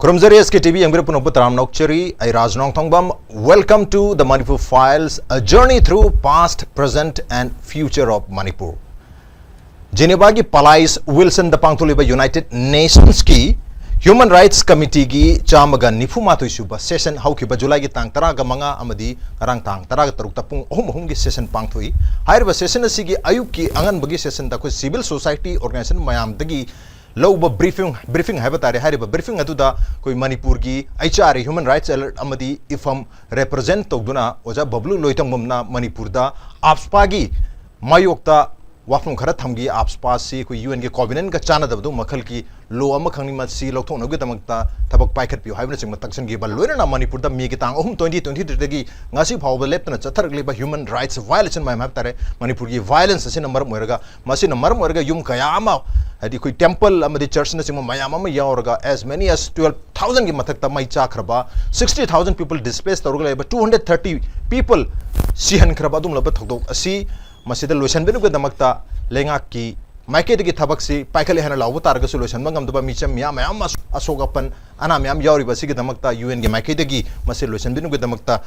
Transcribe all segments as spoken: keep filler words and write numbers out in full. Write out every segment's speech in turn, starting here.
ꯄꯨꯔꯝꯖꯔꯤ ꯑꯦꯁ ꯀꯦ T V ꯌꯦꯡꯕꯤꯔꯛꯄ ꯅꯧꯕ ꯇꯔꯥꯝ ꯅꯣꯛꯆꯔꯤ꯫ ꯑꯩ ꯔꯥꯖ ꯅꯣꯡꯊꯣꯡꯕꯝ꯫ Welcome to the Manipur Files, a journey through past, present and future of Manipur. ꯖꯦꯅꯦꯚꯥꯒꯤ palace ꯋꯤꯜꯁꯟꯗ ꯄꯥꯡꯊꯣꯛꯂꯤꯕ united ꯅꯦꯁꯟꯁꯀꯤ ꯍ꯭ꯌꯨꯃꯟ ꯔꯥꯏꯠꯁ ꯀꯃꯤꯇꯤꯒꯤ ꯆꯥꯝꯃꯒ ꯅꯤꯐꯨ ꯃꯥꯊꯣꯏ ꯁꯨꯕ ꯁꯦꯁꯟ ꯍꯧꯈꯤꯕ ꯖꯨꯂꯥꯏꯒꯤ ꯇꯥꯡ ꯇꯔꯥꯒ ꯃꯉꯥ ꯑꯃꯗꯤ ꯉꯔꯥꯡ ꯇꯥꯡ ꯇꯔꯥꯒ ꯇꯔꯨꯛꯇ ꯄꯨꯡ ꯑꯍꯨꯝ ꯑꯍꯨꯝꯒꯤ ꯁꯦꯁꯟ ꯄꯥꯡꯊꯣꯛꯏ꯫ ꯍꯥꯏꯔꯤꯕ ꯁꯦꯁꯟ ꯑꯁꯤꯒꯤ ꯑꯌꯨꯛꯀꯤ ꯑꯉꯟꯕꯒꯤ ꯁꯦꯁꯟꯗ ꯑꯩꯈꯣꯏ ꯁꯤꯚꯤꯜ ꯁꯣꯁꯥꯏꯇꯤ ꯑꯣꯔꯒꯅꯥꯏꯖꯦꯁꯟ ꯃꯌꯥꯝꯗꯒꯤ ꯂꯧꯕ ꯕ꯭ꯔꯤꯐꯤꯡ, ꯕ꯭ꯔꯤꯐꯤꯡ ꯍꯥꯏꯕ ꯇꯥꯔꯦ꯫ ꯍꯥꯏꯔꯤꯕ ꯕ꯭ꯔꯤꯐꯤꯡ ꯑꯗꯨꯗ ꯑꯩꯈꯣꯏ ꯃꯅꯤꯄꯨꯔꯒꯤ H R A, human rights alert ꯑꯃꯗꯤ ꯏꯐꯝ ꯔꯦꯄ꯭ꯔꯖꯦꯟ ꯇꯧꯗꯨꯅ ꯑꯣꯖꯥ ꯕꯕ꯭ꯂꯨ ꯂꯣꯏꯇꯣꯡꯕꯝꯅ ꯃꯅꯤꯄꯨꯔꯗ ꯑꯥꯞꯁꯄꯥꯒꯤ ꯃꯥꯌꯣꯛꯇ ꯋꯥꯐꯝ ꯈꯔ ꯊꯝꯈꯤ꯫ ꯑꯥꯞꯁꯄꯥꯁꯤ ꯑꯩꯈꯣꯏ ꯌꯨ ꯑꯦꯟꯒꯤ ꯀꯣꯚꯤꯅꯦꯟꯒ ꯆꯥꯟꯅꯗꯕꯗꯨ ꯃꯈꯜꯒꯤ ꯂꯣ ꯑꯃꯈꯛꯅꯤ, ꯃꯁꯤ ꯂꯧꯊꯣꯛꯅꯕꯒꯤꯗꯃꯛꯇ ꯊꯕꯛ ꯄꯥꯏꯈꯠꯄꯤꯌꯨ ꯍꯥꯏꯕꯅꯆꯤꯡꯕ ꯇꯛꯁꯤꯟꯈꯤꯕ ꯂꯣꯏꯅꯅ ꯃꯅꯤꯄꯨꯔꯗ ꯃꯦꯒꯤ ꯇꯥꯡ ꯑꯍꯨꯝ, ꯇ꯭ꯋꯦꯟꯇꯤ ꯇ꯭ꯋꯦꯟꯇꯤ ꯊ꯭ꯔꯤꯗꯒꯤ ꯉꯁꯤ ꯐꯥꯎꯕ ꯂꯦꯞꯇꯅ ꯆꯠꯊꯔꯛꯂꯤꯕ ꯍ꯭ꯌꯨꯃꯟ ꯔꯥꯏꯠꯁ ꯚꯥꯏꯑꯣꯂꯦꯁꯟ ꯃꯌꯥꯝ ꯍꯥꯏꯕ ꯇꯥꯔꯦ, ꯃꯅꯤꯄꯨꯔꯒꯤ ꯚꯥꯏꯑꯣꯂꯦꯟꯁ ꯑꯁꯤꯅ ꯃꯔꯝ ꯑꯣꯏꯔꯒ, ꯃꯁꯤꯅ ꯃꯔꯝ ꯑꯣꯏꯔꯒ ꯌꯨꯝ ꯀꯌꯥ ꯑꯃ, ꯍꯥꯏꯗꯤ ꯑꯩꯈꯣꯏ ꯇꯦꯝꯄꯜ ꯑꯃꯗꯤ ꯆꯔꯆꯅꯆꯤꯡꯕ ꯃꯌꯥꯝ ꯑꯃ ꯌꯥꯎꯔꯒ, as many as twelve thousandꯒꯤ ꯃꯊꯛꯇ ꯃꯩ ꯆꯥꯈ꯭ꯔꯕ, sixty thousand people displace ꯇꯧꯔꯒ ꯂꯩꯔꯕ, two hundred thirty people ꯁꯤꯍꯟꯈ꯭ꯔꯕ ꯑꯗꯨꯒꯨꯝꯂꯕ ꯊꯧꯗꯣꯛ ꯑꯁꯤ ꯃꯁꯤꯗ ꯂꯣꯏꯁꯤꯟꯕꯤꯅꯕꯒꯤꯗꯃꯛꯇ ꯂꯩꯉꯥꯛꯀꯤ ꯃꯥꯏꯀꯩꯗꯒꯤ ꯊꯕꯛꯁꯤ ꯄꯥꯏꯈꯠꯂꯦ ꯍꯥꯏꯅ ꯂꯥꯎꯕ ꯇꯥꯔꯒꯁꯨ, ꯂꯣꯏꯁꯤꯟꯕ ꯉꯝꯗꯕ ꯃꯤꯆꯝ ꯃꯤꯌꯥꯝ ꯃꯌꯥꯝ ꯑꯃ ꯑꯁꯣꯛ ꯑꯄꯟ, ꯑꯅꯥ ꯃꯌꯥꯝ ꯌꯥꯎꯔꯤꯕ ꯑꯁꯤꯒꯤꯗꯃꯛꯇ ꯌꯨ ꯑꯦꯟꯒꯤ ꯃꯥꯏꯀꯩꯗꯒꯤ ꯃꯁꯤ ꯂꯣꯏꯁꯤꯟꯕꯤꯅꯕꯒꯤꯗꯃꯛꯇ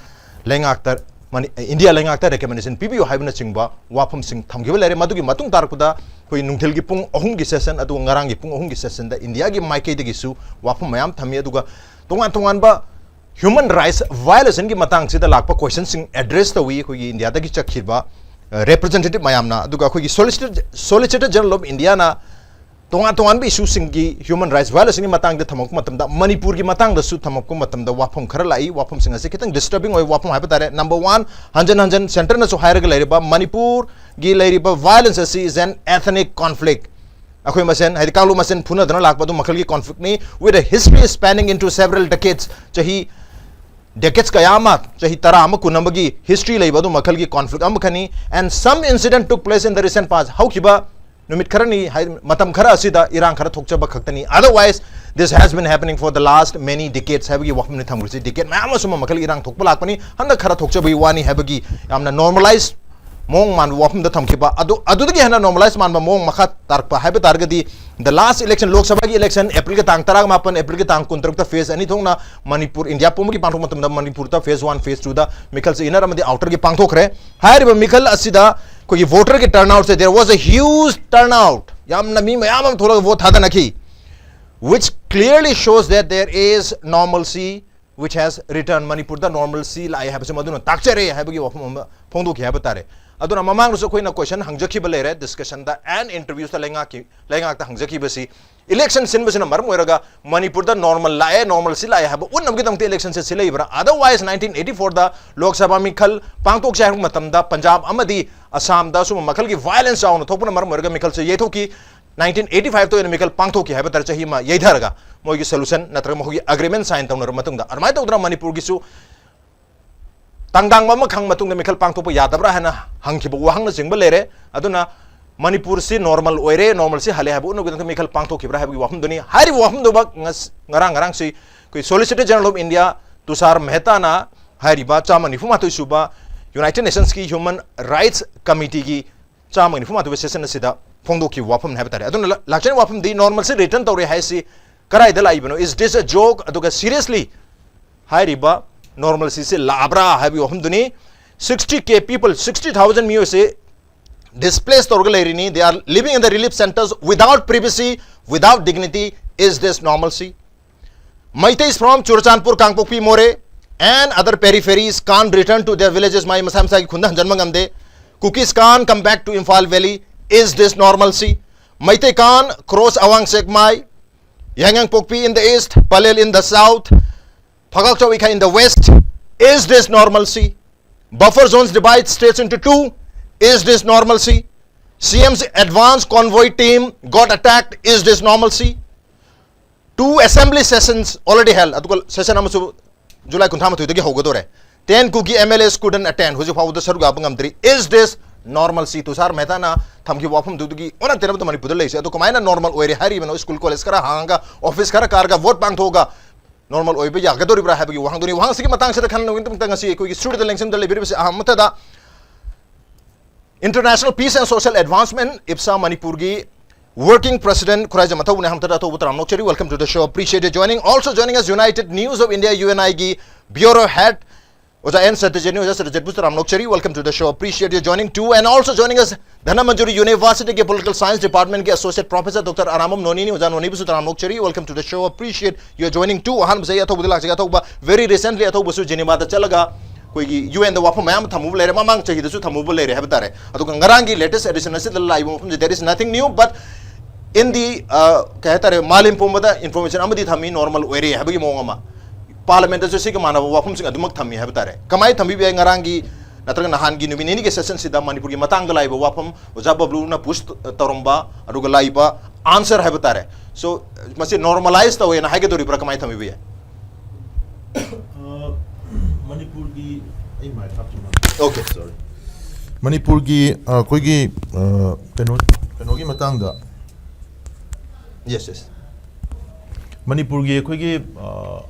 ꯂꯩꯉꯥꯛꯇ ꯃꯅꯤ-, ꯏꯟꯗꯤꯌꯥ ꯂꯩꯉꯥꯛꯇ ꯔꯦꯀꯃꯦꯟꯗꯦꯁꯟ ꯄꯤꯕꯤꯌꯨ ꯍꯥꯏꯕꯅꯆꯤꯡꯕ ꯋꯥꯐꯝꯁꯤꯡ ꯊꯝꯈꯤꯕ ꯂꯩꯔꯦ꯫ ꯃꯗꯨꯒꯤ ꯃꯇꯨꯡ ꯇꯥꯔꯛꯄꯗ ꯑꯩꯈꯣꯏ ꯅꯨꯡꯊꯤꯜꯒꯤ ꯄꯨꯡ ꯑꯍꯨꯝꯒꯤ ꯁꯦꯁꯟ, ꯑꯗꯨꯒ ꯉꯔꯥꯡꯒꯤ ꯄꯨꯡ ꯑꯍꯨꯝꯒꯤ ꯁꯦꯁꯟꯗ ꯏꯟꯗꯤꯌꯥꯒꯤ ꯃꯥꯏꯀꯩꯗꯒꯤꯁꯨ ꯋꯥꯐꯝ ꯃꯌꯥꯝ ꯊꯝꯃꯤ꯫ ꯑꯗꯨꯒ ꯇꯣꯉꯥꯟ ꯇꯣꯉꯥꯟꯕ ꯍ꯭ꯌꯨꯃꯟ ꯔꯥꯏꯠꯁ ꯚꯥꯏꯑꯣꯂꯦꯁꯟꯒꯤ ꯃꯇꯥꯡꯁꯤꯗ ꯂꯥꯛꯄ ꯀꯣꯏꯁꯟꯁꯤꯡ ꯑꯦꯗ꯭ꯔꯦꯁ ꯇꯧꯏ ꯑꯩꯈꯣꯏꯒꯤ ꯏꯟꯗꯤꯌꯥꯗꯒꯤ ꯆꯠꯈꯤꯕ ꯔꯦꯄ꯭ꯔꯖꯦꯟꯇꯦꯇꯤꯚ ꯃꯌꯥꯝꯅ꯫ ꯑꯗꯨꯒ ꯑꯩꯈꯣꯏꯒꯤ ꯁꯣꯂꯤꯁꯤꯇꯔ, ꯁꯣꯂꯤꯁꯤꯇꯔ ꯖꯦꯅꯔꯦꯜ ꯑꯣꯐ ꯏꯟꯗꯤꯌꯥꯅ ꯇꯣꯉꯥꯟ ꯇꯣꯉꯥꯟꯕ ꯏꯁꯨꯁꯤꯡꯒꯤ, ꯍ꯭ꯌꯨꯃꯟ ꯔꯥꯏꯠꯁ ꯚꯥꯏꯑꯣꯂꯦꯁꯟꯒꯤ ꯃꯇꯥꯡꯗ ꯊꯝꯃꯛꯄ ꯃꯇꯝꯗ, ꯃꯅꯤꯄꯨꯔꯒꯤ ꯃꯇꯥꯡꯗꯁꯨ ꯊꯝꯃꯛꯄ ꯃꯇꯝꯗ ꯋꯥꯐꯝ ꯈꯔ ꯂꯥꯛꯏ꯫ ꯋꯥꯐꯝꯁꯤꯡ ꯑꯁꯤ ꯈꯤꯇꯪ ꯗꯤꯁꯇꯔꯕꯤꯡ ꯑꯣꯏꯕ ꯋꯥꯐꯝ ꯍꯥꯏꯕ ꯇꯥꯔꯦ꯫ ꯅꯝꯕꯔ ꯋꯥꯟ, ꯍꯟꯖꯟ ꯍꯟꯖꯟ ꯁꯦꯟꯇꯔꯅꯁꯨ ꯍꯥꯏꯔꯒ ꯂꯩꯔꯤꯕ, ꯃꯅꯤꯄꯨꯔꯒꯤ ꯂꯩꯔꯤꯕ violence ꯑꯁꯤ is an ethnic conflict꯫ ꯑꯩꯈꯣꯏ ꯃꯁꯦꯟ, ꯍꯥꯏꯗꯤ ꯀꯥꯡꯂꯨꯞ ꯃꯁꯦꯟ ꯐꯨꯅꯗꯅ ꯂꯥꯛꯄ ꯑꯗꯨ ꯃꯈꯜꯒꯤ ꯀꯣꯟꯐ꯭ꯂꯤꯛꯅꯤ, with a history spanning into several decades꯫ ꯆꯍꯤ, ꯗꯦꯀꯦꯠꯁ ꯀꯌꯥ ꯑꯃ, ꯆꯍꯤ ꯇꯔꯥ ꯑꯃ, ꯀꯨꯟ ꯑꯃꯒꯤ ꯍꯤꯁꯇ꯭ꯔꯤ ꯂꯩꯕ ꯑꯗꯨ ꯃꯈꯜꯒꯤ ꯀꯣꯟꯐ꯭ꯂꯤꯛ ꯑꯃꯈꯛꯅꯤ꯫ And some incident took place in the recent past꯫ ꯍꯧꯈꯤꯕ ꯅꯨꯃꯤꯠ ꯈꯔꯅꯤ, ꯍꯥꯏ-, ꯃꯇꯝ ꯈꯔ ꯑꯁꯤꯗ ꯏꯔꯥꯡ ꯈꯔ ꯊꯣꯛꯆꯕ ꯈꯛꯇꯅꯤ꯫ Otherwise, this has been happening for the last many decades ꯍꯥꯏꯕꯒꯤ ꯋꯥꯐꯝꯅꯤ ꯊꯝꯈ꯭ꯔꯤꯁꯤ꯫ ꯗꯤꯀꯦꯠ ꯃꯌꯥꯝ ꯑꯃ ꯁꯨꯝꯕ ꯃꯈꯜꯒꯤ ꯏꯔꯥꯡ ꯊꯣꯛꯄ ꯂꯥꯛꯄꯅꯤ, ꯍꯟꯗꯛ ꯈꯔ ꯊꯣꯛꯆꯕꯒꯤ ꯋꯥꯅꯤ ꯍꯥꯏꯕꯒꯤ ꯌꯥꯝꯅ ꯅꯣꯔꯃꯦꯂꯥꯏꯁ ꯃꯑꯣꯡ ꯃꯥꯟꯕ ꯋꯥꯐꯝꯗ ꯊꯝꯈꯤꯕ ꯑꯗꯨ, ꯑꯗꯨꯗꯒꯤ ꯍꯦꯟꯅ ꯅꯣꯔꯃꯦꯂꯥꯏꯁ ꯃꯥꯟꯕ ꯃꯑꯣꯡ ꯃꯈꯥ ꯇꯥꯔꯛꯄ ꯍꯥꯏꯕ ꯇꯥꯔꯒꯗꯤ, The last election, ꯂꯣꯛ ꯁꯚꯥꯒꯤ election April ꯒꯤ ꯇꯥꯡ ꯇꯔꯥꯃꯥꯄꯟ, April ꯒꯤ ꯇꯥꯡ ꯀꯨꯟꯇꯔꯨꯛꯇ phase ꯑꯅꯤ ꯊꯣꯛꯅ ꯃꯅꯤꯄꯨꯔ, ꯏꯟꯗꯤꯌꯥ ꯄꯨꯝꯕꯒꯤ ꯄꯥꯡꯊꯣꯛꯄ ꯃꯇꯝꯗ ꯃꯅꯤꯄꯨꯔꯗ phase one, phase two ꯗ ꯃꯤꯈꯜꯁꯦ inner ꯑꯃꯗꯤ outer ꯒꯤ ꯄꯥꯡꯊꯣꯛꯈ꯭ꯔꯦ꯫ ꯍꯥꯏꯔꯤꯕ ꯃꯤꯈꯜ ꯑꯁꯤꯗ ꯑꯩꯈꯣꯏꯒꯤ voter ꯒꯤ turnout say, there was a huge turnout, ꯌꯥꯝꯅ ꯃꯤ ꯃꯌꯥꯝ ꯑꯃ ꯊꯣꯛꯂꯒ vote ꯊꯥꯗꯅꯈꯤ, which clearly shows that there is normalcy which has returned. ꯃꯅꯤꯄꯨꯔꯗ normalcy ꯂꯥꯛꯑꯦ ꯍꯥꯏꯕꯁꯤ ꯃꯗꯨꯅ ꯇꯥꯛꯆꯔꯦ ꯍꯥꯏꯕꯒꯤ ꯋꯥꯐꯝ ꯑꯃ ꯐꯣꯡꯗꯣꯛꯈꯤ ꯍꯥꯏꯕ ꯇꯥꯔꯦ꯫ ꯑꯗꯨꯅ ꯃꯃꯥꯡꯗꯁꯨ ꯑꯩꯈꯣꯏꯅ question ꯍꯪꯖꯈꯤꯕ ꯂꯩꯔꯦ, discussion ꯗ and interviews ꯇ ꯂꯩꯉꯥꯛꯀꯤ, ꯂꯩꯉꯥꯛꯇ ꯍꯪꯖꯈꯤꯕꯁꯤ, election ꯁꯤꯟꯕꯁꯤꯅ ꯃꯔꯝ ꯑꯣꯏꯔꯒ ꯃꯅꯤꯄꯨꯔꯗ normal ꯂꯥꯛꯑꯦ, normalcy ꯂꯥꯛꯑꯦ ꯍꯥꯏꯕ ꯎꯠꯅꯕꯒꯤꯗꯃꯛꯇ election ꯁꯦ ꯁꯤꯜꯂꯛꯏꯕ꯭ꯔꯥ? Otherwise, nineteen eighty four ꯗ ꯂꯣꯛ ꯁꯚꯥ ꯃꯤꯈꯜ ꯄꯥꯡꯊꯣꯛꯁꯦ ꯍꯥꯏꯕ ꯃꯇꯝꯗ ꯄꯟꯖꯥꯕ ꯑꯃꯗꯤ ꯑꯁꯥꯝꯗ ꯁꯨꯝꯕ ꯃꯈꯜꯒꯤ violence ꯆꯥꯎꯅ ꯊꯣꯛꯄꯅ ꯃꯔꯝ ꯑꯣꯏꯔꯒ ꯃꯤꯈꯜꯁꯦ ꯌꯩꯊꯣꯛꯈꯤ꯫ Nineteen eighty five ꯇ ꯑꯣꯏꯅ ꯃꯤꯈꯜ ꯄꯥꯡꯊꯣꯛꯈꯤ ꯍꯥꯏꯕ ꯇꯥꯔꯦ, ꯆꯍꯤ ꯑꯃ ꯌꯩꯊꯔꯒ ꯃꯣꯏꯒꯤ solution ꯅꯠꯇ꯭ꯔꯒ ꯃꯈꯣꯏꯒꯤ agreement sign ꯇꯧꯅꯔꯕ ꯃꯇꯨꯡꯗ꯫ ꯑꯗꯨꯃꯥꯏꯅ ꯇꯧꯗꯅ ꯃꯅꯤꯄꯨꯔꯒꯤꯁꯨ ꯇꯥꯡꯗꯥꯡꯕ ꯑꯃ ꯈꯪ ꯃꯇꯨꯡꯗ ꯃꯤꯈꯜ ꯄꯥꯡꯊꯣꯛꯄ ꯌꯥꯗꯕ꯭ꯔꯥ ꯍꯥꯏꯅ ꯍꯪꯈꯤꯕ ꯋꯥꯍꯪꯅꯆꯤꯡꯕ ꯂꯩꯔꯦ꯫ ꯑꯗꯨꯅ ꯃꯅꯤꯄꯨꯔꯁꯤ normal ꯑꯣꯏꯔꯦ, normalcy ꯍꯜꯂꯦ ꯍꯥꯏꯕ ꯎꯠꯅꯕꯒꯤꯗꯃꯛꯇ ꯃꯤꯈꯜ ꯄꯥꯡꯊꯣꯛꯈꯤꯕ꯭ꯔꯥ ꯍꯥꯏꯕꯒꯤ ꯋꯥꯐꯝꯗꯨꯅꯤ꯫ ꯍꯥꯏꯔꯤꯕ ꯋꯥꯐꯝꯗꯨꯃꯛ ꯉꯁ-, ꯉꯔꯥꯡ, ꯉꯔꯥꯡꯁꯤ ꯑꯩꯈꯣꯏ Solicitor General of India ꯇꯨꯁꯥꯔ ꯃꯦꯍꯇꯥꯅ ꯍꯥꯏꯔꯤꯕ ꯆꯥꯝꯃ ꯅꯤꯐꯨ ꯃꯥꯊꯣꯏ ꯁꯨꯕ United Nations ꯀꯤ Human Rights Committee ꯒꯤ ꯆꯥꯝꯃꯒ ꯅꯤꯐꯨ ꯃꯥꯊꯣꯏꯕ session ꯑꯁꯤꯗ ꯐꯣꯡꯗꯣꯛꯈꯤꯕ ꯋꯥꯐꯝꯅꯤ ꯍꯥꯏꯕ ꯇꯥꯔꯦ꯫ ꯑꯗꯨꯅ ꯂ-, ꯂꯥꯛꯆꯔꯤꯕ ꯋꯥꯐꯝꯗꯤ normalcy return ꯇꯧꯔꯦ ꯍꯥꯏꯁꯤ ꯀꯗꯥꯏꯗ ꯂꯥꯛꯏꯕꯅꯣ? Is this a joke? ꯑꯗꯨꯒ seriously ꯍꯥꯏꯔꯤꯕ normalcy ꯁꯤ ꯂꯥꯛꯑꯕ꯭ꯔꯥ ꯍꯥꯏꯕꯒꯤ ꯋꯥꯐꯝꯗꯨꯅꯤ꯫ Sixty K people, sixty thousand ꯃꯤꯑꯣꯏꯁꯤ displace ꯇꯧꯔꯒ ꯂꯩꯔꯤꯅꯤ꯫ They are living in the relief centres without privacy, without dignity. Is this normalcy? Meiteis from Churachandpur, Kangpokpi, Moreh and other peripheries can't return to their villages. ꯃꯥꯏ ꯃꯁꯥ ꯃꯁꯥꯒꯤ ꯈꯨꯟꯗ ꯍꯟꯖꯟꯕ ꯉꯝꯗꯦ꯫ Kukis can't come back to Imphal Valley. Is this normalcy? Meitei can't cross Awang Sekmai, Yaingangpokpi in the east, Pallel in the south, Phagwah Chawikha in the west. Is this normalcy? Buffer zones divide states into two. Is this normalcy? C M's advance convoy team got attacked. Is this normalcy? Two assembly sessions already held. ꯑꯗꯨꯒ session ꯑꯃꯁꯨ July ꯀꯨꯟꯊ꯭ꯔꯥ ꯃꯥꯊꯣꯏꯗꯒꯤ ꯍꯧꯒꯗꯧꯔꯦ꯫ Ten Kuki M L As couldn't attend. ꯍꯧꯖꯤꯛ ꯐꯥꯎꯕꯗ ꯁꯔꯨꯛ ꯌꯥꯕ ꯉꯝꯗ꯭ꯔꯤ꯫ Is this normalcy? ꯇꯨꯁꯥꯔ ꯃꯦꯍꯇꯥꯅ ꯊꯝꯈꯤꯕ ꯋꯥꯐꯝꯗꯨꯗꯒꯤ ꯑꯣꯟꯅ ꯇꯩꯅꯕꯗ ꯃꯅꯤꯄꯨꯔꯗ ꯂꯩꯔꯤꯁꯦ꯫ ꯑꯗꯣ ꯀꯃꯥꯏꯅ normal ꯑꯣꯏꯔꯦ ꯍꯥꯏꯔꯤꯕꯅꯣ? School, college ꯈꯔ ꯍꯥꯡꯉꯒ, office ꯈꯔ ꯀꯥꯔꯒ, vote ꯄꯥꯡꯊꯣꯛꯑꯒ normal ꯑꯣꯏꯕ ꯌꯥꯒꯗꯧꯔꯤꯕ꯭ꯔꯥ ꯍꯥꯏꯕꯒꯤ ꯋꯥꯍꯪꯗꯨꯅꯤ꯫ ꯋꯥꯍꯪꯁꯤꯒꯤ ꯃꯇꯥꯡꯁꯤꯗ ꯈꯟꯅꯅꯕꯒꯤꯗꯃꯛꯇ ꯉꯁꯤ ꯑꯩꯈꯣꯏꯒꯤ studio ꯗ ꯂꯦꯡꯁꯤꯟꯗ ꯂꯩꯕꯤꯔꯤꯕꯁꯤ ꯑꯍꯥꯟꯕ ꯃꯛꯇꯗ International Peace and Social Advancement, ꯏꯞꯁꯥ, ꯃꯅꯤꯄꯨꯔꯒꯤ Working President ꯈꯨꯔꯥꯏꯖꯝ ꯑꯊꯧꯕꯅꯦ, ꯑꯍꯥꯟꯕꯗ ꯑꯊꯧꯕ ꯇꯔꯥꯝꯅ ꯑꯣꯛꯆꯔꯤ. Welcome to the show. Appreciate you joining. Also joining us, United News of India, U N I ꯒꯤ Bureau Head ꯑꯣꯖꯥ ꯑꯦꯟ ꯁꯇ꯭ꯌꯖꯤꯠꯅꯤ. ꯑꯣꯖꯥ ꯁꯇ꯭ꯌꯖꯤꯠꯄꯨ ꯇꯔꯥꯝꯅ ꯑꯣꯛꯆꯔꯤ. Welcome to the show. Appreciate you joining too. And also joining us, Dhanamanjuri University ꯒꯤ Political Science Department ꯀꯤ Associate Professor Doctor Arambam ꯅꯣꯅꯤꯅꯤ. ꯑꯣꯖꯥ ꯅꯣꯅꯤꯕꯨꯁꯨ ꯇꯔꯥꯝꯅ ꯑꯣꯛꯆꯔꯤ. Welcome to the show. Appreciate you joining too. ꯑꯍꯥꯟꯕꯁꯦ ꯑꯩ ꯑꯊꯧꯕꯗ ꯂꯥꯛꯆꯒꯦ. ꯑꯊꯧꯕ, very recently ꯑꯊꯧꯕꯁꯨ ꯖꯤꯅꯤꯚꯥꯗ ꯆꯠꯂꯒ ꯑꯩꯈꯣꯏꯒꯤ ꯌꯨ ꯑꯦꯟꯗ ꯋꯥꯐꯝ ꯃꯌꯥꯝ ꯑꯃ ꯊꯝꯃꯨꯕ ꯂꯩꯔꯦ, ꯃꯃꯥꯡ ꯆꯍꯤꯗꯁꯨ ꯊꯝꯃꯨꯕ ꯂꯩꯔꯦ ꯍꯥꯏꯕ ꯇꯥꯔꯦ꯫ ꯑꯗꯨꯒ ꯉꯔꯥꯡꯒꯤ latest edition ꯑꯁꯤꯗ ꯂꯥꯛꯏꯕ ꯃꯐꯝꯁꯦ, there is nothing new, but in the, uh, ꯀꯩ ꯍꯥꯏꯇꯥꯔꯦ, ꯃꯥꯂꯦꯝ ꯄꯨꯝꯕꯗ information ꯑꯃꯗꯤ ꯊꯝꯃꯤ, normal ꯑꯣꯏꯔꯦ ꯍꯥꯏꯕꯒꯤ ꯃꯑꯣꯡ ꯑꯃ꯫ Parliament ꯇꯁꯨ ꯁꯤꯒ ꯃꯥꯟꯅꯕ ꯋꯥꯐꯝꯁꯤꯡ ꯑꯗꯨꯃꯛ ꯊꯝꯃꯤ ꯍꯥꯏꯕ ꯇꯥꯔꯦ꯫ ꯀꯃꯥꯏꯅ ꯊꯝꯕꯤꯕ ꯌꯥꯏ? ꯉꯔꯥꯡꯒꯤ ꯅꯠꯇ꯭ꯔꯒ ꯅꯍꯥꯟꯒꯤ ꯅꯨꯃꯤꯠ ꯅꯤꯅꯤꯒꯤ session ꯁꯤꯗ ꯃꯅꯤꯄꯨꯔꯒꯤ ꯃꯇꯥꯡꯗ ꯂꯥꯛꯏꯕ ꯋꯥꯐꯝ, ꯑꯣꯖꯥ ꯕꯕ꯭ꯂꯨꯅ push ꯇꯧꯔꯝꯕ, ꯑꯗꯨꯒ ꯂꯥꯛꯏꯕ answer ꯍꯥꯏꯕ ꯇꯥꯔꯦ꯫ So, ꯃꯁꯤ normalise ꯇꯧꯋꯦꯅ ꯍꯥꯏꯒꯗꯧꯔꯤꯕ꯭ꯔꯥ, ꯀꯃꯥꯏꯅ ꯊꯝꯕꯤꯕ ꯌꯥꯏ? ꯑ, ꯃꯅꯤꯄꯨꯔꯒꯤ, ꯑꯩ mic ꯍꯥꯞꯇꯨꯅ꯫ Okay. Sorry. ꯃꯅꯤꯄꯨꯔꯒꯤ, ꯑ, ꯑꯩꯈꯣꯏꯒꯤ, ꯑ, ꯀꯩꯅꯣ, ꯀꯩꯅꯣꯒꯤ ꯃꯇꯥꯡꯗ, Yes, yes. ꯃꯅꯤꯄꯨꯔꯒꯤ ꯑꯩꯈꯣꯏꯒꯤ, ꯑ,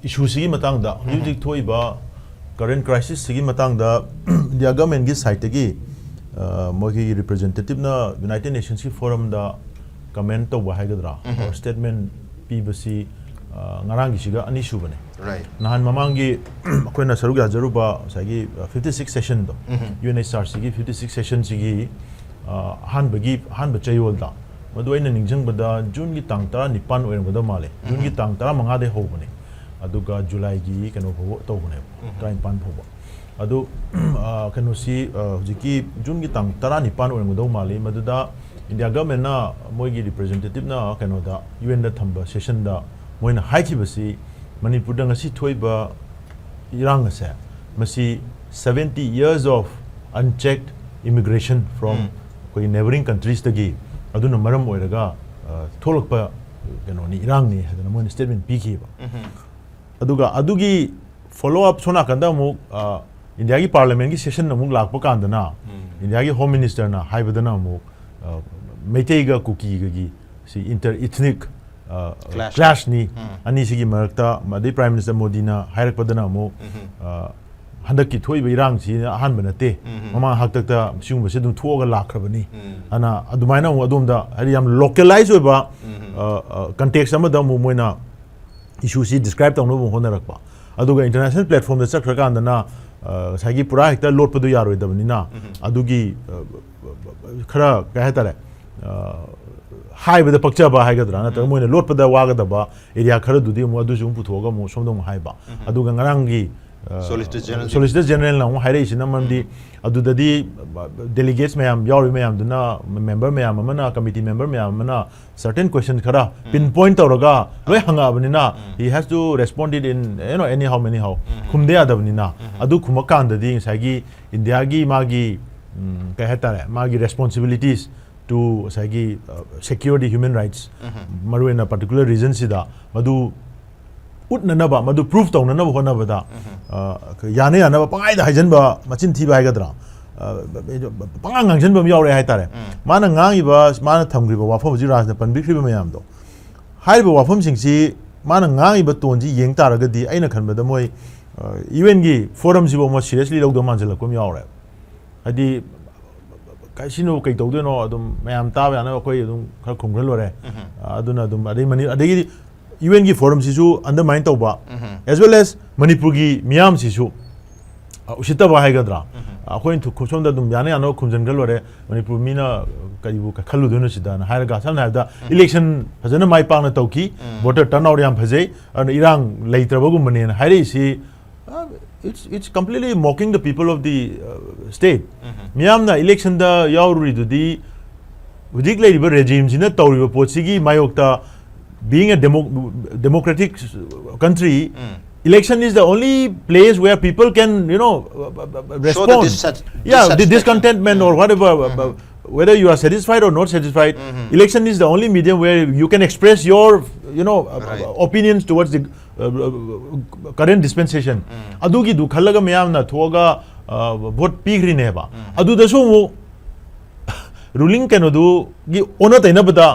issue ꯁꯤꯒꯤ ꯃꯇꯥꯡꯗ, ꯍꯧꯖꯤꯛ ꯍꯧꯖꯤꯛ ꯊꯣꯛꯏꯕ current crisis ꯁꯤꯒꯤ ꯃꯇꯥꯡꯗ India government ꯀꯤ side ꯇꯒꯤ, ꯑ, ꯃꯣꯏꯒꯤ representative ꯅ United Nations ꯀꯤ forum ꯗ comment ꯇꯧꯕ ꯍꯥꯏꯒꯗ꯭ꯔꯥ, ꯎꯝ꯫ or statement ꯄꯤꯕꯁꯤ, ꯑ, ꯉꯔꯥꯡꯒꯤꯁꯤꯒ ꯑꯅꯤꯁꯨꯕꯅꯦ꯫ Right. ꯅꯍꯥꯟ ꯃꯃꯥꯡꯒꯤ ꯑꯩꯈꯣꯏꯅ ꯁꯔꯨꯛ ꯌꯥꯖꯔꯨꯕ ꯉꯁꯥꯏꯒꯤ, ꯑ, fifty six session ꯗꯣ, ꯎꯝ꯫ U N H R C ꯒꯤ fifty six session ꯁꯤꯒꯤ, ꯑ, ꯑꯍꯥꯟꯕꯒꯤ, ꯑꯍꯥꯟꯕ ꯆꯌꯣꯜꯗ, ꯃꯗꯨ ꯑꯩꯅ ꯅꯤꯡꯁꯤꯡꯕꯗ June ꯒꯤ ꯇꯥꯡ ꯇꯔꯥꯅꯤꯄꯥꯟ ꯑꯣꯏꯔꯝꯒꯗꯧ ꯃꯥꯜꯂꯦ꯫ June ꯒꯤ ꯎꯝ꯫ ꯇꯥꯡ ꯇꯔꯥꯃꯉꯥꯗꯩ ꯍꯧꯕꯅꯦ, ꯑꯗꯨꯒ July ꯒꯤ ꯀꯩꯅꯣ ꯐꯥꯎꯕ ꯇꯧꯕꯅꯦꯕ, ꯎꯝ꯫ ꯇꯔꯥꯅꯤꯄꯥꯟ ꯐꯥꯎꯕ꯫ ꯑꯗꯨ, ꯑ, ꯀꯩꯅꯣꯁꯤ, ꯑ, ꯍꯧꯖꯤꯛꯀꯤ June ꯒꯤ ꯇꯥꯡ ꯇꯔꯥꯅꯤꯄꯥꯟ ꯑꯣꯏꯔꯝꯒꯗꯧ ꯃꯥꯜꯂꯤ꯫ ꯃꯗꯨꯗ India government ꯅ ꯃꯣꯏꯒꯤ representative ꯅ ꯀꯩꯅꯣꯗ, U N ꯗ ꯊꯝꯕ session ꯗ ꯃꯣꯏꯅ ꯍꯥꯏꯈꯤꯕꯁꯤ, ꯃꯅꯤꯄꯨꯔꯗ ꯉꯁꯤ ꯊꯣꯛꯏꯕ ꯏꯔꯥꯡ ꯑꯁꯦ, ꯃꯁꯤ seventy years of unchecked immigration from ꯎꯝ꯫ ꯑꯩꯈꯣꯏꯒꯤ neighbouring countries ꯇꯒꯤ, ꯑꯗꯨꯅ ꯃꯔꯝ ꯑꯣꯏꯔꯒ, ꯑ, ꯊꯣꯛꯂꯛꯄ ꯀꯩꯅꯣꯅꯤ, ꯏꯔꯥꯡꯅꯤ ꯍꯥꯏꯗꯅ ꯃꯣꯏꯅ statement ꯄꯤꯈꯤꯕ꯫ ꯎꯝ꯫ ꯑꯗꯨꯒ ꯑꯗꯨꯒꯤ follow up ꯁꯣꯝ ꯅꯥꯀꯟꯗ ꯑꯃꯨꯛ, ꯑ, India ꯒꯤ Parliament ꯀꯤ session ꯑꯃꯨꯛ ꯂꯥꯛꯄ ꯀꯥꯟꯗꯅ, ꯎꯝ꯫ India ꯒꯤ Home Minister ꯅ ꯍꯥꯏꯕꯗꯅ ꯑꯃꯨꯛ, ꯑ, ꯃꯩꯇꯩꯒ ꯀꯨꯀꯤꯒꯒꯤ ꯁꯤ inter ethnic, ꯑ, Clash. clash ꯅꯤ, ꯎꯝ꯫ ꯑꯅꯤꯁꯤꯒꯤ ꯃꯔꯛꯇ, ꯑꯗꯩ Prime Minister ꯃꯣꯗꯤꯅ ꯍꯥꯏꯔꯛꯄꯗꯅ ꯑꯃꯨꯛ, ꯎꯝ꯫ ꯑ, ꯍꯟꯗꯛꯀꯤ ꯊꯣꯛꯏꯕ ꯏꯔꯥꯡꯁꯤꯅ ꯑꯍꯥꯟꯕ ꯅꯠꯇꯦ꯫ ꯃꯃꯥꯡ ꯍꯥꯛꯇꯛꯇ ꯁꯤꯒꯨꯝꯕꯁꯤ ꯑꯗꯨꯝ ꯊꯣꯛꯑꯒ ꯂꯥꯛꯈ꯭ꯔꯕꯅꯤ꯫ ꯑꯗꯨꯅ ꯑꯗꯨꯃꯥꯏꯅ ꯑꯃꯨꯛ ꯑꯗꯣꯝꯗ ꯍꯥꯏꯗꯤ ꯌꯥꯝ localize ꯑꯣꯏꯕ context ꯑꯃꯗ ꯑꯃꯨꯛ ꯃꯣꯏꯅ issue ꯁꯤ describe ꯇꯧꯅꯕ ꯍꯣꯠꯅꯔꯛꯄ꯫ ꯑꯗꯨꯒ international platform ꯗ ꯆꯠꯈ꯭ꯔꯀꯥꯟꯗꯅ ꯉꯁꯥꯏꯒꯤ ꯄꯨꯔꯥ ꯍꯦꯛꯇ ꯂꯣꯠꯄꯗꯨ ꯌꯥꯔꯣꯏꯗꯕꯅꯤꯅ ꯑꯗꯨꯒꯤ ꯈꯔ ꯀꯩ ꯍꯥꯏꯇꯥꯔꯦ, ꯍꯥꯏꯕꯗ ꯄꯛꯆꯕ ꯍꯥꯏꯒꯗ꯭ꯔꯥ, ꯅꯠꯇ꯭ꯔꯒ ꯃꯣꯏꯅ ꯂꯣꯠꯄꯗ ꯋꯥꯒꯗꯕ area ꯈꯔꯗꯨꯗꯤ ꯑꯃꯨꯛ ꯑꯗꯨꯁꯨ ꯑꯃꯨꯛ ꯄꯨꯊꯣꯛꯑꯒ ꯑꯃꯨꯛ ꯁꯣꯝꯗ ꯑꯃꯨꯛ ꯍꯥꯏꯕ꯫ ꯑꯗꯨꯒ ꯉꯔꯥꯡꯒꯤ Solicitor General. Solicitor General ꯅ ꯑꯃꯨꯛ ꯍꯥꯏꯔꯛꯏꯁꯤꯅ ꯃꯔꯝꯗꯤ ꯑꯗꯨꯗꯗꯤ delegates ꯃꯌꯥꯝ ꯌꯥꯎꯔꯤ ꯃꯌꯥꯝꯗꯨꯅ, member ꯃꯌꯥꯝ ꯑꯃꯅ, committee member ꯃꯌꯥꯝ ꯑꯃꯅ certain question ꯈꯔ pinpoint ꯇꯧꯔꯒ ꯂꯣꯏ ꯍꯪꯉꯛꯑꯕꯅꯤꯅ he has to respond it in, you know, anyhow anyhow, ꯈꯨꯝꯗ ꯌꯥꯗꯕꯅꯤꯅ꯫ ꯑꯗꯨ ꯈꯨꯝꯃꯛꯀꯥꯟꯗꯗꯤ ꯉꯁꯥꯏꯒꯤ ꯏꯟꯗꯤꯌꯥꯒꯤ ꯃꯥꯒꯤ ꯎꯝ, ꯀꯩ ꯍꯥꯏꯇꯥꯔꯦ, ꯃꯥꯒꯤ responsibilities to ꯉꯁꯥꯏꯒꯤ security, human rights, ꯃꯔꯨꯑꯣꯏꯅ particular region ꯁꯤꯗ ꯃꯗꯨ ꯎꯠꯅꯅꯕ, ꯃꯗꯨ prove ꯇꯧꯅꯅꯕ ꯍꯣꯠꯅꯕꯗ ꯑ, ꯌꯥꯅ ꯌꯥꯅꯕ ꯄꯪꯍꯥꯏꯗ ꯍꯥꯏꯖꯟꯕ, ꯃꯆꯤꯟ ꯊꯤꯕ ꯍꯥꯏꯒꯗ꯭ꯔꯥ, ꯑ, ꯄꯉꯥꯡ ꯉꯥꯡꯖꯟꯕ ꯑꯃ ꯌꯥꯎꯔꯦ ꯍꯥꯏꯇꯥꯔꯦ꯫ ꯃꯥꯅ ꯉꯥꯡꯉꯤꯕ, ꯃꯥꯅ ꯊꯝꯈ꯭ꯔꯤꯕ ꯋꯥꯐꯝ, ꯍꯧꯖꯤꯛ ꯔꯥꯖꯅ ꯄꯟꯕꯤꯈ꯭ꯔꯤꯕ ꯃꯌꯥꯝꯗꯣ, ꯍꯥꯏꯔꯤꯕ ꯋꯥꯐꯝꯁꯤꯡꯁꯤ, ꯃꯥꯅ ꯉꯥꯡꯉꯤꯕ tone ꯁꯤ ꯌꯦꯡ ꯇꯥꯔꯒꯗꯤ ꯑꯩꯅ ꯈꯟꯕꯗ ꯃꯣꯏ UN ꯒꯤ forum ꯁꯤꯐꯥꯎ ꯃꯣꯏ seriously ꯂꯧꯗꯕ ꯃꯥꯟꯁꯤꯜꯂꯛꯄ ꯑꯃ ꯌꯥꯎꯔꯦ꯫ ꯍꯥꯏꯗꯤ ꯀꯥꯏꯁꯤꯅꯣ ꯀꯩ ꯇꯧꯗꯣꯏꯅꯣ, ꯑꯗꯨꯝ ꯃꯌꯥꯝ ꯇꯥꯕ ꯌꯥꯅꯕ ꯑꯩꯈꯣꯏ ꯑꯗꯨꯝ ꯈꯔ ꯈꯨꯝꯈ꯭ꯔ ꯂꯣꯏꯔꯦ꯫ ꯑꯗꯨꯅ ꯑꯗꯨꯝ ꯑꯗꯩ ꯃꯅꯤ-, ꯑꯗꯒꯤꯗꯤ UN ꯒꯤ forum ꯁꯤꯁꯨ undermine ꯇꯧꯕ, as well as ꯃꯅꯤꯄꯨꯔꯒꯤ ꯃꯤꯌꯥꯝꯁꯤꯁꯨ ꯑ, ꯎꯁꯤꯠꯇꯕ ꯍꯥꯏꯒꯗ꯭ꯔꯥ, ꯑꯩꯈꯣꯏꯅ ꯊꯨ-, ꯁꯣꯝꯗ ꯑꯗꯨꯝ ꯌꯥꯅ ꯌꯥꯅꯕ ꯈꯨꯝꯖꯤꯟꯈ꯭ꯔ ꯂꯣꯏꯔꯦ, ꯃꯅꯤꯄꯨꯔ ꯃꯤꯅ ꯀꯔꯤꯕꯨ ꯈꯜꯂꯨꯗꯣꯏꯅꯣ ꯁꯤꯗꯅ ꯍꯥꯏꯔꯒ, ꯁꯝꯅ ꯍꯥꯏꯔꯕꯗ election ꯐꯖꯅ ꯃꯥꯏ ꯄꯥꯛꯅ ꯇꯧꯈꯤ, voter turnout ꯌꯥꯝ ꯐꯖꯩ, ꯑꯗꯨꯅ ꯏꯔꯥꯡ ꯂꯩꯇ꯭ꯔꯕꯒꯨꯝꯕꯅꯦꯅ ꯍꯥꯏꯔꯛꯏꯁꯤ, uh, it's, it's completely mocking the people of the, uh, state. ꯃꯤꯌꯥꯝꯅ election ꯗ ꯌꯥꯎꯔꯨꯔꯤꯗꯨꯗꯤ ꯍꯧꯖꯤꯛ ꯂꯩꯔꯤꯕ regime ꯁꯤꯅ ꯇꯧꯔꯤꯕ ꯄꯣꯠꯁꯤꯒꯤ ꯃꯥꯌꯣꯛꯇ, being a demo-, democratic country, election is the only place where people can, you know, uh, uh, uh, Show the respond. dissat- Yeah, the dissatisfaction. Discontentment or whatever, uh, uh, whether you are satisfied or not satisfied, election is the only medium where you can express your, you know, uh, Right. opinions towards the, uh, uh, current dispensation. ꯑꯗꯨꯒꯤꯗꯨ ꯈꯜꯂꯒ ꯃꯌꯥꯝꯅ ꯊꯣꯛꯑꯒ, uh, vote ꯄꯤꯈ꯭ꯔꯤꯅꯦꯕ꯫ ꯑꯗꯨꯗꯁꯨ ꯑꯃꯨꯛ ruling ꯀꯩꯅꯣꯗꯨꯒꯤ ꯑꯣꯟꯅ ꯇꯩꯅꯕꯗ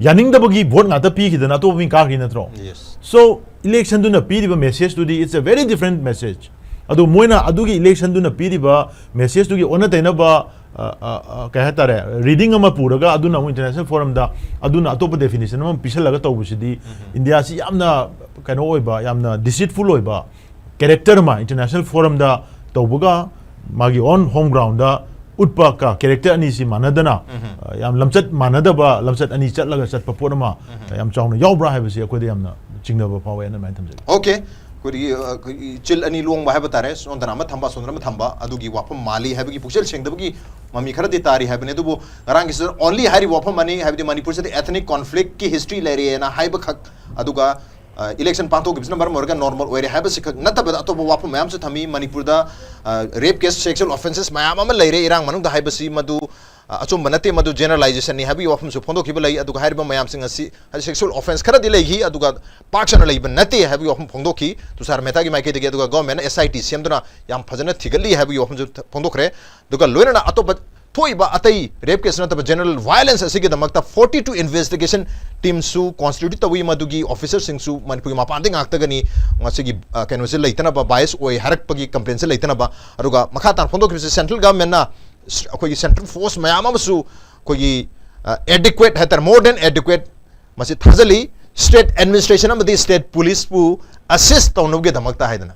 ꯌꯥꯅꯤꯡꯗꯕꯒꯤ vote ꯉꯥꯛꯇ ꯄꯤꯈꯤꯗꯅ ꯑꯇꯣꯞꯄ ꯃꯤ ꯀꯥꯈ꯭ꯔꯤ ꯅꯠꯇ꯭ꯔꯣ? Yes. So, election ꯗꯨꯅ ꯄꯤꯔꯤꯕ message ꯇꯨꯗꯤ, it's a very different message. ꯑꯗꯣ ꯃꯣꯏꯅ ꯑꯗꯨꯒꯤ ꯏꯂꯦꯛꯁꯟꯗꯨꯅ ꯄꯤꯔꯤꯕ ꯃꯦꯁꯦꯖꯇꯨꯒꯤ ꯑꯣꯟꯅ ꯇꯩꯅꯕ, ꯑ, ꯑ, ꯑ, ꯀꯩ ꯍꯥꯏꯇꯥꯔꯦ, ꯔꯤꯗꯤꯡ ꯑꯃ ꯄꯨꯔꯒ ꯑꯗꯨꯅ ꯑꯃꯨꯛ ꯏꯟꯇꯔꯅꯦꯁꯅꯦꯜ ꯐꯣꯔꯝꯗ ꯑꯗꯨꯅ ꯑꯇꯣꯞꯄ ꯗꯦꯐꯤꯅꯤꯁꯟ ꯑꯃ ꯄꯤꯁꯜꯂꯒ ꯇꯧꯕꯁꯤꯗꯤ ꯏꯟꯗꯤꯌꯥꯁꯤ ꯌꯥꯝꯅ ꯀꯩꯅꯣ ꯑꯣꯏꯕ, ꯌꯥꯝꯅ ꯗꯤꯁꯤꯠꯐꯨꯜ ꯑꯣꯏꯕ ꯀꯦꯔꯦꯛꯇꯔ ꯑꯃ ꯏꯟꯇꯔꯅꯦꯁꯅꯦꯜ ꯐꯣꯔꯝꯗ ꯇꯧꯕꯒ ꯃꯥꯒꯤ ꯑꯣꯟ ꯍꯣꯝ ꯒ꯭ꯔꯥꯎꯟꯗ ꯎꯠꯄ ꯀ-, ꯀꯦꯔꯦꯛꯇꯔ ꯑꯅꯤꯁꯤ ꯃꯥꯟꯅꯗꯅ, ꯑ, ꯌꯥꯝ ꯂꯝꯆꯠ ꯃꯥꯟꯅꯗꯕ ꯂꯝꯆꯠ ꯑꯅꯤ ꯆꯠꯂꯒ ꯆꯠꯄ ꯄꯣꯠ ꯑꯃ, ꯑ, ꯌꯥꯝ ꯆꯥꯎꯅ ꯌꯥꯎꯕ꯭ꯔꯥ ꯍꯥꯏꯕꯁꯤ ꯑꯩꯈꯣꯏꯗ ꯌꯥꯝꯅ ꯆꯤꯡꯅꯕ ꯐꯥꯎꯋꯦꯅ ꯑꯗꯨꯃꯥꯏꯅ ꯊꯝꯖꯒꯦ꯫ ꯑꯣꯀꯦ, ꯑꯩꯈꯣꯏꯒꯤ, ꯑ, ꯑꯩꯈꯣꯏꯒꯤ ꯆꯤꯜ ꯑꯅꯤ ꯂꯣꯡꯕ ꯍꯥꯏꯕ ꯇꯥꯔꯦ, ꯁꯣꯝꯗꯅ ꯑꯃ ꯊꯝꯕ, ꯁꯣꯝꯗꯅ ꯑꯃ ꯊꯝꯕ, ꯑꯗꯨꯒꯤ ꯋꯥꯐꯝ ꯃꯥꯜꯂꯤ ꯍꯥꯏꯕꯒꯤ ꯄꯨꯛꯆꯦꯜ ꯁꯦꯡꯗꯕꯒꯤ ꯃꯃꯤ ꯈꯔꯗꯤ ꯇꯥꯔꯤ ꯍꯥꯏꯕꯅꯤ꯫ ꯑꯗꯨꯕꯨ ꯉꯔꯥꯡꯒꯤꯁꯤꯗ ꯑꯣꯟꯂꯤ ꯍꯥꯏꯔꯤꯕ ꯋꯥꯐꯝ ꯑꯅꯤ, ꯍꯥꯏꯕꯗꯤ ꯃꯅꯤꯄꯨꯔꯁꯤꯗ ethnic conflict ꯀꯤ history ꯂꯩꯔꯦꯅ ꯍꯥꯏꯕꯈꯛ, ꯑꯗꯨꯒ, ꯑ, ꯏꯂꯦꯛꯁꯟ ꯄꯥꯡꯊꯣꯛꯈꯤꯕꯁꯤꯅ ꯃꯔꯝ ꯑꯣꯏꯔꯒ ꯅꯣꯔꯃꯦꯜ ꯑꯣꯏꯔꯦ ꯍꯥꯏꯕꯁꯤꯈꯛ ꯅꯠꯇꯕꯗ ꯑꯇꯣꯞꯄ ꯋꯥꯐꯝ ꯃꯌꯥꯝꯁꯨ ꯊꯝꯃꯤ꯫ ꯃꯅꯤꯄꯨꯔꯗ, ꯑ, ꯔꯦꯞ ꯀꯦꯁ, ꯁꯦꯛꯁꯨꯑꯦꯜ ꯑꯣꯐꯦꯟꯁꯦꯁ ꯃꯌꯥꯝ ꯑꯃ ꯂꯩꯔꯦ ꯏꯔꯥꯡ ꯃꯅꯨꯡꯗ ꯍꯥꯏꯕꯁꯤ ꯃꯗꯨ, ꯑ, ꯑꯆꯨꯝꯕ ꯅꯠꯇꯦ, ꯃꯗꯨ ꯖꯦꯅꯔꯦꯂꯥꯏꯖꯦꯁꯟꯅꯤ ꯍꯥꯏꯕꯒꯤ ꯋꯥꯐꯝꯁꯨ ꯐꯣꯡꯗꯣꯛꯈꯤꯕ ꯂꯩ꯫ ꯑꯗꯨꯒ ꯍꯥꯏꯔꯤꯕ ꯃꯌꯥꯝꯁꯤꯡ ꯑꯁꯤ, ꯍꯥꯏꯗꯤ ꯁꯦꯛꯁꯨꯑꯦꯜ ꯑꯣꯐꯦꯟꯁ ꯈꯔꯗꯤ ꯂꯩꯈꯤ, ꯑꯗꯨꯒ ꯄꯥꯛ ꯁꯟꯅ ꯂꯩꯕ ꯅꯠꯇꯦ ꯍꯥꯏꯕꯒꯤ ꯋꯥꯐꯝ ꯐꯣꯡꯗꯣꯛꯈꯤ ꯇꯨꯁꯥꯔ ꯃꯦꯍꯇꯥꯒꯤ ꯃꯥꯏꯀꯩꯗꯒꯤ꯫ ꯑꯗꯨꯒ ꯒꯣꯔꯃꯦꯟꯅ ꯑꯦꯁ ꯑꯥꯏ ꯇꯤ ꯁꯦꯝꯗꯨꯅ ꯌꯥꯝ ꯐꯖꯅ ꯊꯤꯒꯠꯂꯤ ꯍꯥꯏꯕꯒꯤ ꯋꯥꯐꯝꯁꯨ ꯊ-, ꯐꯣꯡꯗꯣꯛꯈ꯭ꯔꯦ꯫ ꯑꯗꯨꯒ ꯂꯣꯏꯅꯅ ꯑꯇꯣꯞꯄ ꯊꯣꯛꯏꯕ ꯑꯇꯩ ꯔꯦꯞ ꯀꯦꯁ ꯅꯠꯇꯕ ꯖꯦꯅꯔꯦꯜ ꯚꯥꯏꯑꯣꯂꯦꯟꯁ ꯑꯁꯤꯒꯤꯗꯃꯛꯇ ꯐꯣꯔꯇꯤ ꯇꯨ ꯏꯟꯚꯦꯁꯇꯤꯒꯦꯁꯟ ꯇꯤꯝꯁꯨ ꯀꯣꯟꯁꯇꯤꯇ꯭ꯌꯨꯠ ꯇꯧꯏ, ꯃꯗꯨꯒꯤ ꯑꯣꯐꯤꯁꯔꯁꯤꯡꯁꯨ ꯃꯅꯤꯄꯨꯔꯒꯤ ꯃꯄꯥꯟꯗꯒꯤ ꯉꯥꯛꯇꯒꯅꯤ꯫ ꯃꯁꯤꯒꯤ, ꯑ, ꯀꯩꯅꯣꯁꯦ ꯂꯩꯇꯅꯕ, ꯕꯥꯏꯁ ꯑꯣꯏ ꯍꯥꯏꯔꯛꯄꯒꯤ ꯀꯝꯄ꯭ꯂꯦꯟꯁꯦ ꯂꯩꯇꯅꯕ꯫ ꯑꯗꯨꯒ ꯃꯈꯥ ꯇꯥꯅ ꯐꯣꯡꯗꯣꯛꯈꯤꯕꯁꯦ ꯁꯦꯟꯇ꯭ꯔꯦꯜ ꯒꯚꯔꯟꯃꯦꯟꯠꯅ ꯁ-, ꯑꯩꯈꯣꯏꯒꯤ ꯁꯦꯟꯇ꯭ꯔꯦꯜ ꯐꯣꯔꯁ ꯃꯌꯥꯝ ꯑꯃꯁꯨ ꯑꯩꯈꯣꯏꯒꯤ, ꯑ, adequate ꯍꯥꯏꯇꯥꯔꯦ, more than adequate ꯃꯁꯤ ꯊꯥꯖꯤꯜꯂꯤ꯫ ꯁ꯭ꯇꯦꯠ ꯑꯦꯗꯃꯤꯅꯤꯁꯇ꯭ꯔꯦꯁꯟ ꯑꯃꯗꯤ ꯁ꯭ꯇꯦꯠ ꯄꯨꯂꯤꯁꯄꯨ ꯑꯦꯁꯤꯁ ꯇꯧꯅꯕꯒꯤꯗꯃꯛꯇ ꯍꯥꯏꯗꯅ,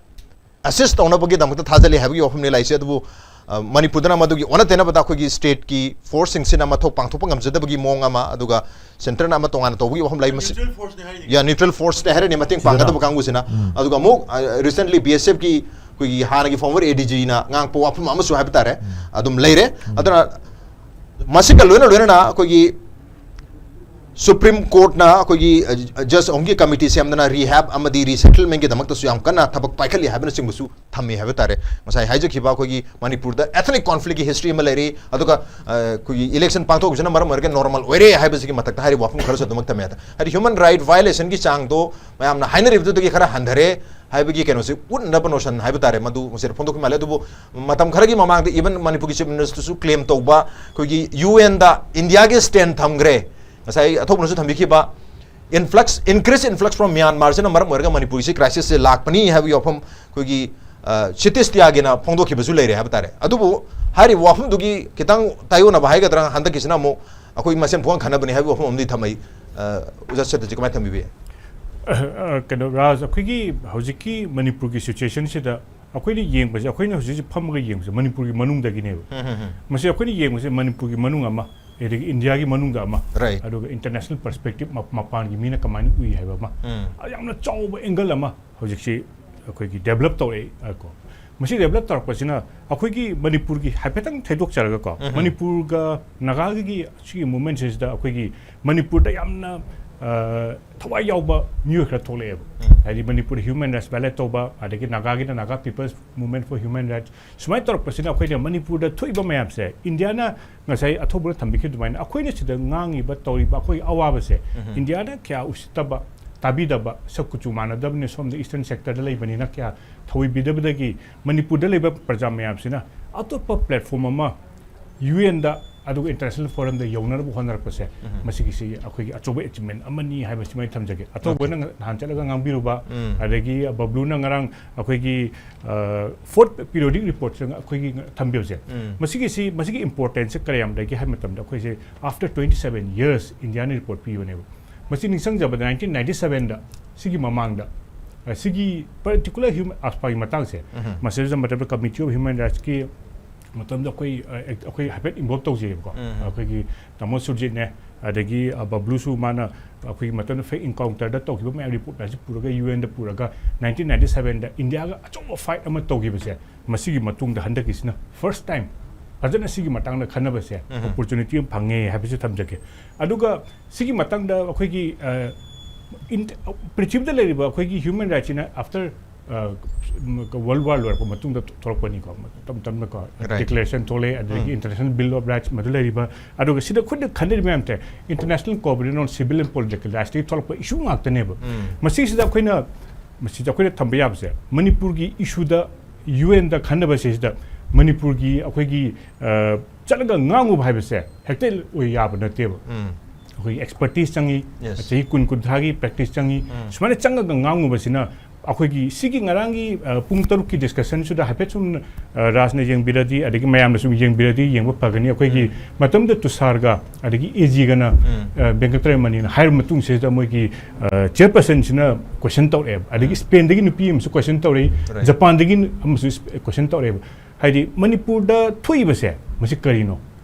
ꯑꯦꯁꯤꯁ ꯇꯧꯅꯕꯒꯤꯗꯃꯛꯇ ꯊꯥꯖꯤꯜꯂꯤ ꯍꯥꯏꯕꯒꯤ ꯋꯥꯐꯝꯅꯤ ꯂꯥꯛꯏꯁꯦ꯫ ꯑꯗꯨꯕꯨ, ꯑ, ꯃꯅꯤꯄꯨꯔꯗꯅ ꯃꯗꯨꯒꯤ ꯑꯣꯟꯅ ꯇꯩꯅꯕꯗ ꯑꯩꯈꯣꯏꯒꯤ ꯁ꯭ꯇꯦꯠꯀꯤ ꯐꯣꯔꯁꯁꯤꯡꯁꯤꯅ ꯃꯊꯧ ꯄꯥꯡꯊꯣꯛꯄ ꯉꯝꯖꯗꯕꯒꯤ ꯃꯑꯣꯡ ꯑꯃ, ꯑꯗꯨꯒ ꯁꯦꯟꯇꯔꯅ ꯑꯃ ꯇꯣꯉꯥꯟꯅ ꯇꯧꯕꯒꯤ ꯋꯥꯐꯝ ꯂꯩ꯫ ꯃꯁꯤ, ꯌꯥ, ꯅ꯭ꯌꯨꯇ꯭ꯔꯦꯜ ꯐꯣꯔꯁꯇ ꯍꯥꯏꯔꯅꯤ, ꯃꯇꯦꯡ ꯄꯥꯡꯒꯗꯕ ꯀꯥꯡꯕꯨꯁꯤꯅ꯫ ꯑꯗꯨꯒ ꯑꯃꯨꯛ, ꯑ, ꯔꯤꯁꯦꯟꯠꯂꯤ ꯕꯤ ꯑꯦꯁ ꯑꯦꯐꯀꯤ ꯑꯩꯈꯣꯏꯒꯤ ꯍꯥꯟꯅꯒꯤ ꯐꯣꯔꯃꯔ ꯑꯦ ꯗꯤ ꯖꯤꯅ ꯉꯥꯡꯉꯛꯄ ꯋꯥꯐꯝ ꯑꯃꯁꯨ ꯍꯥꯏꯕ ꯇꯥꯔꯦ, ꯑꯗꯨꯝ ꯂꯩꯔꯦ꯫ ꯑꯗꯨꯅ ꯃꯁꯤꯒ ꯂꯣꯏꯅ ꯂꯣꯏꯅꯅ ꯑꯩꯈꯣꯏꯒꯤ ꯁꯨꯄ꯭ꯔꯤꯝ ꯀꯣꯔꯠꯅ ꯑꯩꯈꯣꯏꯒꯤ, ꯑ, ꯖꯁ ꯑꯍꯨꯝꯒꯤ ꯀꯃꯤꯇꯤ ꯁꯦꯝꯗꯅ ꯔꯤꯍꯦꯕ ꯑꯃꯗꯤ ꯔꯤꯁꯦꯇꯜꯃꯦꯟꯠꯀꯤꯗꯃꯛꯇꯁꯨ ꯌꯥꯝ ꯀꯟꯅ ꯊꯕꯛ ꯄꯥꯏꯈꯠꯂꯤ ꯍꯥꯏꯕꯅꯆꯤꯡꯕꯁꯨ ꯊꯝꯃꯤ ꯍꯥꯏꯕ ꯇꯥꯔꯦ꯫ ꯉꯁꯥꯏ ꯍꯥꯏꯖꯈꯤꯕ ꯑꯩꯈꯣꯏꯒꯤ ꯃꯅꯤꯄꯨꯔꯗ ethnic conflict ꯀꯤ history ꯑꯃ ꯂꯩꯔꯤ, ꯑꯗꯨꯒ, ꯑ, ꯑꯩꯈꯣꯏꯒꯤ election ꯄꯥꯡꯊꯣꯛꯈꯤꯕꯁꯤꯅ ꯃꯔꯝ ꯑꯣꯏꯔꯒ normal ꯑꯣꯏꯔꯦ ꯍꯥꯏꯕꯁꯤꯒꯤ ꯃꯊꯛꯇ ꯍꯥꯏꯔꯤꯕ ꯋꯥꯐꯝ ꯈꯔꯁꯨ ꯑꯗꯨꯃꯛ ꯊꯝꯃꯦ꯫ ꯍꯥꯏꯗꯤ human right violation ꯒꯤ ꯆꯥꯡꯗꯣ ꯃꯌꯥꯝꯅ ꯍꯥꯏꯅꯔꯤꯕꯗꯨꯗꯒꯤ ꯈꯔ ꯍꯟꯊꯔꯦ ꯍꯥꯏꯕꯒꯤ ꯀꯩꯅꯣꯁꯦ ꯎꯠꯅꯕ notion ꯍꯥꯏꯕ ꯇꯥꯔꯦ, ꯃꯗꯨ ꯉꯁꯤꯗ ꯐꯣꯡꯗꯣꯛꯈꯤ ꯃꯥꯜꯂꯦ꯫ ꯑꯗꯨꯕꯨ ꯃꯇꯝ ꯈꯔꯒꯤ ꯃꯃꯥꯡꯗ even ꯃꯅꯤꯄꯨꯔꯒꯤ chief minister ꯁꯨ claim ꯇꯧꯕ, ꯑꯩꯈꯣꯏꯒꯤ ꯌꯨ ꯑꯦꯟꯗ ꯏꯟꯗꯤꯌꯥꯒꯤ stand ꯊꯝꯈ꯭ꯔꯦ꯫ ꯉꯁꯥꯏ ꯑꯊꯧꯕꯅꯁꯨ ꯊꯝꯕꯤꯈꯤꯕ influx, increase influx from Myanmar ꯁꯤꯅ ꯃꯔꯝ ꯑꯣꯏꯔꯒ ꯃꯅꯤꯄꯨꯔꯒꯤꯁꯤ crisis ꯁꯦ ꯂꯥꯛꯄꯅꯤ ꯍꯥꯏꯕꯒꯤ ꯋꯥꯐꯝ ꯑꯩꯈꯣꯏꯒꯤ, ꯁꯤꯇꯤꯁꯇꯤꯌꯥꯒꯤꯅ ꯐꯣꯡꯗꯣꯛꯈꯤꯕꯁꯨ ꯂꯩꯔꯦ ꯍꯥꯏꯕ ꯇꯥꯔꯦ꯫ ꯑꯗꯨꯕꯨ ꯍꯥꯏꯔꯤꯕ ꯋꯥꯐꯝꯗꯨꯒꯤ ꯈꯤꯇꯪ ꯇꯥꯏꯌꯣꯟꯅꯕ ꯍꯥꯏꯒꯗ꯭ꯔꯥ, ꯍꯟꯗꯛꯀꯤꯁꯤꯅ ꯑꯃꯨꯛ ꯑꯩꯈꯣꯏ ꯃꯁꯦꯟ ꯄꯨꯡꯈꯟ ꯈꯟꯅꯕꯅꯤ ꯍꯥꯏꯕꯒꯤ ꯋꯥꯐꯝ ꯑꯃꯗꯤ ꯊꯝꯃꯛꯏ꯫ ꯑ, ꯑꯣꯖꯥ ꯁꯇ꯭ꯌꯖꯤꯠ ꯀꯃꯥꯏꯅ ꯊꯝꯕꯤꯕ ꯌꯥꯏ? ꯑ, ꯀꯩꯅꯣ, ꯔꯥꯖ, ꯑꯩꯈꯣꯏꯒꯤ ꯍꯧꯖꯤꯛꯀꯤ ꯃꯅꯤꯄꯨꯔꯒꯤ ꯁꯤꯆꯨꯋꯦꯁꯟꯁꯤꯗ ꯑꯩꯈꯣꯏꯅ ꯌꯦꯡꯕꯁꯦ, ꯑꯩꯈꯣꯏꯅ ꯍꯧꯖꯤꯛ ꯍꯧꯖꯤꯛ ꯐꯝꯃꯒ ꯌꯦꯡꯕꯁꯦ ꯃꯅꯤꯄꯨꯔꯒꯤ ꯃꯅꯨꯡꯗꯒꯤꯅꯦꯕ꯫ ꯃꯁꯤ ꯑꯩꯈꯣꯏꯅ ꯌꯦꯡꯕꯁꯦ ꯃꯅꯤꯄꯨꯔꯒꯤ ꯃꯅꯨꯡ ꯑꯃ, ꯑꯗꯒꯤ ꯏꯟꯗꯤꯌꯥꯒꯤ ꯃꯅꯨꯡꯗ ꯑꯃ, Right. ꯑꯗꯨꯒ ꯏꯟꯇꯔꯅꯦꯁꯅꯦꯜ ꯄꯔꯁꯄꯦꯛꯇꯤꯞ ꯃꯄꯥꯟꯒꯤ ꯃꯤꯅ ꯀꯃꯥꯏꯅ ꯎꯏ ꯍꯥꯏꯕ ꯑꯃ, ꯎꯝ. ꯑ, ꯌꯥꯝꯅ ꯆꯥꯎꯕ ꯑꯦꯡꯒꯜ ꯑꯃ ꯍꯧꯖꯤꯛꯁꯤ ꯑꯩꯈꯣꯏꯒꯤ ꯗꯦꯕꯂꯞ ꯇꯧꯔꯛꯑꯦ꯫ ꯑ, ꯀꯣ, ꯃꯁꯤ ꯗꯦꯕꯂꯞ ꯇꯧꯔꯛꯄꯁꯤꯅ ꯑꯩꯈꯣꯏꯒꯤ ꯃꯅꯤꯄꯨꯔꯒꯤ ꯍꯥꯏꯐꯦꯠꯇꯪ ꯊꯩꯗꯣꯛꯆꯔꯒꯀꯣ, ꯎꯝ. ꯃꯅꯤꯄꯨꯔꯒ ꯅꯥꯒꯥꯒꯤ ꯁꯤꯒꯤ ꯃꯨꯚꯃꯦꯟꯁꯤꯗ ꯑꯩꯈꯣꯏꯒꯤ ꯃꯅꯤꯄꯨꯔꯗ ꯌꯥꯝꯅ, ꯑ, ꯊꯋꯥꯏ ꯌꯥꯎꯕ ꯃꯤꯑꯣꯏ ꯈꯔ ꯊꯣꯛꯂꯛꯑꯦꯕ꯫ ꯎꯝ. ꯍꯥꯏꯗꯤ ꯃꯅꯤꯄꯨꯔꯗ ꯍ꯭ꯌꯨꯃꯦꯟ ꯔꯥꯏꯠꯁ ꯚꯥꯏꯂꯦꯠ ꯇꯧꯕ, ꯑꯗꯒꯤ ꯅꯥꯒꯥꯒꯤꯅ Naga People's Movement for Human Rights, ꯁꯨꯃꯥꯏꯅ ꯇꯧꯔꯛꯄꯁꯤꯅ ꯑꯩꯈꯣꯏꯅ ꯃꯅꯤꯄꯨꯔꯗ ꯊꯣꯛꯏꯕ ꯃꯌꯥꯝꯁꯦ, ꯏꯟꯗꯤꯌꯥꯅ ꯉꯁꯥꯏ ꯑꯊꯧꯕꯅ ꯊꯝꯕꯤꯈꯤꯕ ꯑꯗꯨꯃꯥꯏꯅ ꯑꯩꯈꯣꯏꯅ ꯁꯤꯗ ꯉꯥꯡꯉꯤꯕ ꯇꯧꯔꯤꯕ ꯑꯩꯈꯣꯏꯒꯤ ꯑꯋꯥꯕꯁꯦ, ꯎꯝ. ꯏꯟꯗꯤꯌꯥꯅ ꯀꯌꯥ ꯎꯁꯤꯠꯇꯕ, ꯇꯥꯕꯤꯗꯕ, ꯁꯛ ꯀꯨꯆꯨ ꯃꯥꯟꯅꯗꯕꯅꯤꯅ, ꯁꯣꯝꯗ ꯏꯁꯇꯔꯟ ꯁꯦꯛꯇꯔꯗ ꯂꯩꯕꯅꯤꯅ ꯀꯌꯥ ꯊꯧꯑꯣꯏꯕꯤꯗꯕꯗꯒꯤ ꯃꯅꯤꯄꯨꯔꯗ ꯂꯩꯕ ꯄ꯭ꯔꯖꯥ ꯃꯌꯥꯝꯁꯤꯅ ꯑꯇꯣꯞꯄ ꯄ꯭ꯂꯦꯠꯐꯣꯝ ꯑꯃ, ꯌꯨ ꯑꯦꯟꯗ, ꯑꯗꯨꯒ ꯏꯟꯇꯔꯅꯦꯁꯅꯦꯜ ꯐꯣꯔꯝꯗ ꯌꯧꯅꯅꯕ ꯍꯣꯠꯅꯔꯛꯄꯁꯦ, ꯎꯝ. ꯃꯁꯤꯒꯤꯁꯤ ꯑꯩꯈꯣꯏꯒꯤ ꯑꯆꯧꯕ ꯑꯦꯆꯤꯞꯃꯦꯟ ꯑꯃꯅꯤ ꯍꯥꯏꯕꯁꯤꯃ ꯑꯩ ꯊꯝꯖꯒꯦ꯫ ꯑꯊꯧꯕꯅ ꯅꯍꯥꯟ ꯆꯠꯂꯒ ꯉꯥꯡꯕꯤꯔꯨꯕ, ꯎꯝ. ꯑꯗꯒꯤ ꯕꯕ꯭ꯂꯨꯅ ꯉꯔꯥꯡ ꯑꯩꯈꯣꯏꯒꯤ, ꯑ, ꯐꯣꯔꯠ ꯄꯤꯔꯤꯌꯣꯗꯤꯛ ꯔꯤꯄꯣꯔꯠꯁꯤꯗ ꯑꯩꯈꯣꯏꯒꯤ ꯊꯝꯕꯤꯕꯁꯦ, ꯎꯝ. ꯃꯁꯤꯒꯤꯁꯤ, ꯃꯁꯤꯒꯤ ꯏꯝꯄꯣꯔꯇꯦꯟꯁꯁꯦ ꯀꯌꯥꯝꯗꯒꯤ ꯍꯥꯏꯕ ꯃꯇꯝꯗ, ꯑꯩꯈꯣꯏꯁꯦ after twenty seven years ꯏꯟꯗꯤꯌꯥꯅ ꯔꯤꯄꯣꯔꯠ ꯄꯤꯕꯅꯦꯕ꯫ ꯃꯁꯤ ꯅꯤꯡꯁꯤꯡꯖꯕꯗ nineteen ninety sevenꯗ, ꯁꯤꯒꯤ ꯃꯃꯥꯡꯗ, ꯑ, ꯁꯤꯒꯤ ꯄꯔꯇꯤꯀꯨꯂꯔ ꯍ꯭ꯌꯨꯃꯦꯟ ꯑꯥꯁꯄꯥꯒꯤ ꯃꯇꯥꯡꯁꯦ, ꯎꯝ. ꯃꯁꯤꯗ ꯃꯇꯝꯗ ꯀꯃꯤꯇꯤ ꯑꯣꯐ ꯍ꯭ꯌꯨꯃꯦꯟ ꯔꯥꯏꯠꯁꯀꯤ ꯃꯇꯝꯗ ꯑꯩꯈꯣꯏ, ꯑ, ꯑꯦꯛ-, ꯑꯩꯈꯣꯏ ꯍꯥꯏꯐꯦꯠ ꯏꯟꯚꯣꯜꯕ ꯇꯧꯖꯩꯌꯦꯕꯀꯣ꯫ ꯎꯝ. ꯑꯩꯈꯣꯏꯒꯤ ꯇꯥꯃꯣ ꯁꯨꯔꯖꯤꯠꯅꯦ, ꯑꯗꯒꯤ, ꯑ, ꯕꯕ꯭ꯂꯨꯁꯨ ꯃꯥꯅ ꯑꯩꯈꯣꯏꯒꯤ ꯃꯇꯝꯗ ꯐꯦꯛ ꯏꯟꯀꯥꯎꯟꯇꯔꯗ ꯇꯧꯈꯤꯕ ꯃꯌꯥꯝ ꯔꯤꯄꯣꯔꯠ ꯃꯌꯥꯝꯁꯤ ꯄꯨꯔꯒ ꯌꯨ ꯑꯦꯟꯗ ꯄꯨꯔꯒ nineteen ninety sevenꯗ ꯏꯟꯗꯤꯌꯥꯒ ꯑꯆꯧꯕ ꯐꯥꯏꯠ ꯑꯃ ꯇꯧꯈꯤꯕꯁꯦ, ꯃꯁꯤꯒꯤ ꯃꯇꯨꯡꯗ ꯍꯟꯗꯛꯀꯤꯁꯤꯅ ꯐꯥꯔꯁ ꯇꯥꯏꯝ ꯐꯖꯅ ꯁꯤꯒꯤ ꯃꯇꯥꯡꯗ ꯈꯟꯅꯕꯁꯦ, ꯎꯝ. ꯑꯣꯄꯣꯔꯆꯨꯅꯤꯇꯤ ꯑꯃ ꯐꯪꯉꯦ ꯍꯥꯏꯕꯁꯤ ꯊꯝꯖꯒꯦ꯫ ꯑꯗꯨꯒ ꯁꯤꯒꯤ ꯃꯇꯥꯡꯗ ꯑꯩꯈꯣꯏꯒꯤ, ꯑ, ꯏꯟ-, ꯄ꯭ꯔꯤꯊꯤꯕꯤꯗ ꯂꯩꯔꯤꯕ ꯑꯩꯈꯣꯏꯒꯤ ꯍ꯭ꯌꯨꯃꯦꯟ ꯔꯥꯏꯠꯁꯤꯅ ꯑꯥꯐꯇꯔ, ꯑ, ꯋꯥꯔꯜ ꯋꯥꯔ ꯂꯣꯏꯔꯛꯄ ꯃꯇꯨꯡꯗ ꯊꯣꯛꯂꯛꯄꯅꯤꯀꯣ, ꯇꯞ ꯇꯞꯅꯀꯣ, Right. ꯗꯤꯀ꯭ꯂꯦꯔꯦꯁꯟ ꯊꯣꯛꯂꯛꯑꯦ, ꯑꯗꯒꯤ ꯎꯝ. ꯏꯟꯇꯔꯅꯦꯁꯅꯦꯜ ꯕꯤꯜ ꯑꯣꯐ ꯔꯥꯏꯠꯁ ꯃꯗꯨ ꯂꯩꯔꯤꯕ, ꯑꯗꯨꯒ ꯁꯤꯗ ꯑꯩꯈꯣꯏꯅ ꯈꯟꯅꯔꯤꯕ ꯃꯌꯥꯝꯁꯦ, International Covenant on Civil and Political Rightsꯇꯒꯤ ꯊꯣꯛꯂꯛꯄ ꯏꯁꯨ ꯉꯥꯛꯇꯅꯦꯕ꯫ ꯎꯝ. ꯃꯁꯤꯁꯤꯗ ꯑꯩꯈꯣꯏꯅ, ꯃꯁꯤꯗ ꯑꯩꯈꯣꯏꯅ ꯊꯝꯕ ꯌꯥꯕꯁꯦ, ꯃꯅꯤꯄꯨꯔꯒꯤ ꯏꯁꯨꯗ ꯌꯨ ꯑꯦꯟꯗ ꯈꯟꯅꯕꯁꯤꯗ ꯃꯅꯤꯄꯨꯔꯒꯤ ꯑꯩꯈꯣꯏꯒꯤ, ꯑ, ꯆꯠꯂꯒ ꯉꯥꯡꯉꯨꯕ ꯍꯥꯏꯕꯁꯦ ꯍꯦꯛꯇ ꯑꯣꯏ ꯌꯥꯕ ꯅꯠꯇꯦꯕ꯫ ꯎꯝ. ꯑꯩꯈꯣꯏꯒꯤ ꯑꯦꯛꯁꯄꯔꯇꯤꯁ ꯆꯪꯉꯤ, Yes. ꯆꯍꯤ ꯀꯨꯟ ꯀꯨꯟꯊ꯭ꯔꯥꯒꯤ ꯄ꯭ꯔꯦꯛꯇꯤꯁ ꯆꯪꯉꯤ꯫ ꯎꯝ. ꯁꯨꯃꯥꯏꯅ ꯆꯪꯉꯒ ꯉꯥꯡꯉꯨꯕꯁꯤꯅ ꯑꯩꯈꯣꯏꯒꯤ ꯁꯤꯒꯤ ꯉꯔꯥꯡꯒꯤ, ꯑ, ꯄꯨꯡ ꯇꯔꯨꯛꯀꯤ discussion ꯁꯤꯗ ꯍꯥꯏꯐꯦꯠ ꯁꯨꯝ, ꯑ, ꯔꯥꯖꯅ ꯌꯦꯡꯕꯤꯔꯗꯤ, ꯑꯗꯒꯤ ꯃꯌꯥꯝꯅꯁꯨ ꯌꯦꯡꯕꯤꯔꯗꯤ, ꯌꯦꯡꯕ ꯐꯒꯅꯤ꯫ ꯑꯩꯈꯣꯏꯒꯤ ꯎꯝ꯫ ꯃꯇꯝꯗ ꯇꯨꯁꯥꯔꯒ ꯑꯗꯒꯤ ꯑꯦ ꯖꯤꯒꯅ, ꯎꯝ꯫ ꯑ, ꯕꯦꯡꯀꯇꯔꯃꯅꯤꯅ ꯍꯥꯏꯔꯕ ꯃꯇꯨꯡꯁꯤꯗ ꯃꯣꯏꯒꯤ, ꯑ, chairperson ꯁꯤꯅ question ꯇꯧꯔꯛꯑꯦꯕ꯫ ꯑꯗꯒꯤ ꯎꯝ꯫ ꯁ꯭ꯄꯦꯟꯗꯒꯤ ꯅꯨꯄꯤ ꯑꯃꯁꯨ question ꯇꯧꯔꯛꯏ, right꯫ ꯖꯄꯥꯟꯗꯒꯤ ꯑꯃꯁꯨ ꯏꯁ-, question ꯇꯧꯔꯛꯑꯦꯕ꯫ ꯍꯥꯏꯗꯤ ꯃꯅꯤꯄꯨꯔꯗ ꯊꯣꯛꯏꯕꯁꯦ ꯃꯁꯤ ꯀꯔꯤꯅꯣ?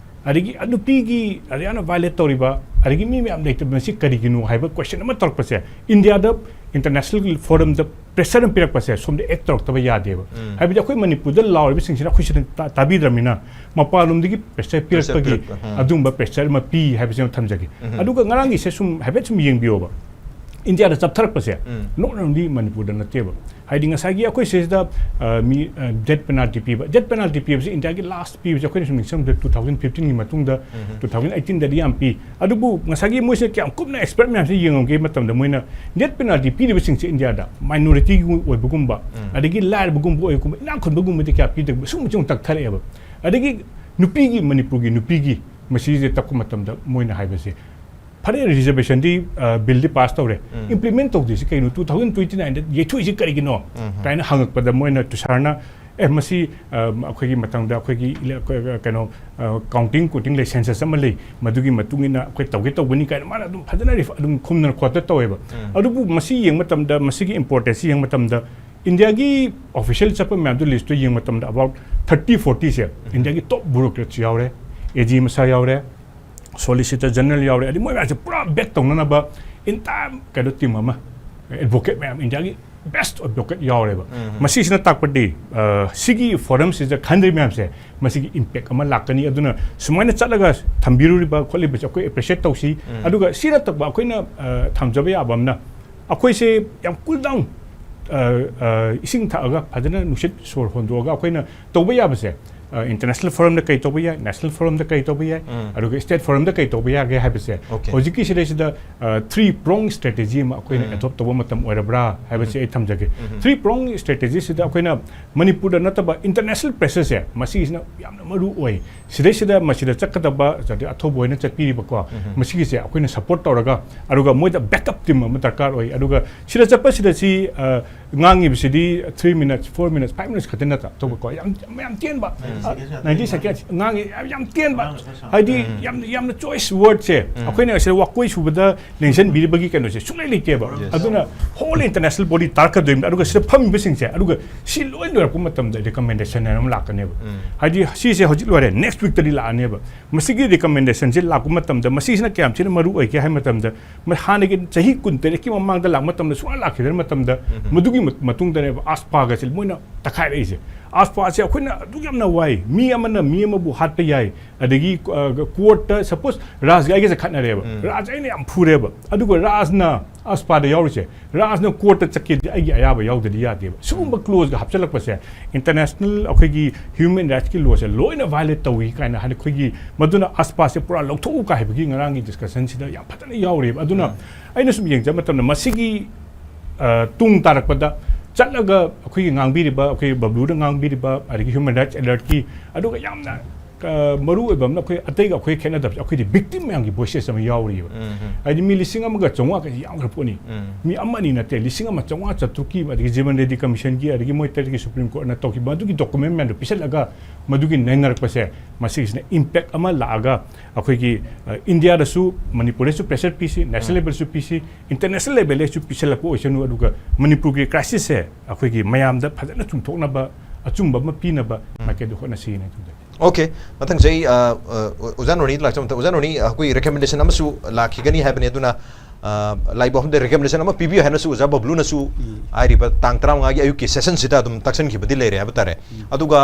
ꯑꯗꯒꯤ ꯅꯨꯄꯤꯒꯤ ꯑꯗꯩ ꯑꯅ violate ꯇꯧꯔꯤꯕ, ꯑꯗꯒꯤ ꯃꯤ ꯃꯌꯥꯝ ꯂꯩꯇꯕ ꯃꯁꯤ ꯀꯔꯤꯒꯤꯅꯣ ꯍꯥꯏꯕ question ꯑꯃ ꯇꯧꯔꯛꯄꯁꯦ, ꯏꯟꯗꯤꯌꯥꯗ international forum ꯗ pressure ꯑꯃ ꯄꯤꯔꯛꯄꯁꯦ ꯁꯣꯝꯗ act ꯇꯧꯔꯛꯇꯕ ꯌꯥꯗꯦꯕ꯫ ꯎꯝ꯫ ꯍꯥꯏꯕꯗꯤ ꯑꯩꯈꯣꯏ ꯃꯅꯤꯄꯨꯔꯗ ꯂꯥꯎꯔꯤꯕꯁꯤꯡꯁꯤꯅ ꯑꯩꯈꯣꯏ ꯁꯤꯗ ꯇꯥ-, ꯇꯥꯕꯤꯗ꯭ꯔꯕꯅꯤꯅ ꯃꯄꯥꯟꯂꯣꯝꯗꯒꯤ pressure pressure ꯄꯤꯔꯛꯄꯒꯤ ꯄꯤꯔꯛꯄ, ꯎꯝ꯫ ꯑꯗꯨꯒꯨꯝꯕ pressure ꯑꯃ ꯄꯤ ꯍꯥꯏꯕꯁꯤ ꯑꯃ ꯊꯝꯖꯒꯦ꯫ ꯎꯝ꯫ ꯑꯗꯨꯒ ꯉꯔꯥꯡꯒꯤꯁꯦ ꯁꯨꯝ ꯍꯥꯏꯐꯦꯠ ꯁꯨꯝ ꯌꯦꯡꯕꯤꯌꯣꯕ꯫ ꯏꯟꯗꯤꯌꯥꯗ ꯆꯞꯊꯔꯛꯄꯁꯦ ꯎꯝ꯫ not only ꯃꯅꯤꯄꯨꯔꯗ ꯅꯠꯇꯦꯕ꯫ ꯍꯥꯏꯗꯤ ꯉꯁꯥꯏꯒꯤ ꯑꯩꯈꯣꯏ ꯁꯤꯗ, ꯑ, ꯃꯤ, ꯑ, death penalty ꯄꯤꯕ꯫ Death penalty ꯄꯤꯕꯁꯤ ꯏꯟꯗꯤꯌꯥꯒꯤ last ꯄꯤꯕꯁꯦ ꯑꯩꯈꯣꯏꯅ ꯁꯨꯝ ꯅꯤꯡꯁꯤꯡꯕꯗ two thousand fifteen ꯒꯤ ꯃꯇꯨꯡꯗ, ꯎꯝ꯫ two thousand eighteen ꯗꯗꯤ ꯌꯥꯝ ꯄꯤ꯫ ꯑꯗꯨꯕꯨ ꯉꯁꯥꯏꯒꯤ ꯃꯣꯏꯁꯤꯅ ꯀꯌꯥꯝ ꯀꯨꯞꯅ expert ꯃꯌꯥꯝꯁꯤ ꯌꯦꯡꯉꯝꯒꯦ ꯃꯇꯝꯗ ꯃꯣꯏꯅ death penalty ꯄꯤꯔꯤꯕꯁꯤꯡꯁꯦ ꯏꯟꯗꯤꯌꯥꯗ minority ꯑꯣꯏꯕꯒꯨꯝꯕ, ꯎꯝ꯫ ꯑꯗꯒꯤ ꯂꯥꯏꯔꯕꯒꯨꯝꯕ ꯑꯣꯏꯕꯒꯨꯝꯕ, ꯏꯅꯥꯛ ꯈꯨꯟꯕꯒꯨꯝꯕꯗꯤ ꯀꯌꯥ ꯄꯤꯗꯕ, ꯁꯨꯝ ꯁꯨꯝ ꯇꯛꯊꯔꯛꯑꯦꯕ꯫ ꯑꯗꯒꯤ ꯅꯨꯄꯤꯒꯤ, ꯃꯅꯤꯄꯨꯔꯒꯤ ꯅꯨꯄꯤꯒꯤ ꯃꯁꯤꯁꯦ ꯇꯛꯄ ꯃꯇꯝꯗ ꯃꯣꯏꯅ ꯍꯥꯏꯕꯁꯦ, "ꯐꯔꯦ, reservation ꯗꯤ, ꯑ, bill ꯗꯤ pass ꯇꯧꯔꯦ, ꯎꯝ꯫ Implement ꯇꯧꯗ꯭ꯔꯤꯁꯤ ꯀꯩꯅꯣ? Two thousand twenty nine ꯗ ꯌꯩꯊꯣꯛꯏꯁꯤ ꯀꯔꯤꯒꯤꯅꯣ?" ꯎꯝ꯫ ꯀꯥꯏꯅ ꯍꯪꯉꯛꯄꯗ ꯃꯣꯏꯅ, ꯇꯨꯁꯥꯔꯅ, "ꯑꯦ, ꯃꯁꯤ, ꯑ, ꯑꯩꯈꯣꯏꯒꯤ ꯃꯇꯝꯗ ꯑꯩꯈꯣꯏꯒꯤ ꯏꯂꯦ-, ꯑꯩꯈꯣꯏ, ꯑ, ꯀꯩꯅꯣ, ꯑ, counting quoting ꯂꯩ, census ꯑꯃ ꯂꯩ, ꯃꯗꯨꯒꯤ ꯃꯇꯨꯡ ꯏꯟꯅ ꯑꯩꯈꯣꯏ ꯇꯧꯒꯦ ꯇꯧꯕꯅꯤ" ꯀꯥꯏꯅ ꯃꯥꯅ ꯑꯗꯨꯝ ꯐꯖꯅ ꯔꯤꯐ-, ꯑꯗꯨꯝ ꯈꯨꯝꯅ ꯈꯣꯠꯇ ꯇꯧꯋꯦꯕ꯫ ꯎꯝ꯫ ꯑꯗꯨꯕꯨ ꯃꯁꯤ ꯌꯦꯡꯕ ꯃꯇꯝꯗ, ꯃꯁꯤꯒꯤ importance ꯁꯤ ꯌꯦꯡꯕ ꯃꯇꯝꯗ, ꯏꯟꯗꯤꯌꯥꯒꯤ official ꯆꯠꯄ ꯃꯌꯥꯝꯗꯨ list ꯇꯨ ꯌꯦꯡꯕ ꯃꯇꯝꯗ about thirty forty ꯁꯦ ꯎꯝ꯫ ꯏꯟꯗꯤꯌꯥꯒꯤ top bureaucrats ꯌꯥꯎꯔꯦ, ꯑꯦ ꯖꯤ ꯃꯁꯥ ꯌꯥꯎꯔꯦ, Solicitor General ꯌꯥꯎꯔꯦ, ꯑꯗꯩ ꯃꯣꯏ ꯃꯌꯥꯝꯁꯦ ꯄꯨꯔꯥ back ꯇꯧꯅꯅꯕ entire ꯀꯩꯅꯣ team ꯑꯃ, advocate ꯃꯌꯥꯝ, ꯏꯟꯗꯤꯌꯥꯒꯤ best advocate ꯌꯥꯎꯔꯦꯕ꯫ ꯎꯝ꯫ ꯃꯁꯤꯁꯤꯅ ꯇꯥꯛꯄꯗꯤ, ꯑ, ꯁꯤꯒꯤ forum ꯁꯤꯗ ꯈꯟꯗ꯭ꯔꯤ ꯃꯌꯥꯝꯁꯦ ꯃꯁꯤꯒꯤ impact ꯑꯃ ꯂꯥꯛꯀꯅꯤ꯫ ꯑꯗꯨꯅ ꯁꯨꯃꯥꯏꯅ ꯆꯠꯂꯒ ꯊꯝꯕꯤꯔꯨꯔꯤꯕ ꯈꯣꯠꯂꯤꯕꯁꯦ ꯑꯩꯈꯣꯏ appreciate ꯇꯧꯁꯤ꯫ ꯎꯝ꯫ ꯑꯗꯨꯒ ꯁꯤ ꯅꯠꯇꯕ ꯑꯩꯈꯣꯏꯅ, ꯑ, ꯊꯝꯖꯕ ꯌꯥꯕ ꯑꯃꯅ, ꯑꯩꯈꯣꯏꯁꯦ ꯌꯥꯝ cool down, ꯑ, ꯑ, ꯏꯁꯤꯡ ꯊꯛꯑꯒ ꯐꯖꯅ ꯅꯨꯡꯁꯤꯠ ꯁꯣꯔ ꯍꯣꯟꯗꯣꯛꯑꯒ ꯑꯩꯈꯣꯏꯅ ꯇꯧꯕ ꯌꯥꯕꯁꯦ, ꯑ, international forum ꯗ ꯀꯩ ꯇꯧꯕ ꯌꯥꯏ, national forum ꯗ ꯀꯩ ꯇꯧꯕ ꯌꯥꯏ, ꯎꯝ꯫ ꯑꯗꯨꯒ state forum ꯗ ꯀꯩ ꯇꯧꯕ ꯌꯥꯒꯦ ꯍꯥꯏꯕꯁꯦ, okay꯫ ꯍꯧꯖꯤꯛꯀꯤ ꯁꯤꯗꯩꯁꯤꯗ, ꯑ, three prong strategy ꯑꯃ ꯑꯩꯈꯣꯏꯅ ꯎꯝ꯫ adopt ꯇꯧꯕ ꯃꯇꯝ ꯑꯣꯏꯔꯕ꯭ꯔꯥ ꯍꯥꯏꯕꯁꯤ ꯎꯝ꯫ ꯑꯩ ꯊꯝꯖꯒꯦ꯫ ꯎꯝ꯫ Three prong strategy ꯁꯤꯗ ꯑꯩꯈꯣꯏꯅ ꯃꯅꯤꯄꯨꯔꯗ ꯅꯠꯇꯕ international pressure ꯁꯦ ꯃꯁꯤꯒꯤꯁꯤꯅ ꯌꯥꯝꯅ ꯃꯔꯨ ꯑꯣꯏ꯫ ꯁꯤꯗꯩꯁꯤꯗ ꯃꯁꯤꯗ ꯆꯠꯀꯗꯕ, ꯉꯁꯥꯏꯒꯤ ꯑꯊꯧꯕ ꯍꯣꯏꯅ ꯆꯠꯄꯤꯔꯤꯕꯀꯣ, ꯎꯝ꯫ ꯃꯁꯤꯒꯤꯁꯦ ꯑꯩꯈꯣꯏꯅ support ꯇꯧꯔꯒ, ꯑꯗꯨꯒ ꯃꯣꯏꯗ backup team ꯑꯃ ꯗꯔꯀꯥꯔ ꯑꯣꯏ꯫ ꯑꯗꯨꯒ ꯁꯤꯗ ꯆꯠꯄꯁꯤꯗ ꯁꯤ, ꯑ, ꯉꯥꯡꯉꯤꯕꯁꯤꯗꯤ three minutes, four minutes, five minutes ꯈꯛꯇ ꯅꯠꯇ꯭ꯔꯥ? ꯑꯇꯣꯞꯄ ꯀꯣ, ꯌꯥꯝ, ꯌꯥꯝ, ꯌꯥꯝ ꯇꯦꯟꯕ꯫ Ninety seconds ꯉꯥꯡꯉꯤ, ꯌꯥꯝ, ꯌꯥꯝ ꯇꯦꯟꯕ꯫ ꯍꯥꯏꯗꯤ ꯌꯥꯝ, ꯌꯥꯝꯅ choice word ꯁꯦ ꯑꯩꯈꯣꯏꯅ ꯁꯤꯗ ꯋꯥꯀꯣꯏ ꯁꯨꯕꯗ ꯂꯦꯡꯁꯤꯟꯕꯤꯔꯕꯒꯤ ꯀꯩꯅꯣꯁꯦ ꯁꯨꯡꯂꯩ ꯂꯩꯇꯦꯕ꯫ ꯑꯗꯨꯅ whole international body ꯇꯥꯔꯛꯀꯗꯣꯏꯅꯤ꯫ ꯑꯗꯨꯒ ꯁꯤꯗ ꯐꯝꯃꯤꯕꯁꯤꯡꯁꯦ, ꯑꯗꯨꯒ ꯁꯤ ꯂꯣꯏ ꯂꯣꯏꯔꯛꯄ ꯃꯇꯝꯗ recommendation ꯍꯥꯏꯅ ꯑꯃ ꯂꯥꯛꯀꯅꯦꯕ꯫ ꯍꯥꯏꯗꯤ ꯁꯤꯁꯦ ꯍꯧꯖꯤꯛ ꯂꯣꯏꯔꯦ, next week ꯇꯗꯤ ꯂꯥꯛꯑꯅꯦꯕ꯫ ꯃꯁꯤꯒꯤ recommendation ꯁꯦ ꯂꯥꯛꯄ ꯃꯇꯝꯗ, ꯃꯁꯤꯁꯤꯅ ꯀꯌꯥꯝ ꯊꯤꯅ ꯃꯔꯨ ꯑꯣꯏꯒꯦ ꯍꯥꯏꯕ ꯃꯇꯝꯗ, ꯃ-, ꯍꯥꯟꯅꯒꯤ ꯆꯍꯤ ꯀꯨꯟꯇꯔꯦꯠꯀꯤ ꯃꯃꯥꯡꯗ ꯂꯥꯛꯄ ꯃꯇꯝꯗ ꯁꯨꯡꯂꯥꯛ ꯂꯥꯛꯈꯤꯗꯕ ꯃꯇꯝꯗ, ꯃꯗꯨꯒꯤ ꯃ-, ꯃꯇꯨꯡꯗꯅꯦꯕ AFSPA ꯒꯁꯦ ꯃꯣꯏꯅ ꯇꯛꯈꯥꯏꯔꯛꯏꯁꯦ꯫ AFSPA ꯁꯦ ꯑꯩꯈꯣꯏꯅ ꯑꯗꯨꯛ ꯌꯥꯝꯅ ꯋꯥꯏ, ꯃꯤ ꯑꯃꯅ ꯃꯤ ꯑꯃꯕꯨ ꯍꯥꯠꯄ ꯌꯥꯏ, ꯑꯗꯒꯤ, ꯑ, court ꯇ suppose ꯔꯥꯖꯒ ꯑꯩꯒꯁꯦ ꯈꯠꯅꯔꯦꯕ, ꯔꯥꯖ ꯑꯩꯅ ꯌꯥꯝ ꯐꯨꯔꯦꯕ, ꯑꯗꯨꯒ ꯔꯥꯖꯅ AFSPA ꯗ ꯌꯥꯎꯔꯤꯁꯦ, ꯔꯥꯖꯅ court ꯇ ꯆꯠꯀꯦꯗꯤ ꯑꯩꯒꯤ ꯑꯌꯥꯕ ꯌꯥꯎꯗꯗꯤ ꯌꯥꯗꯦꯕ꯫ ꯁꯤꯒꯨꯝꯕ clause ꯒ ꯍꯥꯞꯆꯤꯜꯂꯛꯄꯁꯦ international ꯑꯩꯈꯣꯏꯒꯤ human rights ꯀꯤ law ꯁꯦ ꯂꯣꯏꯅ violate ꯇꯧꯏ ꯀꯥꯏꯅ ꯍꯥꯏꯅ ꯑꯩꯈꯣꯏꯒꯤ, ꯃꯗꯨꯅ AFSPA ꯁꯦ ꯄꯨꯔꯥ ꯂꯧꯊꯣꯛꯎ ꯀꯥꯏ ꯍꯥꯏꯕꯒꯤ ꯉꯔꯥꯡꯒꯤ discussion ꯁꯤꯗ ꯌꯥꯝ ꯐꯖꯅ ꯌꯥꯎꯔꯤꯕ꯫ ꯑꯗꯨꯅ ꯑꯩꯅ ꯁꯨꯝ ꯌꯦꯡꯖꯕ ꯃꯇꯝꯗ ꯃꯁꯤꯒꯤ, ꯑ, ꯇꯨꯡ ꯇꯥꯔꯛꯄꯗ ꯆꯠꯂꯒ ꯑꯩꯈꯣꯏꯒꯤ ꯉꯥꯡꯕꯤꯔꯤꯕ, ꯑꯩꯈꯣꯏ ꯕꯕ꯭ꯂꯨꯅ ꯉꯥꯡꯕꯤꯔꯤꯕ, ꯑꯗꯒꯤ human rights alert ꯀꯤ, ꯑꯗꯨꯒ ꯌꯥꯝꯅ, ꯑ, ꯃꯔꯨ ꯑꯣꯏꯕ ꯑꯃꯅ ꯑꯩꯈꯣꯏ ꯑꯇꯩꯒ ꯑꯩꯈꯣꯏ ꯈꯦꯠꯅꯗꯕꯁꯦ, ꯑꯩꯈꯣꯏꯗꯤ victim ꯃꯌꯥꯝꯒꯤ voices ꯑꯃ ꯌꯥꯎꯔꯤꯕ꯫ ꯍꯥꯏꯗꯤ ꯃꯤ ꯂꯤꯁꯤꯡ ꯑꯃꯒ ꯆꯥꯝꯃꯉꯥ ꯀꯩꯁꯦ ꯌꯥꯝꯈ꯭ꯔ ꯄꯣꯠꯅꯤ꯫ ꯃꯤ ꯑꯃ ꯑꯅꯤ ꯅꯠꯇꯦ, ꯂꯤꯁꯤꯡ ꯑꯃ ꯆꯥꯝꯃꯉꯥ ꯆꯥꯇ꯭ꯔꯨꯛꯀꯤ, ꯑꯗꯒꯤ Jeevan Reddy Commission ꯒꯤ, ꯑꯗꯒꯤ ꯃꯣꯏ ꯇꯔꯦꯠꯀꯤ Supreme Court ꯅ ꯇꯧꯈꯤꯕ ꯑꯗꯨꯒꯤ document ꯃꯌꯥꯝꯗꯣ ꯄꯤꯁꯜꯂꯒ ꯃꯗꯨꯒꯤ ꯅꯩꯅꯔꯛꯄꯁꯦ, ꯃꯁꯤꯒꯤꯁꯤꯅ impact ꯑꯃ ꯂꯥꯛꯑꯒ ꯑꯩꯈꯣꯏꯒꯤ, ꯑ, ꯏꯟꯗꯤꯌꯥꯗꯁꯨ, ꯃꯅꯤꯄꯨꯔꯗꯁꯨ pressure ꯄꯤꯁꯤ, national level ꯁꯨ ꯄꯤꯁꯤ, international level ꯁꯨ ꯄꯤꯁꯜꯂꯛꯄ ꯑꯣꯏꯁꯅꯨ, ꯑꯗꯨꯒ ꯃꯅꯤꯄꯨꯔꯒꯤ crisis ꯁꯦ ꯑꯩꯈꯣꯏꯒꯤ ꯃꯌꯥꯝꯗ ꯐꯖꯅ ꯆꯨꯝꯊꯣꯛꯅꯕ, ꯑꯆꯨꯝꯕ ꯑꯃ ꯄꯤꯅꯕ ꯃꯥꯏꯀꯩꯗ ꯍꯣꯠꯅꯁꯤꯅ ꯊꯝꯖꯒꯦ꯫ OK, ꯃꯊꯪꯁꯦ ꯑꯩ, ꯑ, ꯑ, ꯑꯣꯖꯥ ꯅꯣꯅꯤ ꯂꯥꯛꯆꯕ ꯃꯇꯝꯗ, ꯑꯣꯖꯥ ꯅꯣꯅꯤ, ꯑꯩꯈꯣꯏ recommendation ꯑꯃꯁꯨ ꯂꯥꯛꯈꯤꯒꯅꯤ ꯍꯥꯏꯕꯅꯤ, ꯑꯗꯨꯅ, ꯑ, ꯂꯥꯛꯏꯕ ꯃꯐꯝꯗ recommendation ꯑꯃ ꯄꯤꯕꯤꯌꯨ ꯍꯥꯏꯅꯁꯨ ꯑꯣꯖꯥ ꯕꯕ꯭ꯂꯨꯅꯁꯨ ꯍꯥꯏꯔꯤꯕ ꯇꯥꯡ ꯇꯔꯥꯃꯉꯥꯒꯤ ꯑꯌꯨꯛꯀꯤ session ꯁꯤꯗ ꯑꯗꯨꯝ ꯇꯛꯁꯤꯟꯈꯤꯕꯗꯤ ꯂꯩꯔꯦ ꯍꯥꯏꯕ ꯇꯥꯔꯦ꯫ ꯑꯗꯨꯒ,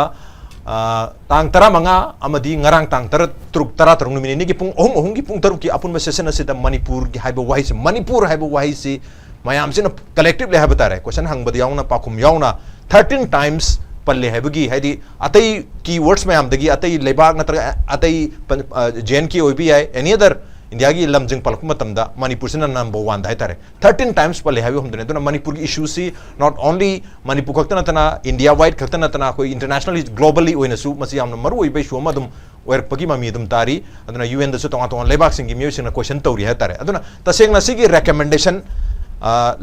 ꯑ, ꯇꯥꯡ ꯇꯔꯥꯃꯉꯥ ꯑꯃꯗꯤ ꯉꯔꯥꯡ ꯇꯥꯡ ꯇꯔꯥ ꯇꯔꯨꯛ, ꯇꯔꯥ ꯇꯔꯨꯛ ꯅꯨꯃꯤꯠ ꯅꯤꯅꯤꯒꯤ ꯄꯨꯡ ꯑꯍꯨꯝ, ꯑꯍꯨꯝꯒꯤ ꯄꯨꯡ ꯇꯔꯨꯛꯀꯤ ꯑꯄꯨꯟꯕ session ꯑꯁꯤꯗ ꯃꯅꯤꯄꯨꯔꯒꯤ ꯍꯥꯏꯕ ꯋꯥꯍꯩꯁꯤ, ꯃꯅꯤꯄꯨꯔ ꯍꯥꯏꯕ ꯋꯥꯍꯩꯁꯤ ꯃꯌꯥꯝꯁꯤꯅ collectively ꯍꯥꯏꯕ ꯇꯥꯔꯦ, question ꯍꯪꯕꯗ ꯌꯥꯎꯅ, ꯄꯥꯎꯈꯨꯝ ꯌꯥꯎꯅ thirteen times ꯄꯜꯂꯦ ꯍꯥꯏꯕꯒꯤ, ꯍꯥꯏꯗꯤ ꯑꯇꯩ keywords ꯃꯌꯥꯝꯗꯒꯤ, ꯑꯇꯩ ꯂꯩꯕꯥꯛ ꯅꯠꯇ꯭ꯔꯒ ꯑꯇꯩ ꯄ-, ꯑ, J and K ꯑꯣꯏꯕ ꯌꯥꯏ, any other ꯏꯟꯗꯤꯌꯥꯒꯤ ꯂꯝꯁꯤꯡ ꯄꯜꯂꯛꯄ ꯃꯇꯝꯗ ꯃꯅꯤꯄꯨꯔꯁꯤꯅ number one ꯗ ꯍꯥꯏ ꯇꯥꯔꯦ, thirteen times ꯄꯜꯂꯦ ꯍꯥꯏꯕ ꯍꯨꯝꯗꯅꯤ꯫ ꯑꯗꯨꯅ ꯃꯅꯤꯄꯨꯔꯒꯤ issue ꯁꯤ not only ꯃꯅꯤꯄꯨꯔ ꯈꯛꯇ ꯅꯠꯇꯅ, India wide ꯈꯛꯇ ꯅꯠꯇꯅ, ꯑꯩꯈꯣꯏ internationally, globally ꯑꯣꯏꯅꯁꯨ ꯃꯁꯤ ꯌꯥꯝꯅ ꯃꯔꯨ ꯑꯣꯏꯕ issue ꯑꯃ ꯑꯗꯨꯝ ꯑꯣꯏꯔꯛꯄꯒꯤ ꯃꯃꯤ ꯑꯗꯨꯝ ꯇꯥꯔꯤ꯫ ꯑꯗꯨꯅ UN ꯗꯁꯨ ꯇꯣꯉꯥꯟ ꯇꯣꯉꯥꯟꯕ ꯂꯩꯕꯥꯛꯁꯤꯡꯒꯤ ꯃꯤꯑꯣꯏꯁꯤꯡꯅ question ꯇꯧꯔꯤ ꯍꯥꯏ ꯇꯥꯔꯦ꯫ ꯑꯗꯨꯅ ꯇꯁꯦꯡꯅ ꯁꯤꯒꯤ recommendation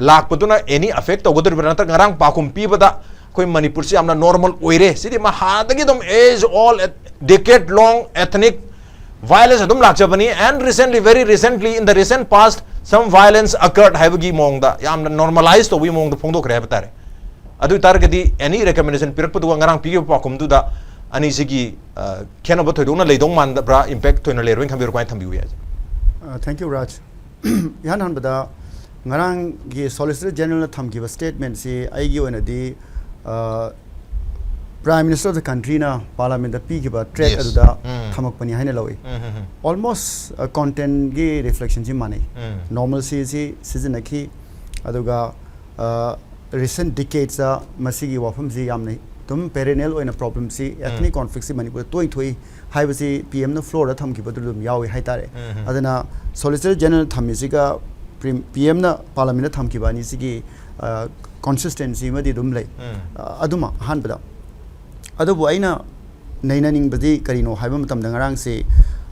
ꯂꯥꯛꯄꯗꯨꯅ ꯑꯦꯅꯤ ꯑꯦꯐꯦꯛ ꯇꯧꯒꯗꯧꯔꯤꯕ꯭ꯔꯥ? ꯅꯠꯇ꯭ꯔꯒ ꯉꯔꯥꯡ ꯄꯥꯎꯈꯨꯝ ꯄꯤꯕꯗ ꯑꯩꯈꯣꯏ ꯃꯅꯤꯄꯨꯔꯁꯤ ꯌꯥꯝꯅ ꯅꯣꯔꯃꯦꯜ ꯑꯣꯏꯔꯦ, ꯁꯤꯗꯤ ꯃꯍꯥꯗꯒꯤ ꯑꯗꯨꯝ age old, decade long ethnic violence ꯑꯗꯨꯝ ꯂꯥꯛꯆꯕꯅꯤ, and recently, very recently, in the recent past, some violence occurred ꯍꯥꯏꯕꯒꯤ ꯃꯑꯣꯡꯗ, ꯌꯥꯝꯅ ꯅꯣꯔꯃꯦꯂꯥꯏꯁ ꯇꯧꯕꯒꯤ ꯃꯑꯣꯡꯗ ꯐꯣꯡꯗꯣꯛꯈ꯭ꯔꯦ ꯍꯥꯏꯕ ꯇꯥꯔꯦ꯫ ꯑꯗꯨ ꯑꯣꯏ ꯇꯥꯔꯒꯗꯤ ꯑꯦꯅꯤ ꯔꯤꯀꯃꯦꯟꯗꯦꯁꯟ ꯄꯤꯔꯛꯄꯗꯨꯒ ꯉꯔꯥꯡ ꯄꯤꯈꯤꯕ ꯄꯥꯎꯈꯨꯝꯗꯨꯗ ꯑꯅꯤꯁꯤꯒꯤ ꯈꯦꯠꯅꯕ ꯊꯣꯏꯗꯣꯛꯅ ꯂꯩꯗꯧ ꯃꯥꯟꯗꯕ꯭ꯔꯥ, ꯏꯝꯄꯦꯛ ꯊꯣꯏꯅ ꯂꯩꯔꯣꯏꯅ ꯈꯟꯕꯤꯕ꯭ꯔꯥ, ꯀꯃꯥꯏꯅ ꯊꯝꯕꯤꯕ ꯌꯥꯏ? Thank you, Raj. ꯏꯍꯥꯟ ꯍꯥꯟꯕꯗ ꯉꯔꯥꯡꯒꯤ ꯁꯣꯂꯤꯁꯤꯇꯔ ꯖꯦꯅꯔꯦꯜꯅ ꯊꯝꯈꯤꯕ ꯁ꯭ꯇꯦꯠꯃꯦꯟꯁꯤ ꯑꯩꯒꯤ ꯑꯣꯏꯅꯗꯤ Prime Minister of the countryꯅ ꯄꯥꯔꯂꯥꯃꯦꯟꯗ ꯄꯤꯈꯤꯕ ꯊ꯭ꯔꯦꯠ Yes. ꯑꯗꯨꯗ ꯎꯝ. ꯊꯝꯃꯛꯄꯅꯤ ꯍꯥꯏꯅ ꯂꯧꯏ꯫ ꯎꯝ, ꯎꯝ, ꯎꯝ. ꯑꯣꯜꯃꯣꯁ ꯀꯣꯟꯇꯦꯟꯒꯤ ꯔꯤꯐ꯭ꯂꯦꯛꯁꯟꯁꯤ ꯃꯥꯟꯅꯩ꯫ ꯎꯝ. ꯅꯣꯔꯃꯦꯜꯁꯤꯁꯤ ꯁꯤꯖꯤꯟꯅꯈꯤ, ꯑꯗꯨꯒ ꯔꯤꯁꯦꯟ ꯗꯤꯀꯦꯠꯁꯇ ꯃꯁꯤꯒꯤ ꯋꯥꯐꯝꯁꯤ ꯌꯥꯝꯅ ꯑꯗꯨꯝ ꯄꯦꯔꯦꯅꯦꯜ ꯑꯣꯏꯅ ꯄ꯭ꯔꯣꯕ꯭ꯂꯦꯝꯁꯤ, ꯑꯦꯊꯅꯤꯛ ꯀꯣꯟꯐ꯭ꯂꯤꯛꯁꯤ ꯃꯅꯤꯄꯨꯔꯗ ꯇꯣꯏꯅ ꯊꯣꯛꯏ ꯍꯥꯏꯕꯁꯤ ꯄꯤ ꯑꯦꯝꯅ ꯐ꯭ꯂꯣꯔꯗ ꯊꯝꯈꯤꯕꯗꯨ ꯑꯗꯨꯝ ꯌꯥꯎꯏ ꯍꯥꯏꯇꯥꯔꯦ꯫ ꯎꯝ. ꯑꯗꯨꯅ ꯁꯣꯂꯤꯁꯤꯇꯔ ꯖꯦꯅꯔꯦꯜ ꯊꯝꯃꯤꯁꯤꯒ ꯄꯤ ꯑꯦꯝꯅ ꯄꯥꯔꯂꯥꯃꯦꯟꯗ ꯊꯝꯈꯤꯕ ꯑꯅꯤꯁꯤꯒꯤ ꯀꯣꯟꯁꯤꯁꯇꯦꯟꯁꯤ ꯑꯃꯗꯤ ꯑꯗꯨꯝ ꯂꯩ꯫ ꯎꯝ. ꯑ, ꯑꯗꯨꯃ ꯑꯍꯥꯟꯕꯗ꯫ ꯑꯗꯨꯕꯨ ꯑꯩꯅ ꯅꯩꯅꯅꯤꯡꯕꯗꯤ ꯀꯔꯤꯅꯣ ꯍꯥꯏꯕ ꯃꯇꯝꯗ, ꯉꯔꯥꯡꯁꯤ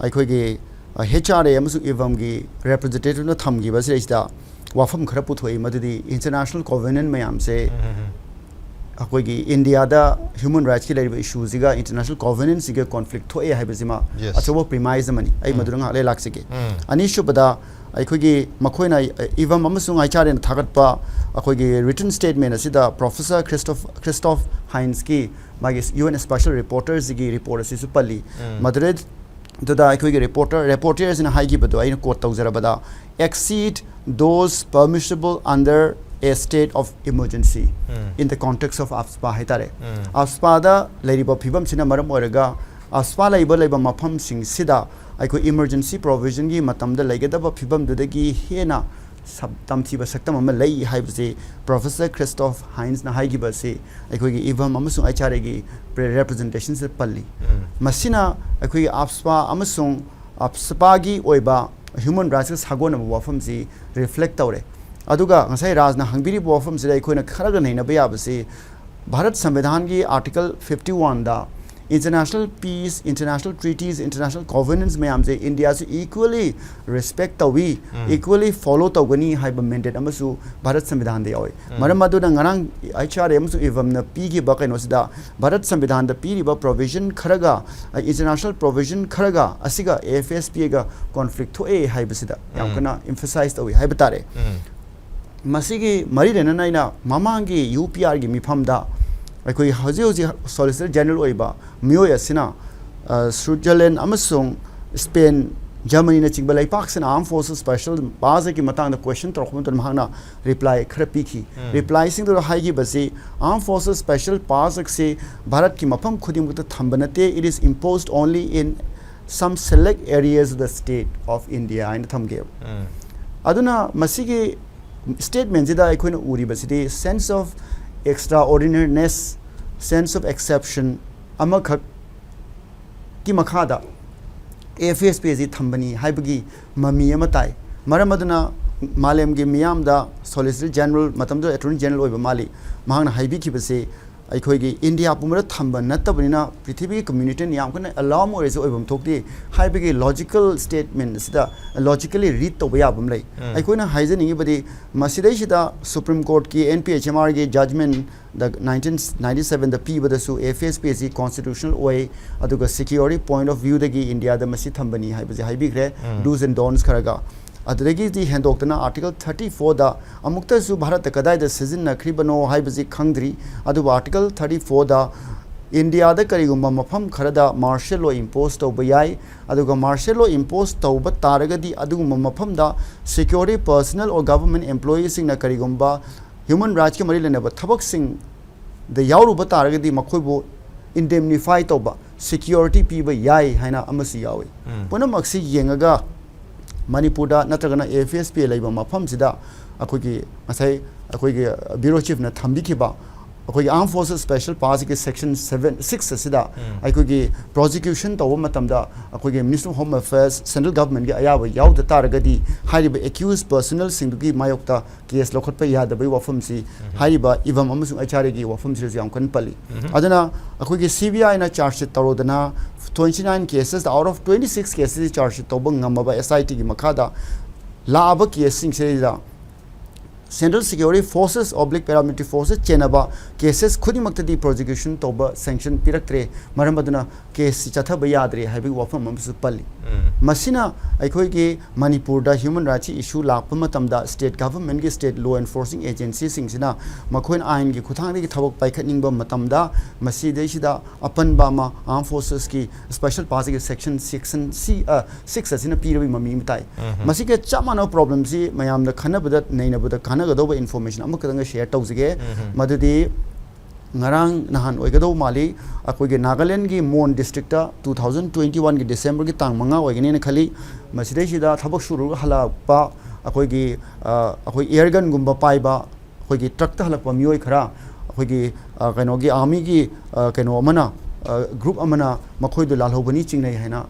ꯑꯩꯈꯣꯏꯒꯤ ꯍꯩꯆ ꯑꯥꯔ ꯑꯦ ꯑꯃꯁꯨꯡ ꯏꯚꯝꯒꯤ ꯔꯦꯄ꯭ꯔꯖꯦꯟꯇꯦꯇꯤꯚꯅ ꯊꯝꯈꯤꯕ ꯁꯤꯗꯩꯁꯤꯗ ꯋꯥꯐꯝ ꯈꯔ ꯄꯨꯊꯣꯛꯏ, ꯃꯗꯨꯗꯤ ꯏꯟꯇꯔꯅꯦꯁꯅꯦꯜ ꯀꯣꯚꯦꯅꯦꯟ ꯃꯌꯥꯝꯁꯦ ꯎꯝ. ꯑꯩꯈꯣꯏꯒꯤ ꯏꯟꯗꯤꯌꯥꯗ ꯍ꯭ꯌꯨꯃꯟ ꯔꯥꯏꯠꯁꯀꯤ ꯂꯩꯔꯤꯕ ꯏꯁꯨꯁꯤꯒ ꯏꯟꯇꯔꯅꯦꯁꯅꯦꯜ ꯀꯣꯚꯦꯅꯦꯟꯁꯤꯒ ꯀꯣꯟꯐ꯭ꯂꯤꯛ ꯊꯣꯛꯑꯦ ꯍꯥꯏꯕꯁꯤꯃ Yes. ꯑꯆꯧꯕ ꯄ꯭ꯔꯤꯃꯥꯏꯁ ꯑꯃꯅꯤ꯫ ꯑꯩ ꯎꯝ. ꯃꯗꯨꯗ ꯉꯥꯏꯍꯥꯛ ꯂꯩ ꯂꯥꯛꯆꯒꯦ꯫ ꯎꯝ. ꯑꯅꯤꯁꯨꯕꯗ, ꯑꯩꯈꯣꯏꯒꯤ ꯃꯈꯣꯏꯅ ꯏꯚꯝ ꯑꯃꯁꯨꯡ ꯑꯩꯆ ꯑꯥꯔ ꯑꯦꯅ ꯊꯥꯒꯠꯄ ꯑꯩꯈꯣꯏꯒꯤ ꯔꯤꯇꯟ ꯁ꯭ꯇꯦꯠꯃꯦꯟ ꯑꯁꯤꯗ ꯄ꯭ꯔꯣꯐꯦꯁꯔ ꯈ꯭ꯔꯤꯁꯇꯣꯐ ꯈ꯭ꯔꯤꯁꯇꯣꯐ ꯍꯥꯏꯟꯁꯀꯤ ꯃꯥꯒꯤ ꯌꯨ ꯑꯦꯟ ꯁ꯭ꯄꯦꯁꯦꯜ ꯔꯤꯄꯣꯔꯇꯔꯁꯤꯒꯤ ꯔꯤꯄꯣꯔꯠ ꯑꯁꯤꯁꯨ ꯄꯜꯂꯤ꯫ ꯎꯝ. ꯃꯗꯨꯗꯩꯗꯨꯗ ꯑꯩꯈꯣꯏꯒꯤ ꯔꯤꯄꯣꯔꯇꯔ ꯔꯤꯄꯣꯔꯇꯔꯁꯤꯅ ꯍꯥꯏꯈꯤꯕꯗꯨ ꯑꯩꯅ ꯀꯣꯠ ꯇꯧꯖꯔꯕꯗ, "exceed those permissible under a state of emergency" um. in the context of AFSPA ꯍꯥꯏꯇꯥꯔꯦ꯫ ꯎꯝ. AFSPAꯗ ꯂꯩꯔꯤꯕ ꯐꯤꯕꯝꯁꯤꯅ ꯃꯔꯝ ꯑꯣꯏꯔꯒ AFSPA ꯂꯩꯕ ꯂꯩꯕ ꯃꯐꯝꯁꯤꯡꯁꯤꯗ ꯑꯩꯈꯣꯏ ꯏꯃꯔꯖꯦꯟꯁꯤ ꯄ꯭ꯔꯣꯚꯤꯖꯟꯒꯤ ꯃꯇꯝꯗ ꯂꯩꯒꯗꯕ ꯐꯤꯕꯝꯗꯨꯗꯒꯤ ꯍꯦꯟꯅ ꯁꯛ- ꯇꯝꯊꯤꯕ ꯁꯛꯇꯝ ꯑꯃ ꯂꯩ ꯍꯥꯏꯕꯁꯤ ꯄ꯭ꯔꯣꯐꯦꯁꯔ ꯈ꯭ꯔꯤꯁꯇꯣꯐ ꯍꯥꯏꯟꯁꯅ ꯍꯥꯏꯈꯤꯕ ꯑꯁꯤ ꯑꯩꯈꯣꯏꯒꯤ ꯏꯚꯝ ꯑꯃꯁꯨꯡ ꯑꯩꯆ ꯑꯥꯔ ꯑꯦꯒꯤ ꯔꯦꯄ꯭ꯔꯖꯦꯟꯇꯦꯁꯟꯁꯤꯗ ꯄꯜꯂꯤ꯫ ꯎꯝ. ꯃꯁꯤꯅ ꯑꯩꯈꯣꯏꯒꯤ AFSPA ꯑꯃꯁꯨꯡ AFSPAꯒꯤ ꯑꯣꯏꯕ ꯍ꯭ꯌꯨꯃꯟ ꯔꯥꯏꯠꯁꯀ ꯁꯥꯒꯣꯟꯅꯕ ꯋꯥꯐꯝꯁꯤ ꯔꯤꯐ꯭ꯂꯦꯛ ꯇꯧꯔꯦ꯫ ꯑꯗꯨꯒ ꯉꯁꯥꯏ ꯔꯥꯖꯅ ꯍꯪꯕꯤꯔꯤꯕ ꯋꯥꯐꯝꯁꯤꯗ ꯑꯩꯈꯣꯏꯅ ꯈꯔꯒ ꯅꯩꯅꯕ ꯌꯥꯕꯁꯤ, ꯚꯥꯔꯠ ꯁꯪꯕꯤꯙꯥꯟꯒꯤ ꯑꯥꯔꯇꯤꯀꯜ ꯐꯤꯐꯇꯤ ꯋꯥꯟꯗ International peace, international treaties, international covenants ꯃꯌꯥꯝꯁꯦ ꯏꯟꯗꯤꯌꯥꯁꯨ equally respect ꯇꯧꯏ, equally follow ꯇꯧꯒꯅꯤ ꯍꯥꯏꯕ mandate ꯑꯃꯁꯨ ꯚꯥꯔꯠ ꯁꯪꯕꯤꯙꯥꯟꯗ ꯌꯥꯎꯏ꯫ ꯃꯔꯝ ꯑꯗꯨꯅ ꯉꯔꯥꯡ H R A ꯑꯃꯁꯨꯡ ꯏꯕꯝꯅ ꯄꯤꯈꯤꯕ ꯀꯩꯅꯣꯁꯤꯗ ꯚꯥꯔꯠ ꯁꯪꯕꯤꯙꯥꯟꯗ ꯄꯤꯔꯤꯕ provision ꯈꯔꯒ, international provision ꯈꯔꯒ ꯑꯁꯤꯒ F S P ꯒ conflict ꯊꯣꯛꯑꯦ ꯍꯥꯏꯕꯁꯤꯗ ꯌꯥꯝ ꯀꯟꯅ emphasize ꯇꯧꯏ ꯍꯥꯏꯕ ꯇꯥꯔꯦ꯫ ꯃꯁꯤꯒꯤ ꯃꯔꯤ ꯂꯩꯅꯅ ꯑꯩꯅ ꯃꯃꯥꯡꯒꯤ U P R ꯒꯤ ꯃꯤꯐꯝꯗ ꯑꯩꯈꯣꯏ ꯍꯧꯖꯤꯛ ꯍꯧꯖꯤꯛ Solicitor General ꯑꯣꯏꯕ ꯃꯤꯑꯣꯏ ꯑꯁꯤꯅ, ꯑ, Switzerland ꯑꯃꯁꯨꯡ Spain, Germany ꯅꯆꯤꯡꯕ ꯂꯩꯄꯥꯛꯁꯤꯅ Armed Forces Special Powers Act ꯀꯤ ꯃꯇꯥꯡꯗ question ꯇꯧꯔꯛꯄ ꯃꯇꯝꯗ ꯃꯍꯥꯛꯅ reply ꯈꯔ ꯄꯤꯈꯤ꯫ Reply ꯁꯤꯡꯗꯨꯗ ꯍꯥꯏꯈꯤꯕꯁꯤ, Armed Forces Special Powers Act ꯁꯤ ꯚꯥꯔꯠꯀꯤ ꯃꯐꯝ ꯈꯨꯗꯤꯡꯃꯛꯇ ꯊꯝꯕ ꯅꯠꯇꯦ, it is imposed only in some select areas of the state of India ꯍꯥꯏꯅ ꯊꯝꯒꯦꯕ꯫ ꯑꯗꯨꯅ ꯃꯁꯤꯒꯤ statement ꯁꯤꯗ ꯑꯩꯈꯣꯏꯅ ꯎꯔꯤꯕꯁꯤꯗꯤ sense of extraordinariness, sense of exception ꯑꯃꯈꯛꯀꯤ ꯃꯈꯥꯗ F S P ꯑꯁꯤ ꯊꯝꯕꯅꯤ ꯍꯥꯏꯕꯒꯤ ꯃꯃꯤ ꯑꯃ ꯇꯥꯏ꯫ ꯃꯔꯝ ꯑꯗꯨꯅ ꯃꯥꯂꯦꯝꯒꯤ ꯃꯤꯌꯥꯝꯗ Solicitor General, ꯃꯇꯝꯗꯨꯗ Attorney General ꯑꯣꯏꯕ ꯃꯥꯜꯂꯤ, ꯃꯍꯥꯛꯅ ꯍꯥꯏꯕꯤꯈꯤꯕꯁꯤ ꯑꯩꯈꯣꯏꯒꯤ ꯏꯟꯗꯤꯌꯥ ꯄꯨꯝꯕꯗ ꯊꯝꯕ ꯅꯠꯇꯕꯅꯤꯅ ꯄ꯭ꯔꯤꯊꯤꯕꯤꯒꯤ community ꯅ ꯌꯥꯝ ꯀꯟꯅ alarm ꯑꯣꯏꯔꯁꯨ ꯑꯣꯏꯐꯝ ꯊꯣꯛꯇꯦ ꯍꯥꯏꯕꯒꯤ logical statement ꯑꯁꯤꯗ logically read ꯇꯧꯕ ꯌꯥꯕ ꯑꯃ ꯂꯩ꯫ ꯑꯩꯈꯣꯏꯅ ꯍꯥꯏꯖꯅꯤꯡꯉꯤꯕꯗꯤ ꯃꯁꯤꯗꯩꯁꯤꯗ Supreme Court ꯀꯤ N P H M R ꯒꯤ judgment ꯗ nineteen ninety seven ꯗ ꯄꯤꯕꯗꯁꯨ F S P ꯑꯁꯤ constitutional ꯑꯣꯏ, ꯑꯗꯨꯒ security point of view ꯗꯒꯤ ꯏꯟꯗꯤꯌꯥꯗ ꯃꯁꯤ ꯊꯝꯕꯅꯤ ꯍꯥꯏꯕꯁꯦ ꯍꯥꯏꯕꯤꯈ꯭ꯔꯦ, do's and don'ts ꯈꯔꯒ꯫ ꯑꯗꯨꯗꯒꯤꯗꯤ ꯍꯦꯟꯗꯣꯛꯇꯅ Article thirty four ꯗ ꯑꯃꯨꯛꯇꯁꯨ ꯚꯥꯔꯠꯇ ꯀꯗꯥꯏꯗ ꯁꯤꯖꯤꯟꯅꯈ꯭ꯔꯤꯕꯅꯣ ꯍꯥꯏꯕꯁꯤ ꯈꯪꯗ꯭ꯔꯤ, ꯑꯗꯨꯕꯨ Article thirty four ꯗ ꯏꯟꯗꯤꯌꯥꯗ ꯀꯔꯤꯒꯨꯝꯕ ꯃꯐꯝ ꯈꯔꯗ martial law impose ꯇꯧꯕ ꯌꯥꯏ, ꯑꯗꯨꯒ martial law impose ꯇꯧꯕ ꯇꯥꯔꯒꯗꯤ ꯑꯗꯨꯒꯨꯝꯕ ꯃꯐꯝꯗ security personnel or government employee ꯁꯤꯡꯅ ꯀꯔꯤꯒꯨꯝꯕ human rights ꯀ ꯃꯔꯤ ꯂꯩꯅꯕ ꯊꯕꯛꯁꯤꯡꯗ ꯌꯥꯎꯔꯨꯕ ꯇꯥꯔꯒꯗꯤ ꯃꯈꯣꯏꯕꯨ indemnify ꯇꯧꯕ, security ꯄꯤꯕ ꯌꯥꯏ ꯍꯥꯏꯅ ꯑꯃꯁꯨ ꯌꯥꯎꯏ꯫ ꯄꯨꯝꯅꯃꯛꯁꯤ ꯌꯦꯡꯉꯒ ꯃꯅꯤꯄꯨꯔꯗ ꯅꯠꯇ꯭ꯔꯒꯅ F S P ꯂꯩꯕ ꯃꯐꯝꯁꯤꯗ ꯑꯩꯈꯣꯏꯒꯤ ꯉꯁꯥꯏ ꯑꯩꯈꯣꯏꯒꯤ Bureau Chief ꯅ ꯊꯝꯕꯤꯈꯤꯕ ꯑꯩꯈꯣꯏꯒꯤ Armed Forces Special Power ꯒꯤ Section seven six ꯑꯁꯤꯗ ꯑꯩꯈꯣꯏꯒꯤ prosecution ꯇꯧꯕ ꯃꯇꯝꯗ ꯑꯩꯈꯣꯏꯒꯤ Ministry of Home Affairs, Central Government ꯀꯤ ꯑꯌꯥꯕ ꯌꯥꯎꯗ ꯇꯥꯔꯒꯗꯤ ꯍꯥꯏꯔꯤꯕ accused personnel ꯁꯤꯡꯗꯨꯒꯤ ꯃꯥꯌꯣꯛꯇ case ꯂꯧꯈꯠꯄ ꯌꯥꯗꯕꯒꯤ ꯋꯥꯐꯝꯁꯤ ꯍꯥꯏꯔꯤꯕ ꯏꯕꯝ ꯑꯃꯁꯨꯡ ꯑꯩꯆ ꯑꯥꯔ ꯑꯦꯒꯤ ꯋꯥꯐꯝꯁꯤꯗꯁꯨ ꯌꯥꯝ ꯀꯟꯅ ꯄꯜꯂꯤ꯫ ꯑꯗꯨꯅ ꯑꯩꯈꯣꯏꯒꯤ C B I ꯅ charge sheet ꯇꯧꯔꯨꯗꯅ twenty nine cases out of twenty six cases charge sheet ꯇꯧꯕ ꯉꯝꯃꯕ S I T ꯒꯤ ꯃꯈꯥꯗ ꯂꯥꯛꯑꯕ case ꯁꯤꯡꯁꯤꯗ Central Security Forces oblique Paramilitary Forces ꯆꯦꯟꯅꯕ cases ꯈꯨꯗꯤꯡꯃꯛꯇꯗꯤ prosecution ꯇꯧꯕ sanction ꯄꯤꯔꯛꯇ꯭ꯔꯦ꯫ ꯃꯔꯝ ꯑꯗꯨꯅ case ꯁꯤ ꯆꯠꯊꯕ ꯌꯥꯗ꯭ꯔꯦ ꯍꯥꯏꯕꯒꯤ ꯋꯥꯐꯝ ꯑꯃꯁꯨ ꯄꯜꯂꯤ꯫ ꯃꯁꯤꯅ ꯑꯩꯈꯣꯏꯒꯤ ꯃꯅꯤꯄꯨꯔꯗ human rights issue ꯂꯥꯛꯄ ꯃꯇꯝꯗ state government ꯀꯤ state law enforcing agency ꯁꯤꯡꯁꯤꯅ ꯃꯈꯣꯏꯅ ꯑꯥꯏꯟꯒꯤ ꯈꯨꯠꯊꯥꯡꯗꯒꯤ ꯊꯕꯛ ꯄꯥꯏꯈꯠꯅꯤꯡꯕ ꯃꯇꯝꯗ ꯃꯁꯤꯗꯩꯁꯤꯗ ꯑꯄꯟꯕ ꯑꯃ Armed Forces ꯀꯤ Special Power ꯒꯤ Section six C, ꯑ, six ꯑꯁꯤꯅ ꯄꯤꯔꯕꯒꯤ ꯃꯃꯤ ꯑꯃ ꯇꯥꯏ꯫ ꯃꯁꯤꯒ ꯆꯞ ꯃꯥꯟꯅꯕ problem ꯁꯤ ꯃꯌꯥꯝꯗ ꯈꯟꯅꯕꯗ, ꯅꯩꯅꯕꯗ ꯀꯥꯟꯅꯒꯗꯧꯕ information ꯑꯃꯈꯛꯇꯪꯒ share ꯇꯧꯖꯒꯦ꯫ ꯃꯗꯨꯗꯤ ꯉꯔꯥꯡ ꯅꯍꯥꯟ ꯑꯣꯏꯒꯗꯧꯕ ꯃꯥꯜꯂꯤ, ꯑꯩꯈꯣꯏꯒꯤ ꯅꯥꯒꯥꯂꯦꯟꯒꯤ ꯃꯣꯟ district ꯇ two thousand twenty one ꯒꯤ December ꯒꯤ ꯇꯥꯡ ꯃꯉꯥ ꯑꯣꯏꯒꯅꯤꯅ ꯈꯜꯂꯤ꯫ ꯃꯁꯤꯗꯩꯁꯤꯗ ꯊꯕꯛ ꯁꯨꯔꯨꯔꯒ ꯍꯜꯂꯛꯄ ꯑꯩꯈꯣꯏꯒꯤ, ꯑ, ꯑꯩꯈꯣꯏ air gun ꯒꯨꯝꯕ ꯄꯥꯏꯕ ꯑꯩꯈꯣꯏꯒꯤ truck ꯇ ꯍꯜꯂꯛꯄ ꯃꯤꯑꯣꯏ ꯈꯔ ꯑꯩꯈꯣꯏꯒꯤ, ꯑ, ꯀꯩꯅꯣꯒꯤ army ꯒꯤ, ꯑ, ꯀꯩꯅꯣ ꯑꯃꯅ, ꯑ, group ꯑꯃꯅ ꯃꯈꯣꯏꯗꯨ ꯂꯥꯜꯍꯧꯕꯅꯤ ꯆꯤꯡꯅꯩ ꯍꯥꯏꯅ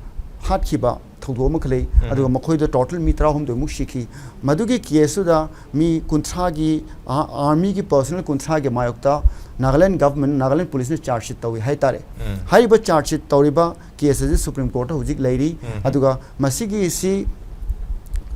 ꯍꯥꯠꯈꯤꯕ ꯊꯧꯗꯣꯛ ꯑꯃꯈꯛ ꯂꯩ꯫ ꯑꯗꯨꯒ ꯃꯈꯣꯏꯗ total ꯃꯤ ꯇꯔꯥꯍꯨꯝꯗꯣꯏꯃꯨꯛ ꯁꯤꯈꯤ꯫ ꯃꯗꯨꯒꯤ case ꯇꯨꯗ ꯃꯤ ꯀꯨꯟꯊ꯭ꯔꯥꯒꯤ, ꯑ-, army ꯒꯤ personnel ꯀꯨꯟꯊ꯭ꯔꯥꯒꯤ ꯃꯥꯌꯣꯛꯇ Nagaland government, Nagaland police ꯅ charge sheet ꯇꯧꯏ ꯍꯥꯏꯇꯥꯔꯦ꯫ ꯍꯥꯏꯔꯤꯕ charge sheet ꯇꯧꯔꯤꯕ case ꯑꯁꯤ Supreme Court ꯇ ꯍꯧꯖꯤꯛ ꯂꯩꯔꯤ꯫ ꯑꯗꯨꯒ ꯃꯁꯤꯒꯤ ꯁꯤ,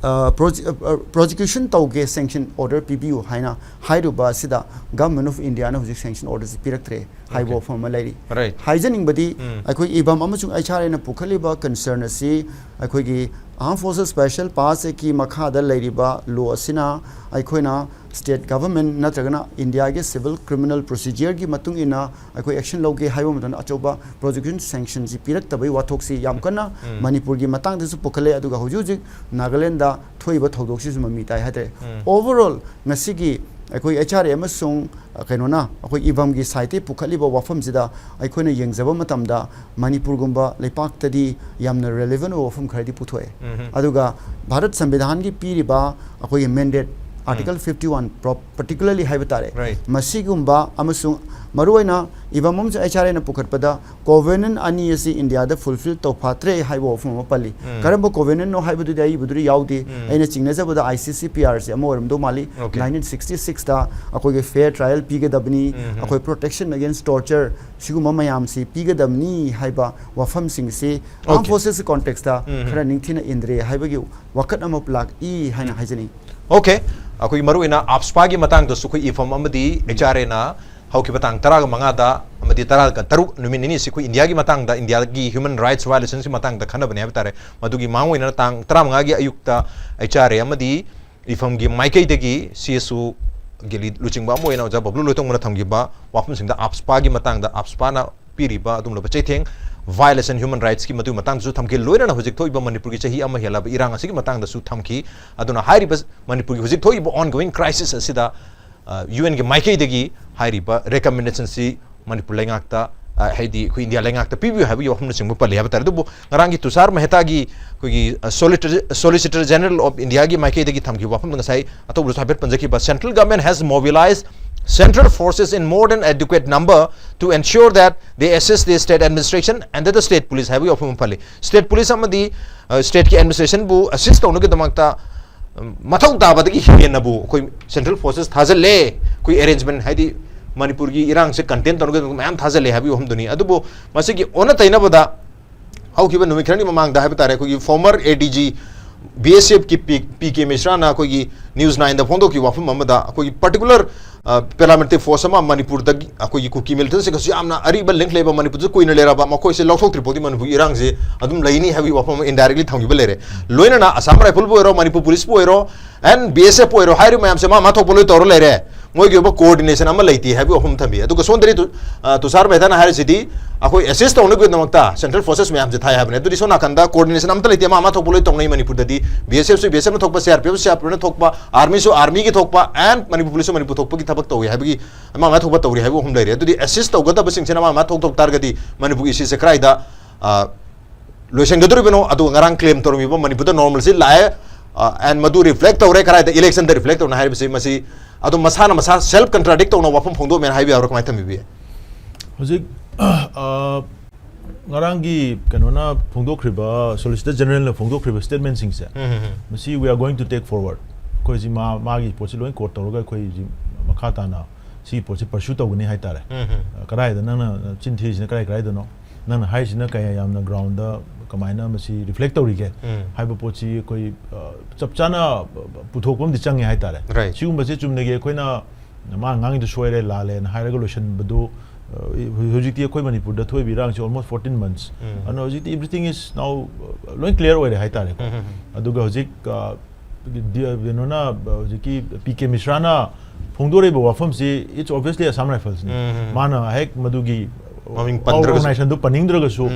ꯑ, proje-, ꯑ, prosecution ꯇꯧꯒꯦ, sanction order ꯄꯤꯕꯤꯌꯨ ꯍꯥꯏꯅ ꯍꯥꯏꯔꯨꯕ ꯑꯁꯤꯗ Government of India ꯅ ꯍꯧꯖꯤꯛ sanction order ꯁꯤ ꯄꯤꯔꯛꯇ꯭ꯔꯦ ꯍꯥꯏꯕ ꯋꯥꯐꯝ ꯑꯃ ꯂꯩꯔꯤ꯫ Right. ꯍꯥꯏꯖꯅꯤꯡꯕꯗꯤ ꯑꯩꯈꯣꯏ ꯏꯕꯝ ꯑꯃꯁꯨꯡ ꯑꯩꯆ ꯑꯥꯔ ꯑꯦꯅ ꯄꯨꯈꯠꯂꯤꯕ concern ꯑꯁꯤ ꯑꯩꯈꯣꯏꯒꯤ Armed Forces Special Power Act ꯀꯤ ꯃꯈꯥꯗ ꯂꯩꯔꯤꯕ law ꯑꯁꯤꯅ ꯑꯩꯈꯣꯏꯅ state government ꯅꯠꯇ꯭ꯔꯒꯅ ꯏꯟꯗꯤꯌꯥꯒꯤ civil criminal procedure ꯒꯤ ꯃꯇꯨꯡ ꯏꯟꯅ ꯑꯩꯈꯣꯏ action ꯂꯧꯒꯦ ꯍꯥꯏꯕ ꯃꯇꯝꯗ ꯑꯆꯧꯕ prosecution sanction ꯁꯤ ꯄꯤꯔꯛꯇꯕꯒꯤ ꯋꯥꯊꯣꯛꯁꯤ ꯌꯥꯝ ꯀꯟꯅ ꯃꯅꯤꯄꯨꯔꯒꯤ ꯃꯇꯥꯡꯗꯁꯨ ꯄꯨꯈꯠꯂꯦ꯫ ꯑꯗꯨꯒ ꯍꯧꯖꯤꯛ ꯍꯧꯖꯤꯛ ꯅꯥꯒꯥꯂꯦꯟꯗ ꯊꯣꯛꯏꯕ ꯊꯧꯗꯣꯛꯁꯤꯁꯨ ꯃꯃꯤ ꯇꯥꯏ ꯍꯥꯏꯇꯥꯔꯦ꯫ Overall ꯉꯁꯤꯒꯤ ꯑꯩꯈꯣꯏ ꯑꯩꯆ ꯑꯥꯔ ꯑꯦ ꯑꯃꯁꯨꯡ, ꯑ, ꯀꯩꯅꯣꯅ ꯑꯩꯈꯣꯏ ꯏꯕꯝꯒꯤ side ꯇꯒꯤ ꯄꯨꯈꯠꯂꯤꯕ ꯋꯥꯐꯝꯁꯤꯗ ꯑꯩꯈꯣꯏꯅ ꯌꯦꯡꯖꯕ ꯃꯇꯝꯗ ꯃꯅꯤꯄꯨꯔꯒꯨꯝꯕ ꯂꯩꯄꯥꯛꯇꯗꯤ ꯌꯥꯝꯅ relevant ꯑꯣꯏꯕ ꯋꯥꯐꯝ ꯈꯔꯗꯤ ꯄꯨꯊꯣꯛꯑꯦ꯫ ꯑꯗꯨꯒ ꯚꯥꯔꯠ ꯁꯪꯕꯤꯙꯥꯟꯒꯤ ꯄꯤꯔꯤꯕ ꯑꯩꯈꯣꯏꯒꯤ mandate Article fifty one particularly ꯍꯥꯏꯕ ꯇꯥꯔꯦ꯫ Right. ꯃꯁꯤꯒꯨꯝꯕ ꯑꯃꯁꯨꯡ ꯃꯔꯨꯑꯣꯏꯅ ꯏꯕꯝ ꯑꯃꯁꯨꯡ ꯑꯩꯆ ꯑꯥꯔ ꯑꯦꯅ ꯄꯨꯈꯠꯄꯗ covenant ꯑꯅꯤ ꯑꯁꯤ ꯏꯟꯗꯤꯌꯥꯗ fulfil ꯇꯧꯐꯥꯠꯇ꯭ꯔꯦ ꯍꯥꯏꯕ ꯋꯥꯐꯝ ꯑꯃ ꯄꯜꯂꯤ꯫ ꯀꯔꯝꯕ covenantꯅꯣ ꯍꯥꯏꯕꯗꯨꯗꯤ ꯑꯩ ꯏꯕꯗꯨꯗꯤ ꯌꯥꯎꯗꯦ꯫ ꯑꯩꯅ ꯆꯤꯡꯅꯖꯕꯗ I C C P R ꯁꯦ ꯑꯃ ꯑꯣꯏꯔꯝꯗꯧ ꯃꯥꯜꯂꯤ꯫ Okay. Nineteen sixty sixꯇ ꯑꯩꯈꯣꯏꯒꯤ fair trial ꯄꯤꯒꯗꯕꯅꯤ, ꯑꯩꯈꯣꯏ protection against torture ꯁꯤꯒꯨꯝꯕ ꯃꯌꯥꯝꯁꯤ ꯄꯤꯒꯗꯕꯅꯤ ꯍꯥꯏꯕ ꯋꯥꯐꯝꯁꯤꯡꯁꯤ armed Okay. forces contextꯇ ꯈꯔ ꯅꯤꯡꯊꯤꯅ ꯏꯟꯗ꯭ꯔꯦ ꯍꯥꯏꯕꯒꯤ ꯋꯥꯀꯠ ꯑꯃ ꯂꯥꯛꯏ ꯍꯥꯏꯅ ꯍꯥꯏꯖꯅꯤꯡꯏ꯫ Okay, ꯑꯩꯈꯣꯏ ꯃꯔꯨꯑꯣꯏꯅ AFSPAꯒꯤ ꯃꯇꯥꯡꯗꯁꯨ ꯑꯩꯈꯣꯏ ꯏꯐꯝ ꯑꯃꯗꯤ H R Aꯅ ꯍꯧꯈꯤꯕ ꯇꯥꯡ ꯇꯔꯥꯒ ꯃꯉꯥꯗ ꯑꯃꯗꯤ ꯇꯔꯥꯒ ꯇꯔꯨꯛ ꯅꯨꯃꯤꯠ ꯅꯤꯅꯤꯁꯤ ꯑꯩꯈꯣꯏ ꯏꯟꯗꯤꯌꯥꯒꯤ ꯃꯇꯥꯡꯗ, ꯏꯟꯗꯤꯌꯥꯒꯤ human rights violationꯁꯤ ꯃꯇꯥꯡꯗ ꯈꯟꯅꯕꯅꯦ ꯍꯥꯏꯕ ꯇꯥꯔꯦ꯫ ꯃꯗꯨꯒꯤ ꯃꯥꯡ ꯑꯣꯏꯅ ꯇꯥꯡ ꯇꯔꯥꯃꯉꯥꯒꯤ ꯑꯌꯨꯛꯇ H R A ꯑꯃꯗꯤ ꯏꯐꯝꯒꯤ ꯃꯥꯏꯀꯩꯗꯒꯤ C S Oꯒꯤ ꯂꯨꯆꯤꯡꯕ ꯑꯃ ꯑꯣꯏꯅ ꯑꯣꯖꯥ ꯕꯕ꯭ꯂꯨ ꯂꯣꯏꯇꯣꯡꯕꯅ ꯊꯝꯈꯤꯕ ꯋꯥꯐꯝꯁꯤꯡꯗ AFSPAꯒꯤ ꯃꯇꯥꯡꯗ AFSPAꯅ ꯄꯤꯔꯤꯕ ꯑꯗꯨꯒꯨꯝꯂꯕ ꯆꯩꯊꯦꯡ, violation human rightsꯀꯤ ꯃꯗꯨꯒꯤ ꯃꯇꯥꯡꯗꯁꯨ ꯊꯝꯈꯤ꯫ ꯂꯣꯏꯅꯅ ꯍꯧꯖꯤꯛ ꯊꯣꯛꯏꯕ ꯃꯅꯤꯄꯨꯔꯒꯤ ꯆꯍꯤ ꯑꯃ ꯍꯦꯜꯂꯕ ꯏꯔꯥꯡ ꯑꯁꯤꯒꯤ ꯃꯇꯥꯡꯗꯁꯨ ꯊꯝꯈꯤ꯫ ꯑꯗꯨꯅ ꯍꯥꯏꯔꯤꯕ ꯃꯅꯤꯄꯨꯔꯒꯤ ꯍꯧꯖꯤꯛ ꯊꯣꯛꯏꯕ ongoing crisis ꯑꯁꯤꯗ, ꯑ, UNꯒꯤ ꯃꯥꯏꯀꯩꯗꯒꯤ ꯍꯥꯏꯔꯤꯕ recommendationꯁꯤ ꯃꯅꯤꯄꯨꯔ ꯂꯩꯉꯥꯛꯇ, ꯑ, ꯍꯥꯏꯗꯤ ꯑꯩꯈꯣꯏ ꯏꯟꯗꯤꯌꯥ ꯂꯩꯉꯥꯛꯇ ꯄꯤꯕꯤꯌꯨ ꯍꯥꯏꯕꯒꯤ ꯋꯥꯐꯝꯅꯆꯤꯡꯕ ꯄꯜꯂꯤ ꯍꯥꯏꯕ ꯇꯥꯔꯦ꯫ ꯑꯗꯨꯕꯨ ꯉꯔꯥꯡꯒꯤ ꯇꯨꯁꯥꯔ ꯃꯦꯍꯇꯥꯒꯤ ꯑꯩꯈꯣꯏꯒꯤ, ꯑ, Solicitor, Solicitor General of Indiaꯒꯤ ꯃꯥꯏꯀꯩꯗꯒꯤ ꯊꯝꯈꯤꯕ ꯋꯥꯐꯝꯗ ꯉꯁꯥꯏ ꯑꯇꯧꯕꯗꯁꯨ ꯍꯥꯏꯐꯦꯠ ꯄꯟꯖꯈꯤꯕ, "Central government has mobilized central forces in more than adequate number to ensure that they assist the state administration and the state police" ꯍꯥꯏꯕꯒꯤ ꯋꯥꯐꯝ ꯑꯃ ꯄꯜꯂꯤ꯫ State police ꯑꯃꯗꯤ, ꯑ, stateꯀꯤ administrationꯕꯨ assist ꯇꯧꯅꯕꯒꯤꯗꯃꯛꯇ, ꯎꯝ, ꯃꯊꯧ ꯇꯥꯕꯗꯒꯤ ꯍꯦꯟꯅꯕꯨ ꯑꯩꯈꯣꯏ central forces ꯊꯥꯖꯤꯜꯂꯦ, ꯑꯩꯈꯣꯏ arrangement ꯍꯥꯏꯗꯤ ꯃꯅꯤꯄꯨꯔꯒꯤ ꯏꯔꯥꯡꯁꯦ contain ꯇꯧꯅꯕꯒꯤꯗꯃꯛꯇ ꯃꯌꯥꯝ ꯊꯥꯖꯤꯜꯂꯦ ꯍꯥꯏꯕꯒꯤ ꯋꯥꯐꯝꯗꯨꯅꯤ꯫ ꯑꯗꯨꯕꯨ ꯃꯁꯤꯒꯤ ꯑꯣꯟꯅ ꯇꯩꯅꯕꯗ ꯍꯧꯈꯤꯕ ꯅꯨꯃꯤꯠ ꯈꯔꯅꯤ ꯃꯃꯥꯡꯗ ꯍꯥꯏꯕ ꯇꯥꯔꯦ, ꯑꯩꯈꯣꯏꯒꯤ former A D G B S Fꯀꯤ P, P K Mishraꯅ ꯑꯩꯈꯣꯏꯒꯤ News Nineꯗ ꯐꯣꯡꯗꯣꯛꯈꯤꯕ ꯋꯥꯐꯝ ꯑꯃꯗ, ꯑꯩꯈꯣꯏꯒꯤ particular, ꯑ, paramilitary force ꯑꯃ ꯃꯅꯤꯄꯨꯔꯗꯒꯤ ꯑꯩꯈꯣꯏꯒꯤ ꯀꯨꯀꯤ militantꯁꯤꯡꯒꯁꯨ ꯌꯥꯝꯅ ꯑꯔꯤꯕ link ꯂꯩꯕ, ꯃꯅꯤꯄꯨꯔꯗ ꯀꯨꯏꯅ ꯂꯩꯔꯕ, ꯃꯈꯣꯏꯁꯦ ꯂꯧꯊꯣꯛꯇ꯭ꯔꯤ ꯐꯥꯎꯗꯤ ꯃꯅꯤꯄꯨꯔꯒꯤ ꯏꯔꯥꯡꯁꯦ ꯑꯗꯨꯝ ꯂꯩꯅꯤ ꯍꯥꯏꯕꯒꯤ ꯋꯥꯐꯝ ꯑꯃ indirectly ꯊꯝꯈꯤꯕ ꯂꯩꯔꯦ꯫ ꯂꯣꯏꯅꯅ Assam Riflesꯕꯨ ꯑꯣꯏꯔꯣ, ꯃꯅꯤꯄꯨꯔ policeꯄꯨ ꯑꯣꯏꯔꯣ, and B S Fꯄꯨ ꯑꯣꯏꯔꯣ, ꯍꯥꯏꯔꯤꯕ ꯃꯌꯥꯝꯁꯦ ꯃꯥ ꯃꯥ ꯊꯣꯛꯄ ꯂꯣꯏ ꯇꯧꯔ ꯂꯩꯔꯦ꯫ ꯃꯣꯏꯒꯤ ꯑꯣꯏꯕ coordination ꯑꯃ ꯂꯩꯇꯦ ꯍꯥꯏꯕꯒꯤ ꯋꯥꯐꯝ ꯊꯝꯕꯤ꯫ ꯑꯗꯨꯒ ꯁꯣꯝꯗꯗꯤ ꯇꯨ-, ꯑ, ꯇꯨꯁꯥꯔ ꯃꯦꯍꯇꯥꯅ ꯍꯥꯏꯔꯤꯁꯤꯗꯤ ꯑꯩꯈꯣꯏ assist ꯇꯧꯅꯕꯒꯤꯗꯃꯛꯇ central forces ꯃꯌꯥꯝꯁꯦ ꯊꯥꯏ ꯍꯥꯏꯕꯅꯦ꯫ ꯑꯗꯨꯗꯤ ꯁꯣꯝ ꯅꯥꯀꯟꯗ coordination ꯑꯝꯇ ꯂꯩꯇꯦ, ꯃꯥ ꯃꯥ ꯊꯣꯛꯄ ꯂꯣꯏ ꯇꯧꯅꯩ꯫ ꯃꯅꯤꯄꯨꯔꯗꯗꯤ B S Fꯁꯨ B S Fꯅ ꯊꯣꯛꯄ, C R P Fꯁꯨ C R P Fꯅ ꯊꯣꯛꯄ, armyꯁꯨ armyꯒꯤ ꯊꯣꯛꯄ, and ꯃꯅꯤꯄꯨꯔ policeꯁꯨ ꯃꯅꯤꯄꯨꯔ ꯊꯣꯛꯄꯒꯤ ꯊꯕꯛ ꯇꯧꯏ ꯍꯥꯏꯕꯒꯤ, ꯃꯥ ꯃꯥ ꯊꯣꯛꯄ ꯇꯧꯔꯤ ꯍꯥꯏꯕꯒꯤ ꯋꯥꯐꯝ ꯂꯩꯔꯦ꯫ ꯑꯗꯨꯗꯤ assist ꯇꯧꯒꯗꯕꯁꯤꯡꯁꯤꯅ ꯃꯥ ꯃꯥ ꯊꯣꯛ ꯊꯣꯛ ꯇꯥꯔꯒꯗꯤ ꯃꯅꯤꯄꯨꯔꯒꯤ issue ꯁꯦ ꯀꯗꯥꯏꯗ, ꯑ, ꯂꯣꯏꯁꯤꯟꯒꯗꯧꯔꯤꯕꯅꯣ? ꯑꯗꯨꯒ ꯉꯔꯥꯡ claim ꯇꯧꯔꯝꯃꯤꯕ ꯃꯅꯤꯄꯨꯔꯗ normalcy ꯂꯥꯛꯑꯦ, ꯑꯦꯟ ꯃꯗꯨ ꯔꯤꯐ꯭ꯂꯦꯛ ꯇꯧꯔꯦ ꯀꯗꯥꯏꯗ? ꯏꯂꯦꯛꯁꯟꯗ ꯔꯤꯐ꯭ꯂꯦꯛ ꯇꯧꯅ ꯍꯥꯏꯔꯤꯕꯁꯤ ꯃꯁꯤ ꯑꯗꯨꯝ ꯃꯁꯥꯅ ꯃꯁꯥ ꯁꯦꯜꯐ ꯀꯟꯇ꯭ꯔꯥꯗꯤꯛ ꯇꯧꯅ ꯋꯥꯐꯝ ꯐꯣꯡꯗꯣꯛꯑꯃꯦꯅ ꯍꯥꯏꯕ ꯌꯥꯕ꯭ꯔꯥ? ꯀꯃꯥꯏꯅ ꯊꯝꯕꯤꯕ ꯌꯥꯏ? ꯍꯧꯖꯤꯛ ꯑ, ꯉꯔꯥꯡꯒꯤ ꯀꯩꯅꯣꯅ ꯐꯣꯡꯗꯣꯛꯈ꯭ꯔꯤꯕ, ꯁꯣꯂꯤꯁꯤꯇꯔ ꯖꯦꯅꯔꯦꯜꯅ ꯐꯣꯡꯗꯣꯛꯈ꯭ꯔꯤꯕ ꯁ꯭ꯇꯦꯠꯃꯦꯟꯁꯤꯡꯁꯦ, ꯃꯁꯤ we are going to take forward. ꯑꯩꯈꯣꯏꯁꯤ ꯃꯥ ꯃꯥꯒꯤ ꯄꯣꯠꯁꯤ ꯂꯣꯏ ꯀꯣꯠ ꯇꯧꯔꯒ ꯑꯩꯈꯣꯏ ꯍꯧꯖꯤꯛ ꯃꯈꯥ ꯇꯥꯅ ꯁꯤꯒꯤ ꯄꯣꯠꯁꯤ ꯄꯔꯁꯨ ꯇꯧꯒꯅꯤ ꯍꯥꯏꯇꯥꯔꯦ꯫ ꯀꯗꯥꯏꯗ ꯅꯪꯅ ꯆꯤꯟ ꯊꯤꯔꯤꯁꯤꯅ ꯀꯗꯥꯏ ꯀꯗꯥꯏꯗꯅꯣ? ꯅꯪꯅ ꯍꯥꯏꯔꯤꯁꯤꯅ ꯀꯌꯥ ꯌꯥꯝꯅ ꯒ꯭ꯔꯥꯎꯟꯗ ꯀꯃꯥꯏꯅ ꯃꯁꯤ ꯔꯤꯐ꯭ꯂꯦꯛ ꯇꯧꯔꯤꯒꯦ ꯍꯥꯏꯕ ꯄꯣꯠꯁꯤ ꯑꯩꯈꯣꯏ ꯑ, ꯆꯞ ꯆꯥꯅ ꯄꯨꯊꯣꯛꯄ ꯑꯃꯗꯤ ꯆꯪꯉꯦ ꯍꯥꯏꯇꯥꯔꯦ꯫ Right. ꯁꯤꯒꯨꯝꯕꯁꯦ ꯆꯨꯝꯅꯒꯤ ꯑꯩꯈꯣꯏꯅ ꯃꯥ ꯉꯥꯡꯉꯤꯗꯣ ꯁꯣꯏꯔꯦ ꯂꯥꯜꯂꯦꯅ ꯍꯥꯏꯔꯒ ꯂꯣꯏꯁꯤꯟꯕꯗꯨ, ꯑ, ꯍꯧꯖꯤꯛꯇꯤ ꯑꯩꯈꯣꯏ ꯃꯅꯤꯄꯨꯔꯗ ꯊꯣꯛꯏꯕ ꯏꯔꯥꯡꯁꯤ almost fourteen months꯫ ꯑꯗꯨꯅ ꯍꯧꯖꯤꯛꯇꯤ everything is now, ꯑ, ꯂꯣꯏ ꯀ꯭ꯂꯤꯌꯥꯔ ꯑꯣꯏꯔꯦ ꯍꯥꯏꯇꯥꯔꯦꯀꯣ꯫ ꯑꯗꯨꯒ ꯍꯧꯖꯤꯛ, ꯑ, ꯗꯤ-, ꯀꯩꯅꯣꯅ, ꯑ, ꯍꯧꯖꯤꯛꯀꯤ P K ꯃꯤꯁ꯭ꯔꯥꯅ ꯐꯣꯡꯗꯣꯔꯛꯏꯕ ꯋꯥꯐꯝꯁꯤ, it's obviously Assam Riflesꯅꯤ꯫ ꯃꯥꯅ ꯍꯦꯛ ꯃꯗꯨꯒꯤ ꯃꯃꯤꯡ ꯄꯟꯗ꯭ꯔꯒꯁꯨ꯫ organizationꯗꯨ ꯄꯟꯅꯤꯡꯗ꯭ꯔꯒꯁꯨ,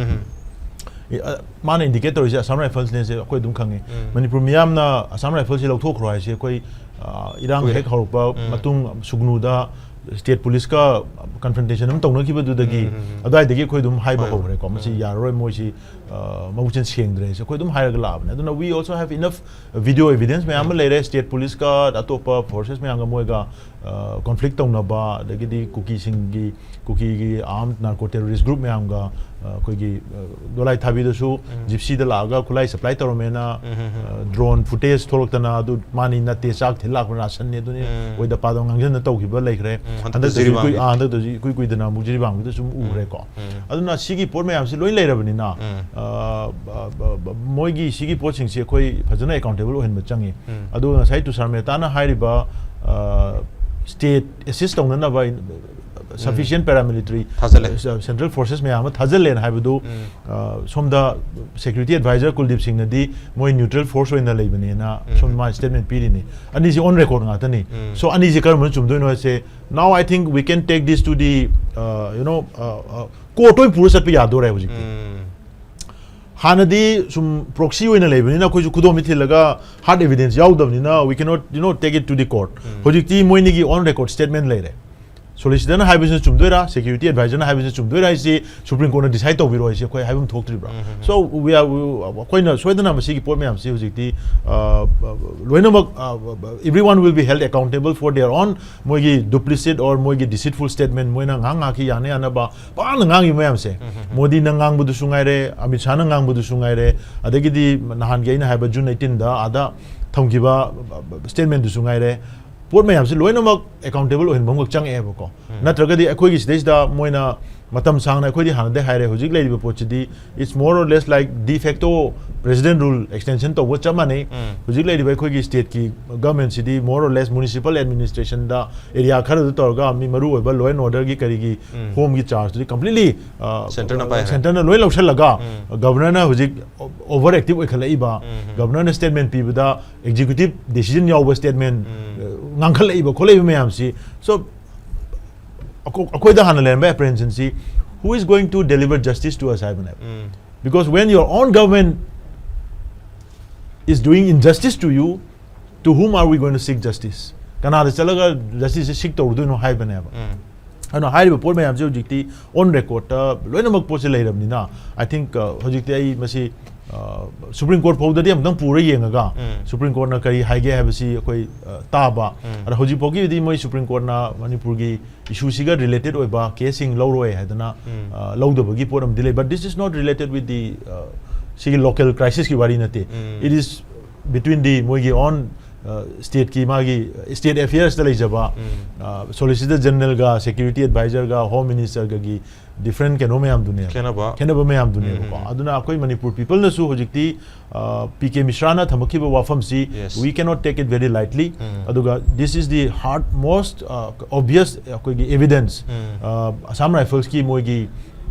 ꯑꯦ, ꯑ, ꯃꯥꯅ ꯏꯟꯗꯤꯀꯦꯠ ꯇꯧꯔꯤꯁꯦ Assam Riflesꯅꯦꯁꯦ ꯑꯩꯈꯣꯏ ꯑꯗꯨꯝ ꯈꯪꯉꯤ꯫ ꯃꯅꯤꯄꯨꯔ ꯃꯤꯌꯥꯝꯅ Assam Riflesꯁꯤ ꯂꯧꯊꯣꯛꯈ꯭ꯔꯣ ꯍꯥꯏꯁꯦ ꯑꯩꯈꯣꯏ, ꯑ, ꯏꯔꯥꯡ ꯀꯨꯏꯔꯦ꯫ ꯍꯦꯛ ꯍꯧꯔꯛꯄ ꯃꯇꯨꯡ ꯁꯨꯒꯅꯨꯗ ꯁ꯭ꯇꯦꯠ ꯄꯨꯂꯤꯁꯀ ꯀꯟꯐ꯭ꯔꯟꯇꯦꯁꯟ ꯑꯃ ꯇꯧꯅꯈꯤꯕꯗꯨꯗꯒꯤ ꯑꯗꯨꯋꯥꯏꯗꯒꯤ ꯑꯩꯈꯣꯏ ꯑꯗꯨꯝ ꯍꯥꯏꯕ ꯍꯣꯏ, ꯍꯣꯏ꯫ ꯍꯧꯔꯦꯀꯣ꯫ ꯃꯁꯤ ꯌꯥꯔꯔꯣꯏ, ꯃꯣꯏꯁꯤ, ꯑ, ꯃꯕꯨꯛꯆꯦꯜ ꯁꯦꯡꯗ꯭ꯔꯦꯁꯦ ꯑꯩꯈꯣꯏ ꯑꯗꯨꯝ ꯍꯥꯏꯔꯒ ꯂꯥꯛꯑꯕꯅꯦ꯫ ꯑꯗꯨꯅ we also have enough video evidence ꯃꯌꯥꯝ ꯑꯃ ꯂꯩꯔꯦ, ꯁ꯭ꯇꯦꯠ ꯄꯨꯂꯤꯁꯀ ꯑꯇꯣꯞꯄ ꯐꯣꯔꯁꯦꯁ ꯃꯌꯥꯝꯒ ꯃꯣꯏꯒ, ꯑ, ꯀꯣꯟꯐ꯭ꯂꯤꯛ ꯇꯧꯅꯕ, ꯑꯗꯒꯤꯗꯤ ꯀꯨꯀꯤꯁꯤꯡꯒꯤ, ꯀꯨꯀꯤꯒꯤ ꯑꯥꯔꯝ ꯅꯥꯔꯀꯣ ꯇꯦꯔꯣꯔꯤꯁ ꯒ꯭ꯔꯨꯞ ꯃꯌꯥꯝꯒ, ꯑ, ꯑꯩꯈꯣꯏꯒꯤ, ꯑ, ꯗꯣꯂꯥꯏ ꯊꯥꯕꯤꯗꯁꯨ ꯖꯤꯞꯁꯤꯗ ꯂꯥꯛꯑꯒ ꯈꯨꯠꯂꯥꯏ ꯁꯄ꯭ꯂꯥꯏ ꯇꯧꯔꯝꯃꯦꯅ, ꯑ, ꯗ꯭ꯔꯣꯟ ꯐꯨꯇꯦꯖ ꯊꯣꯛꯂꯛꯇꯅ ꯑꯗꯨ ꯃꯥꯅꯤ ꯅꯠꯇꯦ, ꯆꯥꯛ ꯊꯤꯜ ꯂꯥꯛꯄ ꯔꯥꯁꯟꯅꯤ ꯑꯗꯨꯅꯤ, ꯑꯣꯏꯗ ꯄꯥꯗ ꯉꯥꯡꯁꯤꯟꯅ ꯇꯧꯈꯤꯕ ꯂꯩꯈ꯭ꯔꯦ꯫ ꯍꯟꯗꯛꯇ ꯍꯟꯗꯛꯇꯁꯨ ꯖꯤꯔꯤꯕꯥꯝꯒꯤ꯫ ꯏꯀꯨꯏ-, ꯑꯥ, ꯍꯟꯗꯛꯇꯁꯨ ꯏꯀꯨꯏ ꯀꯨꯏꯗꯅ ꯑꯃꯨꯛ ꯖꯤꯔꯤꯕꯥꯝꯒꯤꯗ ꯁꯨꯝ ꯎꯈ꯭ꯔꯦꯀꯣ꯫ ꯑꯗꯨꯅ ꯁꯤꯒꯤ ꯄꯣꯠ ꯃꯌꯥꯝꯁꯤ ꯂꯣꯏ ꯂꯩꯔꯕꯅꯤꯅ, ꯑ, ꯑ, ꯑ, ꯃꯣꯏꯒꯤ ꯁꯤꯒꯤ ꯄꯣꯠꯁꯤꯡꯁꯤ ꯑꯩꯈꯣꯏ ꯐꯖꯅ ꯑꯦꯀꯥꯎꯟꯇꯦꯕꯜ ꯑꯣꯏꯍꯟꯕ ꯆꯪꯉꯤ꯫ ꯑꯗꯨꯒ ꯉꯁꯥꯏ ꯇꯨꯁꯥꯔ ꯃꯦꯍꯇꯥꯅ ꯍꯥꯏꯔꯤꯕ, ꯑ, ꯁ꯭ꯇꯦꯠ ꯑꯦꯁꯤꯁ ꯇꯧꯅꯅꯕ ꯁꯐꯤꯁꯤꯌꯦꯟ ꯄꯦꯔꯥꯃꯤꯂꯤꯇꯔꯤ ꯊꯥꯖꯤꯜꯂꯦ꯫ ꯁꯦꯟꯇ꯭ꯔꯦꯜ ꯐꯣꯔꯁꯦꯁ ꯃꯌꯥꯝ ꯑꯃ ꯊꯥꯖꯤꯜꯂꯦꯅ ꯍꯥꯏꯕꯗꯨ, ꯑ, ꯁꯣꯝꯗ ꯁꯦꯀ꯭ꯌꯨꯔꯤꯇꯤ ꯑꯦꯗꯚꯥꯏꯖꯔ ꯀꯨꯜꯗꯤꯞ ꯁꯤꯡꯅꯗꯤ ꯃꯣꯏ ꯅ꯭ꯌꯨꯇ꯭ꯔꯦꯜ ꯐꯣꯔꯁ ꯑꯣꯏꯅ ꯂꯩꯕꯅꯦꯅ ꯁꯣꯝꯗ ꯃꯥ ꯁ꯭ꯇꯦꯠꯃꯦꯟ ꯄꯤꯔꯤꯅꯤ꯫ ꯑꯅꯤꯁꯤ ꯑꯣꯟ ꯔꯦꯀꯣꯔꯗ ꯉꯥꯛꯇꯅꯤ꯫ So ꯑꯅꯤꯁꯤ ꯀꯔꯝꯕꯅ ꯆꯨꯝꯗꯣꯏꯅꯣ ꯍꯥꯏꯁꯦ, now I think we can take this to the, uh, you know, uh, uh, court ꯑꯣꯏꯅ ꯄꯨꯔ ꯆꯠꯄ ꯌꯥꯗꯣꯔꯦ ꯍꯧꯖꯤꯛꯇꯤ꯫ ꯍꯥꯟꯅꯗꯤ ꯁꯨꯝ ꯄ꯭ꯔꯣꯛꯁꯤ ꯑꯣꯏꯅ ꯂꯩꯕꯅꯤꯅ ꯑꯩꯈꯣꯏꯁꯨ ꯈꯨꯗꯣꯝꯕꯤ ꯊꯤꯜꯂꯒ ꯍꯥꯔꯗ evidence ꯌꯥꯎꯗꯕꯅꯤꯅ we cannot, you know, take it to the court. ꯍꯧꯖꯤꯛꯇꯤ ꯃꯣꯏꯅꯤꯒꯤ ꯑꯣꯟ ꯔꯦꯀꯣꯔꯗ ꯁ꯭ꯇꯦꯠꯃꯦꯟ ꯂꯩꯔꯦ꯫ ꯁꯣꯂꯤꯁꯤꯇꯔꯅ ꯍꯥꯏꯕꯁꯤꯅ ꯆꯨꯝꯗꯣꯏꯔꯥ, ꯁꯦꯀ꯭ꯌꯨꯔꯤꯇꯤ ꯑꯦꯗꯚꯥꯏꯖꯔꯅ ꯍꯥꯏꯕꯁꯤꯅ ꯆꯨꯝꯗꯣꯏꯔꯥ ꯍꯥꯏꯁꯤ ꯁꯨꯄ꯭ꯔꯤꯝ ꯀꯣꯔꯠꯅ ꯗꯤꯁꯥꯏꯗ ꯇꯧꯕꯤꯔꯣ ꯍꯥꯏꯁꯤ ꯑꯩꯈꯣꯏ ꯍꯥꯏꯐꯝ ꯊꯣꯛꯇ꯭ꯔꯤꯕ꯭ꯔꯥ? So we are, ꯑꯩꯈꯣꯏꯅ ꯁꯣꯏꯗꯅ ꯃꯁꯤꯒꯤ ꯄꯣꯠ ꯃꯌꯥꯝꯁꯤ ꯍꯧꯖꯤꯛꯇꯤ ꯑ, ꯂꯣꯏꯅꯃꯛ, everyone will be held accountable for their own, ꯃꯣꯏꯒꯤ duplicit or ꯃꯣꯏꯒꯤ deceitful statement, ꯃꯣꯏꯅ ꯉꯥꯏꯍꯥꯛ ꯉꯥꯏꯍꯥꯛꯀꯤ ꯌꯥꯅ ꯌꯥꯅꯕ ꯄꯥꯡꯅ ꯉꯥꯡꯉꯤꯕ ꯃꯌꯥꯝꯁꯦ, ꯃꯣꯗꯤꯅ ꯉꯥꯡꯕꯗꯨꯁꯨ ꯉꯥꯏꯔꯦ, ꯑꯃꯤꯠ ꯁꯥꯍꯅ ꯉꯥꯡꯕꯗꯨꯁꯨ ꯉꯥꯏꯔꯦ, ꯑꯗꯒꯤꯗꯤ ꯅꯍꯥꯟꯒꯤ ꯑꯩꯅ ꯍꯥꯏꯕ ꯖꯨꯟ ꯑꯩꯠꯇꯤꯟꯗ ꯑꯥꯗ ꯊꯝꯈꯤꯕ ꯁ꯭ꯇꯦꯠꯃꯦꯟꯗꯨꯁꯨ ꯉꯥꯏꯔꯦ, ꯄꯣꯠ ꯃꯌꯥꯝꯁꯦ ꯂꯣꯏꯅꯃꯛ ꯑꯦꯀꯥꯎꯟꯇꯦꯕꯜ ꯑꯣꯏꯍꯟꯕ ꯑꯃꯈꯛ ꯆꯪꯉꯛꯑꯦꯕꯀꯣ꯫ ꯅꯠꯇ꯭ꯔꯒꯗꯤ ꯑꯩꯈꯣꯏꯒꯤ ꯁꯤꯗꯩꯁꯤꯗ ꯃꯣꯏꯅ ꯃꯇꯝ ꯁꯥꯡꯅ ꯑꯩꯈꯣꯏꯗꯤ ꯍꯥꯟꯅꯗꯩ ꯍꯥꯏꯔꯦ, ꯍꯧꯖꯤꯛ ꯂꯩꯔꯤꯕ ꯄꯣꯠꯁꯤꯗꯤ it's more or less like de facto president rule extension ꯇꯧꯕ ꯆꯞ ꯃꯥꯟꯅꯩ꯫ ꯍꯧꯖꯤꯛ ꯂꯩꯔꯤꯕ ꯑꯩꯈꯣꯏꯒꯤ ꯁ꯭ꯇꯦꯠꯀꯤ ꯒꯚꯔꯟꯃꯦꯟꯁꯤꯗꯤ more or less ꯃ꯭ꯌꯨꯅꯤꯁꯤꯄꯥꯜ ꯑꯦꯗꯃꯤꯅꯤꯁꯇ꯭ꯔꯦꯁꯟꯗ ꯑꯦꯔꯤꯌꯥ ꯈꯔꯗ ꯇꯧꯔꯒ ꯃꯤ ꯃꯔꯨ ꯑꯣꯏꯕ ꯂꯣ ꯑꯦꯟ ꯑꯣꯔꯗꯔꯒꯤ ꯀꯔꯤꯒꯤ ꯍꯣꯝꯒꯤ ꯆꯥꯔꯖꯇꯨꯗꯤ ꯀꯝꯄ꯭ꯂꯤꯠꯂꯤ Centreꯅ ꯄꯥꯏꯈ꯭ꯔꯦ꯫ ꯁꯦꯟꯇꯔꯅ ꯂꯣꯏ ꯂꯧꯁꯜꯂꯒ ꯒꯚꯔꯅꯔꯅ ꯍꯧꯖꯤꯛ ꯑꯣꯚꯔ ꯑꯦꯛꯇꯤꯚ ꯑꯣꯏꯈꯠꯂꯛꯏꯕ, ꯒꯚꯔꯅꯔꯅ ꯁ꯭ꯇꯦꯠꯃꯦꯟ ꯄꯤꯕꯗ ꯑꯦꯛꯖꯤꯀ꯭ꯌꯨꯇꯤꯚ ꯗꯤꯁꯤꯖꯟ ꯌꯥꯎꯕ ꯁ꯭ꯇꯦꯠꯃꯦꯟ ꯉꯥꯡꯈꯠꯂꯛꯏꯕ ꯈꯣꯠꯂꯛꯏꯕ ꯃꯌꯥꯝꯁꯤ꯫ So ꯑꯩꯈꯣꯏ- ꯑꯩꯈꯣꯏꯗ ꯍꯥꯟꯅ ꯂꯩꯔꯝꯕ ꯑꯦꯄ꯭ꯔꯦꯟꯁꯟꯁꯤ, who is going to deliver justice to us ꯍꯥꯏꯕꯅꯦꯕ꯫ Because when your own government is doing injustice to you, to whom are we going to seek justice? ꯀꯅꯥꯗ ꯆꯠꯂꯒ ꯖꯁꯇꯤꯁꯁꯦ ꯁꯤꯛ ꯇꯧꯔꯨꯗꯣꯏꯅꯣ ꯍꯥꯏꯕꯅꯦꯕ꯫ ꯑꯗꯨꯅ ꯍꯥꯏꯔꯤꯕ ꯄꯣꯠ ꯃꯌꯥꯝꯁꯦ ꯍꯧꯖꯤꯛꯇꯤ ꯑꯣꯟ ꯔꯦꯀꯣꯔꯠꯇ ꯂꯣꯏꯅꯃꯛ ꯄꯣꯠꯁꯦ ꯂꯩꯔꯕꯅꯤꯅ, I think, uh, ꯍꯧꯖꯤꯛꯇꯤ ꯑꯩ ꯃꯁꯤ ꯁꯨꯄ꯭ꯔꯤꯝ ꯀꯣꯔꯠ ꯐꯥꯎꯗꯗꯤ ꯑꯃꯨꯛꯇꯪ ꯄꯨꯔ ꯌꯦꯡꯉꯒ, ꯁꯨꯄ꯭ꯔꯤꯝ ꯀꯣꯔꯠꯅ ꯀꯔꯤ ꯍꯥꯏꯒꯦ ꯍꯥꯏꯕꯁꯤ ꯑꯩꯈꯣꯏ, uh, ꯇꯥꯕ꯫ ꯑꯗ ꯍꯧꯖꯤꯛ ꯐꯥꯎꯒꯤꯗꯤ ꯃꯣꯏ ꯁꯨꯄ꯭ꯔꯤꯝ ꯀꯣꯔꯠꯅ ꯃꯅꯤꯄꯨꯔꯒꯤ ꯏꯁꯨꯁꯤꯒ ꯔꯤꯂꯦꯇꯦꯗ ꯑꯣꯏꯕ ꯀꯦꯁꯁꯤꯡ ꯂꯧꯔꯣꯏ ꯍꯥꯏꯗꯅ, uh, ꯂꯧꯗꯕꯒꯤ ꯄꯣꯠ ꯑꯃꯗꯤ ꯂꯩ꯫ But this is not related with the, uh, ꯁꯤꯒꯤ ꯂꯣꯀꯦꯜ ꯀ꯭ꯔꯥꯏꯁꯤꯁꯀꯤ ꯋꯥꯔꯤ ꯅꯠꯇꯦ꯫ It is between the ꯃꯣꯏꯒꯤ ꯑꯣꯟ, uh, ꯁ꯭ꯇꯦꯠꯀꯤ ꯃꯥꯒꯤ ꯁ꯭ꯇꯦꯠ ꯑꯦꯐꯤꯌꯔꯁꯇ ꯂꯩꯖꯕ, uh, ꯁꯣꯂꯤꯁꯤꯇꯔ ꯖꯦꯅꯔꯦꯜꯒ ꯁꯦꯀ꯭ꯌꯨꯔꯤꯇꯤ ꯑꯦꯗꯚꯥꯏꯖꯔꯒ ꯍꯣꯝ ꯃꯤꯅꯤꯁꯇꯔꯒꯒꯤ ꯗꯤꯐ꯭ꯔꯦꯟ ꯀꯩꯅꯣ ꯃꯌꯥꯝꯗꯨꯅꯦꯕ꯫ ꯈꯦꯠꯅꯕ꯫ ꯈꯦꯠꯅꯕ ꯃꯌꯥꯝꯗꯨꯅꯦꯕꯀꯣ꯫ ꯑꯗꯨꯅ ꯑꯩꯈꯣꯏ ꯃꯅꯤꯄꯨꯔ ꯄꯤꯄꯜꯅꯁꯨ ꯍꯧꯖꯤꯛꯇꯤ, ꯑ, P K ꯃꯤꯁ꯭ꯔꯥꯅ ꯊꯝꯃꯛꯈꯤꯕ ꯋꯥꯐꯝꯁꯤ, Yes. we cannot take it very lightly꯫ ꯑꯗꯨꯒ this is the hard most, uh, obvious ꯑꯩꯈꯣꯏꯒꯤ evidence꯫ ꯑ, Assam Riflesꯀꯤ ꯃꯣꯏꯒꯤ,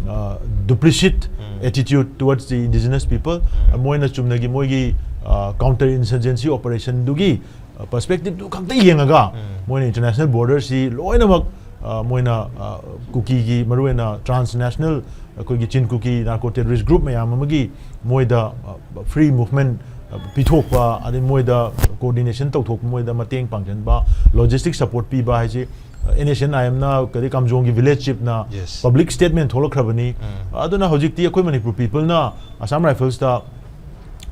ꯑ, duplicit attitude towards the indigenous people꯫ ꯃꯣꯏꯅ ꯆꯨꯝꯅꯒꯤ ꯃꯣꯏꯒꯤ, ꯑ, counter insurgency operationꯗꯨꯒꯤ, ꯑ, perspectiveꯗꯨ ꯈꯛꯇ ꯌꯦꯡꯉꯒ ꯃꯣꯏꯅ international borderꯁꯤ ꯂꯣꯏꯅꯃꯛ, ꯑ, ꯃꯣꯏꯅ, ꯑ, ꯀꯨꯀꯤꯒꯤ, ꯃꯔꯨꯑꯣꯏꯅ transnational ꯑꯩꯈꯣꯏꯒꯤ ꯆꯤꯟ ꯀꯨꯀꯤ narco terrorist group ꯃꯌꯥꯝ ꯑꯃꯒꯤ ꯃꯣꯏꯗ, ꯑ, free movement, ꯑ, ꯄꯤꯊꯣꯛꯄ, ꯑꯗꯩ ꯃꯣꯏꯗ coordination ꯇꯧꯊꯣꯛꯄ, ꯃꯣꯏꯗ ꯃꯇꯦꯡ ꯄꯥꯡꯁꯤꯟꯕ, logistic support ꯄꯤꯕ ꯍꯥꯏꯁꯤ ꯑꯦꯟ ꯑꯦꯁ ꯑꯦꯟ ꯑꯥꯏ ꯑꯦꯝꯅ, ꯀꯔꯤ, ꯀꯥꯝꯖꯣꯡꯒꯤ ꯚꯤꯂꯦꯖ ꯆꯤꯐꯅ Yes. ꯄꯕ꯭ꯂꯤꯛ ꯁ꯭ꯇꯦꯠꯃꯦꯟ ꯊꯣꯛꯂꯛꯈ꯭ꯔꯕꯅꯤ꯫ ꯑꯗꯨꯅ ꯍꯧꯖꯤꯛꯇꯤ ꯑꯩꯈꯣꯏ ꯃꯅꯤꯄꯨꯔ ꯄꯤꯄꯜꯅ ꯑꯁꯥꯝ ꯔꯥꯏꯐꯜꯁꯇ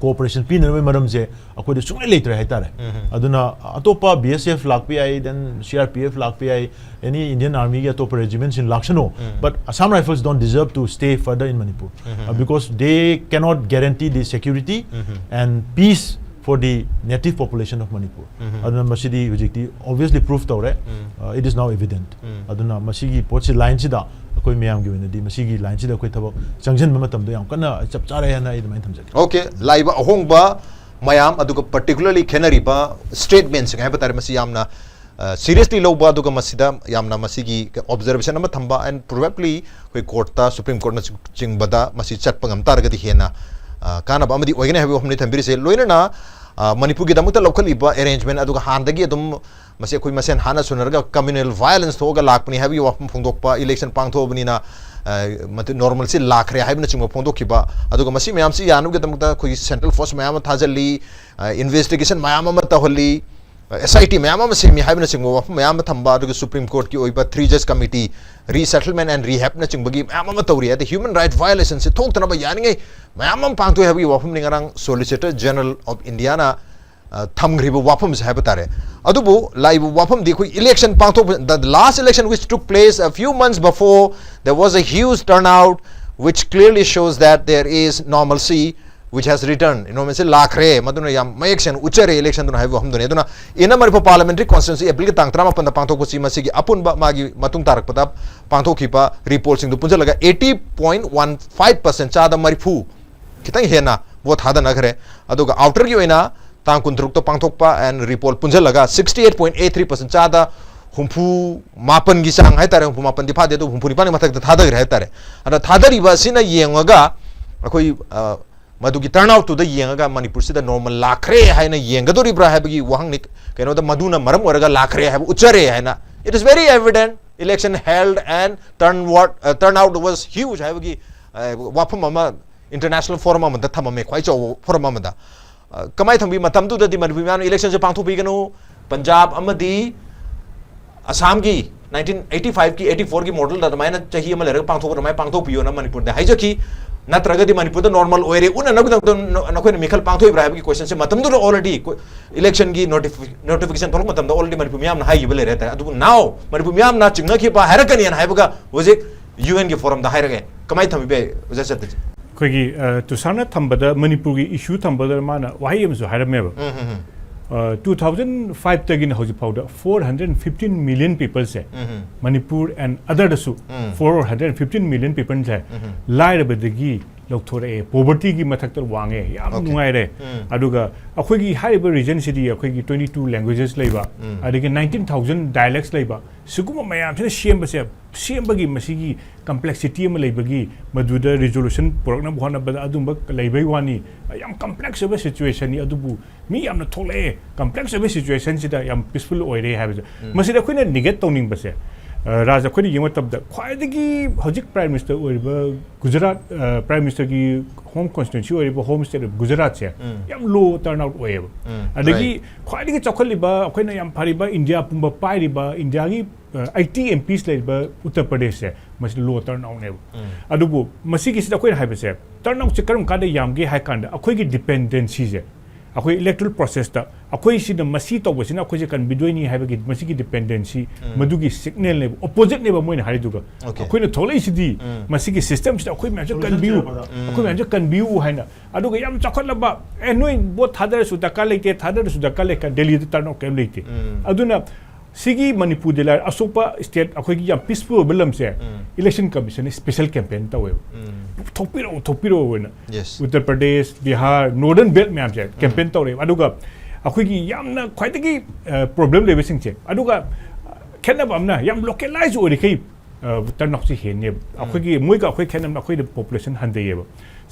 ꯀꯣꯑꯣꯄꯔꯦꯁꯟ ꯄꯤꯅꯅꯕꯒꯤ ꯃꯔꯝꯁꯦ ꯑꯩꯈꯣꯏꯗ ꯁꯨꯡꯂꯩ ꯂꯩꯇ꯭ꯔꯦ ꯍꯥꯏꯇꯥꯔꯦ꯫ ꯑꯗꯨꯅ ꯑꯇꯣꯞꯄ ꯕꯤ ꯑꯦꯁ ꯑꯦꯐ ꯂꯥꯛꯄ ꯌꯥꯏ, then C R P F ꯂꯥꯛꯄ ꯌꯥꯏ, any Indian Army ꯒꯤ ꯑꯇꯣꯞꯄ ꯔꯦꯖꯤꯃꯦꯟꯁꯤꯡ ꯂꯥꯛꯁꯅꯨ, but Assam Rifles don't deserve to stay further in Manipur, uh, because they cannot guarantee the security and peace for the native population of Manipur. ꯑꯗꯨꯅ ꯃꯁꯤꯗꯤ ꯍꯧꯖꯤꯛꯇꯤ obviously prove ꯇꯧꯔꯦ, uh, it is now evident. ꯑꯗꯨꯅ ꯃꯁꯤꯒꯤ ꯄꯣꯠꯁꯤ, ꯂꯥꯏꯟꯁꯤꯗ ꯑꯩꯈꯣꯏ ꯃꯌꯥꯝꯒꯤ ꯑꯣꯏꯅꯗꯤ ꯃꯁꯤꯒꯤ ꯂꯥꯏꯟꯁꯤꯗ ꯑꯩꯈꯣꯏ ꯊꯕꯛ ꯆꯪꯁꯤꯟꯕ ꯃꯇꯝꯗ ꯌꯥꯝ ꯀꯟꯅ ꯆꯞ ꯆꯥꯔꯦ ꯍꯥꯏꯅ ꯑꯩ ꯑꯗꯨꯃꯥꯏꯅ ꯊꯝꯖꯒꯦ꯫ ꯑꯣꯀꯦ, ꯂꯥꯛꯏꯕ ꯑꯍꯣꯡꯕ ꯃꯌꯥꯝ, ꯑꯗꯨꯒ particularly ꯈꯦꯠꯅꯔꯤꯕ ꯁ꯭ꯇꯦꯠꯃꯦꯟꯁꯤꯡ ꯍꯥꯏꯕ ꯇꯥꯔꯦ, ꯃꯁꯤ ꯌꯥꯝꯅ ꯁꯤꯔꯤꯌꯁꯂꯤ ꯂꯧꯕ, ꯑꯗꯨꯒ ꯃꯁꯤꯗ ꯌꯥꯝꯅ ꯃꯁꯤꯒꯤ ꯑꯣꯕꯖꯔꯕꯦꯁꯟ ꯑꯃ ꯊꯝꯕ, and probably ꯑꯩꯈꯣꯏ ꯀꯣꯔꯠꯇ, ꯁꯨꯄ꯭ꯔꯤꯝ ꯀꯣꯔꯠꯅ ꯆꯤꯡꯕꯗ ꯃꯁꯤ ꯆꯠꯄ ꯉꯝ ꯇꯥꯔꯒꯗꯤ ꯍꯦꯟꯅ ꯑ, ꯀꯥꯟꯅꯕ ꯑꯃꯗꯤ ꯑꯣꯏꯒꯅꯤ ꯍꯥꯏꯕꯒꯤ ꯋꯥꯐꯝꯅꯤ ꯊꯝꯕꯤꯔꯤꯁꯦ꯫ ꯂꯣꯏꯅꯅ ꯑ, ꯃꯅꯤꯄꯨꯔꯒꯤꯗꯃꯛꯇ ꯂꯧꯈꯠꯂꯤꯕ ꯑꯦꯔꯦꯟꯖꯃꯦꯟ, ꯑꯗꯨꯒ ꯍꯥꯟꯅꯗꯒꯤ ꯑꯗꯨꯝ ꯃꯁꯤ ꯑꯩꯈꯣꯏ ꯃꯁꯦꯟ ꯍꯥꯟꯅ ꯁꯨꯅꯔꯒ ꯀꯝꯃ꯭ꯌꯨꯅꯦꯜ ꯚꯥꯏꯑꯣꯂꯦꯟꯁ ꯊꯣꯛꯑꯒ ꯂꯥꯛꯄꯅꯤ ꯍꯥꯏꯕꯒꯤ ꯋꯥꯐꯝ ꯐꯣꯡꯗꯣꯛꯄ, ꯏꯂꯦꯛꯁꯟ ꯄꯥꯡꯊꯣꯛꯑꯕꯅꯤꯅ ꯑ, ꯃꯗꯨ ꯅꯣꯔꯃꯦꯜꯁꯤ ꯂꯥꯛꯈ꯭ꯔꯦ ꯍꯥꯏꯕꯅꯆꯤꯡꯕ ꯐꯣꯡꯗꯣꯛꯈꯤꯕ, ꯑꯗꯨꯒ ꯃꯁꯤ ꯃꯌꯥꯝꯁꯤ ꯌꯥꯅꯕꯒꯤꯗꯃꯛꯇ ꯑꯩꯈꯣꯏꯒꯤ ꯁꯦꯟꯇ꯭ꯔꯦꯜ ꯐꯣꯔꯁ ꯃꯌꯥꯝ ꯑꯃ ꯊꯥꯖꯤꯜꯂꯤ, ꯏꯟꯚꯦꯁꯇꯤꯒꯦꯁꯟ ꯃꯌꯥꯝ ꯑꯃ ꯇꯧꯍꯜꯂꯤ, ꯑꯦꯁ ꯑꯥꯏ ꯇꯤ ꯃꯌꯥꯝ ꯑꯃ ꯁꯦꯝꯃꯤ ꯍꯥꯏꯕꯅꯆꯤꯡꯕ ꯋꯥꯐꯝ ꯃꯌꯥꯝ ꯑꯃ ꯊꯝꯕ, ꯑꯗꯨꯒ ꯁꯨꯄ꯭ꯔꯤꯝ ꯀꯣꯔꯠꯀꯤ ꯑꯣꯏꯕ ꯊ꯭ꯔꯤ ꯖꯁ ꯀꯃꯤꯇꯤ, ꯔꯤꯁꯦꯇꯜꯃꯦꯟ ꯑꯦꯟ ꯔꯤꯍꯦꯕꯅꯆꯤꯡꯕꯒꯤ ꯃꯌꯥꯝ ꯑꯃ ꯇꯧꯔꯤ꯫ ꯑꯗ ꯍ꯭ꯌꯨꯃꯦꯟ ꯔꯥꯏꯠ ꯚꯥꯏꯑꯣꯂꯦꯁꯟꯁꯤ ꯊꯣꯛꯇꯅꯕ ꯌꯥꯔꯤꯉꯩ ꯃꯌꯥꯝ ꯑꯃ ꯄꯥꯡꯊꯣꯛꯑꯦ ꯍꯥꯏꯕꯒꯤ ꯋꯥꯐꯝꯅꯤ ꯉꯔꯥꯡ ꯁꯣꯂꯤꯁꯤꯇꯔ ꯖꯦꯅꯔꯦꯜ ꯑꯣꯐ ꯏꯟꯗꯤꯌꯥꯅ ꯑ, ꯊꯝꯈ꯭ꯔꯤꯕ ꯋꯥꯐꯝꯁꯦ ꯍꯥꯏꯕ ꯇꯥꯔꯦ꯫ ꯑꯗꯨꯕꯨ ꯂꯥꯛꯏꯕ ꯋꯥꯐꯝꯗꯤ ꯑꯩꯈꯣꯏ ꯏꯂꯦꯛꯁꯟ ꯄꯥꯡꯊꯣꯛꯄ, the last election which took place a few months before, there was a huge turnout which clearly shows that there is normalcy which has returned. ꯅꯣꯔꯃꯦꯜꯁꯤ ꯂꯥꯛꯈ꯭ꯔꯦ, ꯃꯗꯨꯅ ꯌꯥꯝ ꯃꯌꯦꯛ ꯁꯦꯡꯅ ꯎꯠꯆꯔꯦ ꯏꯂꯦꯛꯁꯟꯗꯨꯅ ꯍꯥꯏꯕ ꯋꯥꯐꯝꯗꯨꯅꯤ꯫ ꯑꯗꯨꯅ ꯏꯟꯅꯔ ꯃꯅꯤꯄꯨꯔ ꯄꯥꯔꯂꯤꯌꯥꯃꯦꯟꯇꯔꯤ ꯀꯣꯟꯁꯇꯤꯇ꯭ꯌꯨꯟꯁꯤ ꯑꯦꯄ꯭ꯔꯤꯜꯒꯤ ꯇꯥꯡ ꯇꯔꯥꯃꯥꯄꯟꯗ ꯄꯥꯡꯊꯣꯛꯄꯁꯤ ꯃꯁꯤꯒꯤ ꯑꯄꯨꯟꯕ ꯃꯥꯒꯤ ꯃꯇꯨꯡ ꯇꯥꯔꯛꯄꯗ ꯄꯥꯡꯊꯣꯛꯈꯤꯕ ꯔꯤꯄꯣꯔꯠꯁꯤꯡꯗꯨ ꯄꯨꯟꯁꯤꯜꯂꯒ eighty point one five percent, ꯆꯥꯗ ꯃꯔꯤꯐꯨ ꯈꯤꯇꯪ ꯍꯦꯟꯅ ꯚꯣꯠ ꯊꯥꯗꯅꯈ꯭ꯔꯦ꯫ ꯑꯗꯨꯒ ꯑꯥꯎꯇꯔꯒꯤ ꯑꯣꯏꯅ ꯇꯥꯡ ꯀꯨꯟꯇꯔꯨꯛꯇ ꯄꯥꯡꯊꯣꯛꯄ and report ꯄꯨꯟꯁꯤꯜꯂꯒ sixty eight point eight three percent, ꯆꯥꯗ ꯍꯨꯝꯐꯨ ꯃꯥꯄꯟꯒꯤ ꯆꯥꯡ ꯍꯥꯏꯇꯥꯔꯦ, ꯍꯨꯝꯐꯨ ꯃꯥꯄꯟꯗꯤ ꯐꯥꯗꯦ, ꯑꯗꯨꯕꯨ ꯍꯨꯝꯐꯨ ꯅꯤꯄꯥꯟꯒꯤ ꯃꯊꯛꯇ ꯊꯥꯗꯈ꯭ꯔꯦ ꯍꯥꯏꯇꯥꯔꯦ꯫ ꯑꯗ ꯊꯥꯗꯔꯤꯕ ꯑꯁꯤꯅ ꯌꯦꯡꯉꯒ ꯑꯩꯈꯣꯏ, ꯑ, ꯃꯗꯨꯒꯤ ꯇꯔꯟ ꯑꯥꯎꯠꯇꯨꯗ ꯌꯦꯡꯉꯒ ꯃꯅꯤꯄꯨꯔꯁꯤꯗ ꯅꯣꯔꯃꯦꯜ ꯂꯥꯛꯈ꯭ꯔꯦ ꯍꯥꯏꯅ ꯌꯦꯡꯒꯗꯧꯔꯤꯕ꯭ꯔꯥ ꯍꯥꯏꯕꯒꯤ ꯋꯥꯍꯪꯅꯤ꯫ ꯀꯩꯅꯣꯗ ꯃꯗꯨꯅ ꯃꯔꯝ ꯑꯣꯏꯔꯒ ꯂꯥꯛꯈ꯭ꯔꯦ ꯍꯥꯏꯕ ꯎꯠꯆꯔꯦ ꯍꯥꯏꯅ, it is very evident, election held and turn what, uh, turnout was huge ꯍꯥꯏꯕꯒꯤ, ꯑ, ꯋꯥꯐꯝ ꯑꯃ ꯏꯟꯇꯔꯅꯦꯁꯅꯦꯜ ꯐꯣꯔꯝ ꯑꯃꯗ ꯊꯝꯃꯝꯃꯦ, ꯈ꯭ꯋꯥꯏ ꯆꯥꯎꯕ ꯐꯣꯔꯝ ꯑꯃꯗ꯫ ꯑ, ꯀꯃꯥꯏꯅ ꯊꯝꯕꯤ? ꯃꯇꯝꯗꯨꯗꯗꯤ ꯃꯅꯤꯄꯨꯔ ꯃꯤꯌꯥꯝꯅ ꯏꯂꯦꯛꯁꯟꯁꯦ ꯄꯥꯡꯊꯣꯛꯄꯤꯒꯅꯨ, ꯄꯟꯖꯥꯕ ꯑꯃꯗꯤ ꯑꯁꯥꯝꯒꯤ ꯅꯥꯏꯟꯇꯤꯟ ꯑꯩꯠꯇꯤ ꯐꯥꯏꯚꯀꯤ ꯑꯩꯠꯇꯤ ꯐꯣꯔꯒꯤ ꯃꯣꯗꯦꯜꯗ ꯑꯗꯨꯃꯥꯏꯅ ꯆꯍꯤ ꯑꯃ ꯂꯩꯔꯒ ꯄꯥꯡꯊꯣꯛꯄ ꯑꯗꯨꯃꯥꯏꯅ ꯄꯥꯡꯊꯣꯛꯄꯤꯌꯣꯅ ꯃꯅꯤꯄꯨꯔꯗ ꯍꯥꯏꯖꯈꯤ꯫ ꯅꯠꯇ꯭ꯔꯒꯗꯤ ꯃꯅꯤꯄꯨꯔꯗ ꯅꯣꯔꯃꯦꯜ ꯑꯣꯏꯔꯦ, ꯎꯅꯅꯕꯒꯤꯗꯃꯛꯇ ꯅ-, ꯅꯈꯣꯏꯅ ꯃꯤꯈꯜ ꯄꯥꯡꯊꯣꯛꯏꯕ꯭ꯔꯥ ꯍꯥꯏꯕꯒꯤ ꯀꯣꯏꯁꯟꯁꯦ ꯃꯇꯝꯗꯨꯗ ꯑꯣꯜꯔꯦꯗꯤ ꯏꯂꯦꯛꯁꯟꯒꯤ ꯅꯣꯇꯤꯐꯤꯀꯦꯁꯟ ꯊꯣꯛꯂꯛꯄ ꯃꯇꯝꯗ ꯑꯣꯜꯔꯦꯗꯤ ꯃꯅꯤꯄꯨꯔ ꯃꯤꯌꯥꯝꯅ ꯍꯥꯏꯈꯤꯕ ꯂꯩꯔꯦ ꯍꯥꯏꯇꯥꯔꯦ꯫ ꯑꯗꯨꯕꯨ ꯅꯥꯎ ꯃꯅꯤꯄꯨꯔ ꯃꯤꯌꯥꯝꯅ ꯆꯤꯡꯅꯈꯤꯕ ꯍꯥꯏꯔꯛꯀꯅꯤꯅ ꯍꯥꯏꯕꯒ ꯍꯧꯖꯤꯛ ꯌꯨ ꯑꯦꯟꯒꯤ ꯐꯣꯔꯝꯗ ꯍꯥꯏꯔꯛꯑꯦ꯫ ꯀꯃꯥꯏꯅ ꯊꯝꯕꯤꯕ ꯌꯥꯏ, ꯑꯣꯖꯥ ꯆꯇꯟꯖꯤ? ꯑꯩꯈꯣꯏꯒꯤ, ꯑ, ꯇꯨꯁꯥꯔꯅ ꯊꯝꯕꯗ, ꯃꯅꯤꯄꯨꯔꯒꯤ ꯏꯁꯨ ꯊꯝꯕꯗ ꯃꯥꯅ ꯋꯥꯍꯩ ꯑꯃꯁꯨ ꯍꯥꯏꯔꯝꯃꯦꯕ꯫ ꯎꯝ, ꯎꯝ, ꯎꯝ꯫ ꯑ, ꯇꯨ ꯊꯥꯎꯖꯟ ꯐꯥꯏꯚꯇꯒꯤꯅ ꯍꯧꯖꯤꯛ ꯐꯥꯎꯗ ꯐꯣꯔ ꯍꯟꯗ꯭ꯔꯦꯠ ꯐꯤꯐꯇꯤꯟ ꯃꯤꯂꯤꯌꯟ ꯄꯤꯄꯜꯁꯦ, ꯎꯝ, ꯎꯝ꯫ ꯃꯅꯤꯄꯨꯔ and otherꯗꯁꯨ ꯎꯝ꯫ ꯐꯣꯔ ꯍꯟꯗ꯭ꯔꯦꯠ ꯐꯤꯐꯇꯤꯟ ꯃꯤꯂꯤꯌꯟ ꯄꯤꯄꯜꯁꯦ ꯎꯝ, ꯎꯝ꯫ ꯂꯥꯏꯔꯕꯗꯒꯤ ꯂꯧꯊꯣꯔꯛꯑꯦ, ꯄꯣꯕꯔꯇꯤꯒꯤ ꯃꯊꯛꯇ ꯋꯥꯡꯉꯦ, ꯌꯥꯝ ꯑꯣꯀꯦ꯫ ꯅꯨꯡꯉꯥꯏꯔꯦ꯫ ꯎꯝ꯫ ꯑꯗꯨꯒ ꯑꯩꯈꯣꯏꯒꯤ ꯍꯥꯏꯔꯤꯕ ꯔꯤꯖꯟꯁꯤꯗꯤ ꯑꯩꯈꯣꯏꯒꯤ twenty two languages ꯂꯩꯕ, ꯎꯝ꯫ ꯑꯗꯒꯤ nineteen thousand dialects ꯂꯩꯕ, ꯁꯤꯒꯨꯝꯕ ꯃꯌꯥꯝꯁꯤꯅ ꯁꯦꯝꯕꯁꯦ, ꯁꯦꯝꯕꯒꯤ ꯃꯁꯤꯒꯤ complexity ꯑꯃ ꯂꯩꯕꯒꯤ, ꯃꯗꯨꯗ ꯔꯤꯖꯣꯂꯨꯁꯟ ꯄꯨꯔꯛꯅꯕ ꯍꯣꯠꯅꯕꯗ ꯑꯗꯨꯝꯕ ꯂꯩꯕꯩ ꯋꯥꯅꯤ꯫ ꯌꯥꯝ ꯀꯝꯄ꯭ꯂꯦꯛꯁ ꯑꯣꯏꯕ ꯁꯤꯆꯨꯋꯦꯁꯟꯅꯤ, ꯑꯗꯨꯕꯨ ꯃꯤ ꯌꯥꯝꯅ ꯊꯣꯛꯂꯛꯑꯦ꯫ ꯀꯝꯄ꯭ꯂꯦꯛꯁ ꯑꯣꯏꯕ ꯁꯤꯆꯨꯋꯦꯁꯟꯁꯤꯗ ꯌꯥꯝ ꯄꯤꯁꯐꯨꯜ ꯑꯣꯏꯔꯦ ꯍꯥꯏꯕꯁꯦ꯫ ꯎꯝ꯫ ꯃꯁꯤꯗ ꯑꯩꯈꯣꯏꯅ ꯅꯤꯒꯦꯠ ꯇꯧꯅꯤꯡꯕꯁꯦ, ꯑ, ꯔꯥꯖ, ꯑꯩꯈꯣꯏꯅ ꯌꯦꯡꯕ ꯃꯇꯝꯗ ꯈ꯭ꯋꯥꯏꯗꯒꯤ ꯍꯧꯖꯤꯛ ꯄ꯭ꯔꯥꯏꯝ ꯃꯤꯅꯤꯁꯇꯔ ꯑꯣꯏꯔꯤꯕ ꯒꯨꯖꯔꯥꯠ, ꯑ, ꯄ꯭ꯔꯥꯏꯝ ꯃꯤꯅꯤꯁꯇꯔꯒꯤ ꯍꯣꯝ ꯀꯣꯟꯁꯇꯤꯇ꯭ꯋꯦꯟꯁꯤ ꯑꯣꯏꯔꯤꯕ ꯍꯣꯝ ꯁ꯭ꯇꯦꯠ ꯑꯣꯏꯕ ꯒꯨꯖꯔꯥꯠꯁꯦ ꯎꯝ꯫ ꯌꯥꯝ ꯂꯣ ꯇꯔꯟ ꯑꯥꯎꯠ ꯑꯣꯏꯌꯦꯕ꯫ ꯎꯝ, ꯑꯗꯒꯤ right꯫ ꯈ꯭ꯋꯥꯏꯗꯒꯤ ꯆꯥꯎꯈꯠꯂꯤꯕ, ꯑꯩꯈꯣꯏꯅ ꯌꯥꯝ ꯐꯔꯤꯕ, ꯏꯟꯗꯤꯌꯥ ꯄꯨꯝꯕ ꯄꯥꯏꯔꯤꯕ, ꯏꯟꯗꯤꯌꯥꯒꯤ, ꯑ, eighty M Ps ꯂꯩꯔꯤꯕ ꯎꯠꯇꯔ ꯄ꯭ꯔꯗꯦꯁꯁꯦ, ꯃꯁꯤ ꯂꯣ ꯇꯔꯟ ꯑꯥꯎꯠꯅꯦꯕ꯫ ꯎꯝ꯫ ꯑꯗꯨꯕꯨ ꯃꯁꯤꯒꯤꯁꯤꯗ ꯑꯩꯈꯣꯏꯅ ꯍꯥꯏꯕꯁꯦ, ꯇꯔꯟ ꯑꯥꯎꯠꯁꯦ ꯀꯔꯝ ꯀꯥꯟꯗ ꯌꯥꯝꯒꯦ ꯍꯥꯏ ꯀꯥꯟꯗ, ꯑꯩꯈꯣꯏꯒꯤ ꯗꯤꯄꯦꯟꯗꯦꯟꯁꯤꯁꯦ, ꯑꯩꯈꯣꯏ ꯏꯂꯦꯛꯇꯣꯔꯦꯜ ꯄ꯭ꯔꯣꯁꯦꯁꯇ ꯑꯩꯈꯣꯏ ꯁꯤꯅ ꯃꯁꯤ ꯇꯧꯕꯁꯤꯅ ꯑꯩꯈꯣꯏꯁꯦ ꯀꯟꯕꯤꯗꯣꯏꯅꯤ ꯍꯥꯏꯕꯒꯤ ꯃꯁꯤꯒꯤ ꯗꯤꯄꯦꯟꯗꯦꯟꯁꯤ, ꯎꯝ꯫ ꯃꯗꯨꯒꯤ ꯁꯤꯒꯅꯦꯜꯅꯦꯕ, ꯑꯣꯄꯣꯖꯤꯠꯅꯦꯕ ꯃꯣꯏꯅ ꯍꯥꯏꯔꯤꯗꯨꯒ꯫ ꯑꯣꯀꯦ꯫ ꯑꯩꯈꯣꯏꯅ ꯊꯣꯛꯂꯛꯏꯁꯤꯗꯤ ꯎꯝ꯫ ꯃꯁꯤꯒꯤ ꯁꯤꯁꯇꯦꯝꯁꯤꯗ ꯑꯩꯈꯣꯏ ꯃꯌꯥꯝꯁꯦ ꯁꯣꯂꯨꯁꯟ ꯀꯟꯕꯤꯌꯨ, ꯊꯤꯔꯛꯄꯗ꯫ ꯎꯝ꯫ ꯑꯩꯈꯣꯏ ꯃꯌꯥꯝꯁꯦ ꯀꯟꯕꯤꯌꯨ ꯍꯥꯏꯅ꯫ ꯑꯗꯨꯒ ꯌꯥꯝ ꯆꯥꯎꯈꯠꯂꯕ, "ꯑꯦ, ꯅꯣꯏ ꯚꯣꯠ ꯊꯥꯗꯔꯁꯨ ꯗꯔꯀꯥꯔ ꯂꯩꯇꯦ, ꯊꯥꯗꯔꯁꯨ ꯗꯔꯀꯥꯔ ꯂꯩ", ꯗꯦꯜꯂꯤꯗ ꯇꯔꯟ ꯑꯥꯎꯠ ꯀꯔꯤꯝ ꯂꯩꯇꯦ꯫ ꯎꯝ꯫ ꯑꯗꯨꯅ ꯁꯤꯒꯤ ꯃꯅꯤꯄꯨꯔꯗ ꯂꯥꯏꯔ ꯑꯁꯣꯛꯄ ꯁ꯭ꯇꯦꯠ ꯑꯩꯈꯣꯏꯒꯤ ꯌꯥꯝ ꯄꯤꯁꯐꯨꯜ ꯑꯣꯏꯕ ꯂꯝꯁꯦ, ꯎꯝ꯫ ꯏꯂꯦꯛꯁꯟ ꯀꯃꯤꯁꯟꯅ ꯁ꯭ꯄꯦꯁꯦꯜ ꯀꯦꯝꯄꯦꯟ ꯇꯧꯋꯦꯕ꯫ ꯎꯝ꯫ "ꯊꯣꯛꯄꯤꯔꯛꯑꯣ, ꯊꯣꯛꯄꯤꯔꯛꯑꯣ" ꯍꯥꯏꯅ꯫ Yes꯫ Uttar Pradesh, Bihar, northern belt ꯃꯌꯥꯝꯁꯦ ꯎꯝ꯫ ꯀꯦꯝꯄꯦꯟ ꯇꯧꯔꯛꯑꯦꯕ꯫ ꯑꯗꯨꯒ ꯑꯩꯈꯣꯏꯒꯤ ꯌꯥꯝꯅ ꯈ꯭ꯋꯥꯏꯗꯒꯤ, ꯑ, ꯄ꯭ꯔꯣꯕ꯭ꯂꯦꯝ ꯂꯩꯕꯁꯤꯡꯁꯦ, ꯑꯗꯨꯒ ꯈꯦꯠꯅꯕ ꯑꯃꯅ ꯌꯥꯝ ꯂꯣꯀꯦꯂꯥꯏꯖ ꯑꯣꯏꯔꯤꯈꯩ, ꯑ, ꯇꯔꯟ ꯑꯥꯎꯠꯁꯦ ꯍꯦꯟꯅꯦꯕ꯫ ꯎꯝ꯫ ꯑꯩꯈꯣꯏꯒꯤ, ꯃꯣꯏꯒ ꯑꯩꯈꯣꯏ ꯈꯦꯠꯅꯕꯅ ꯑꯩꯈꯣꯏꯗ ꯄꯣꯄꯨꯂꯦꯁꯟ ꯍꯟꯊꯩꯌꯦꯕ꯫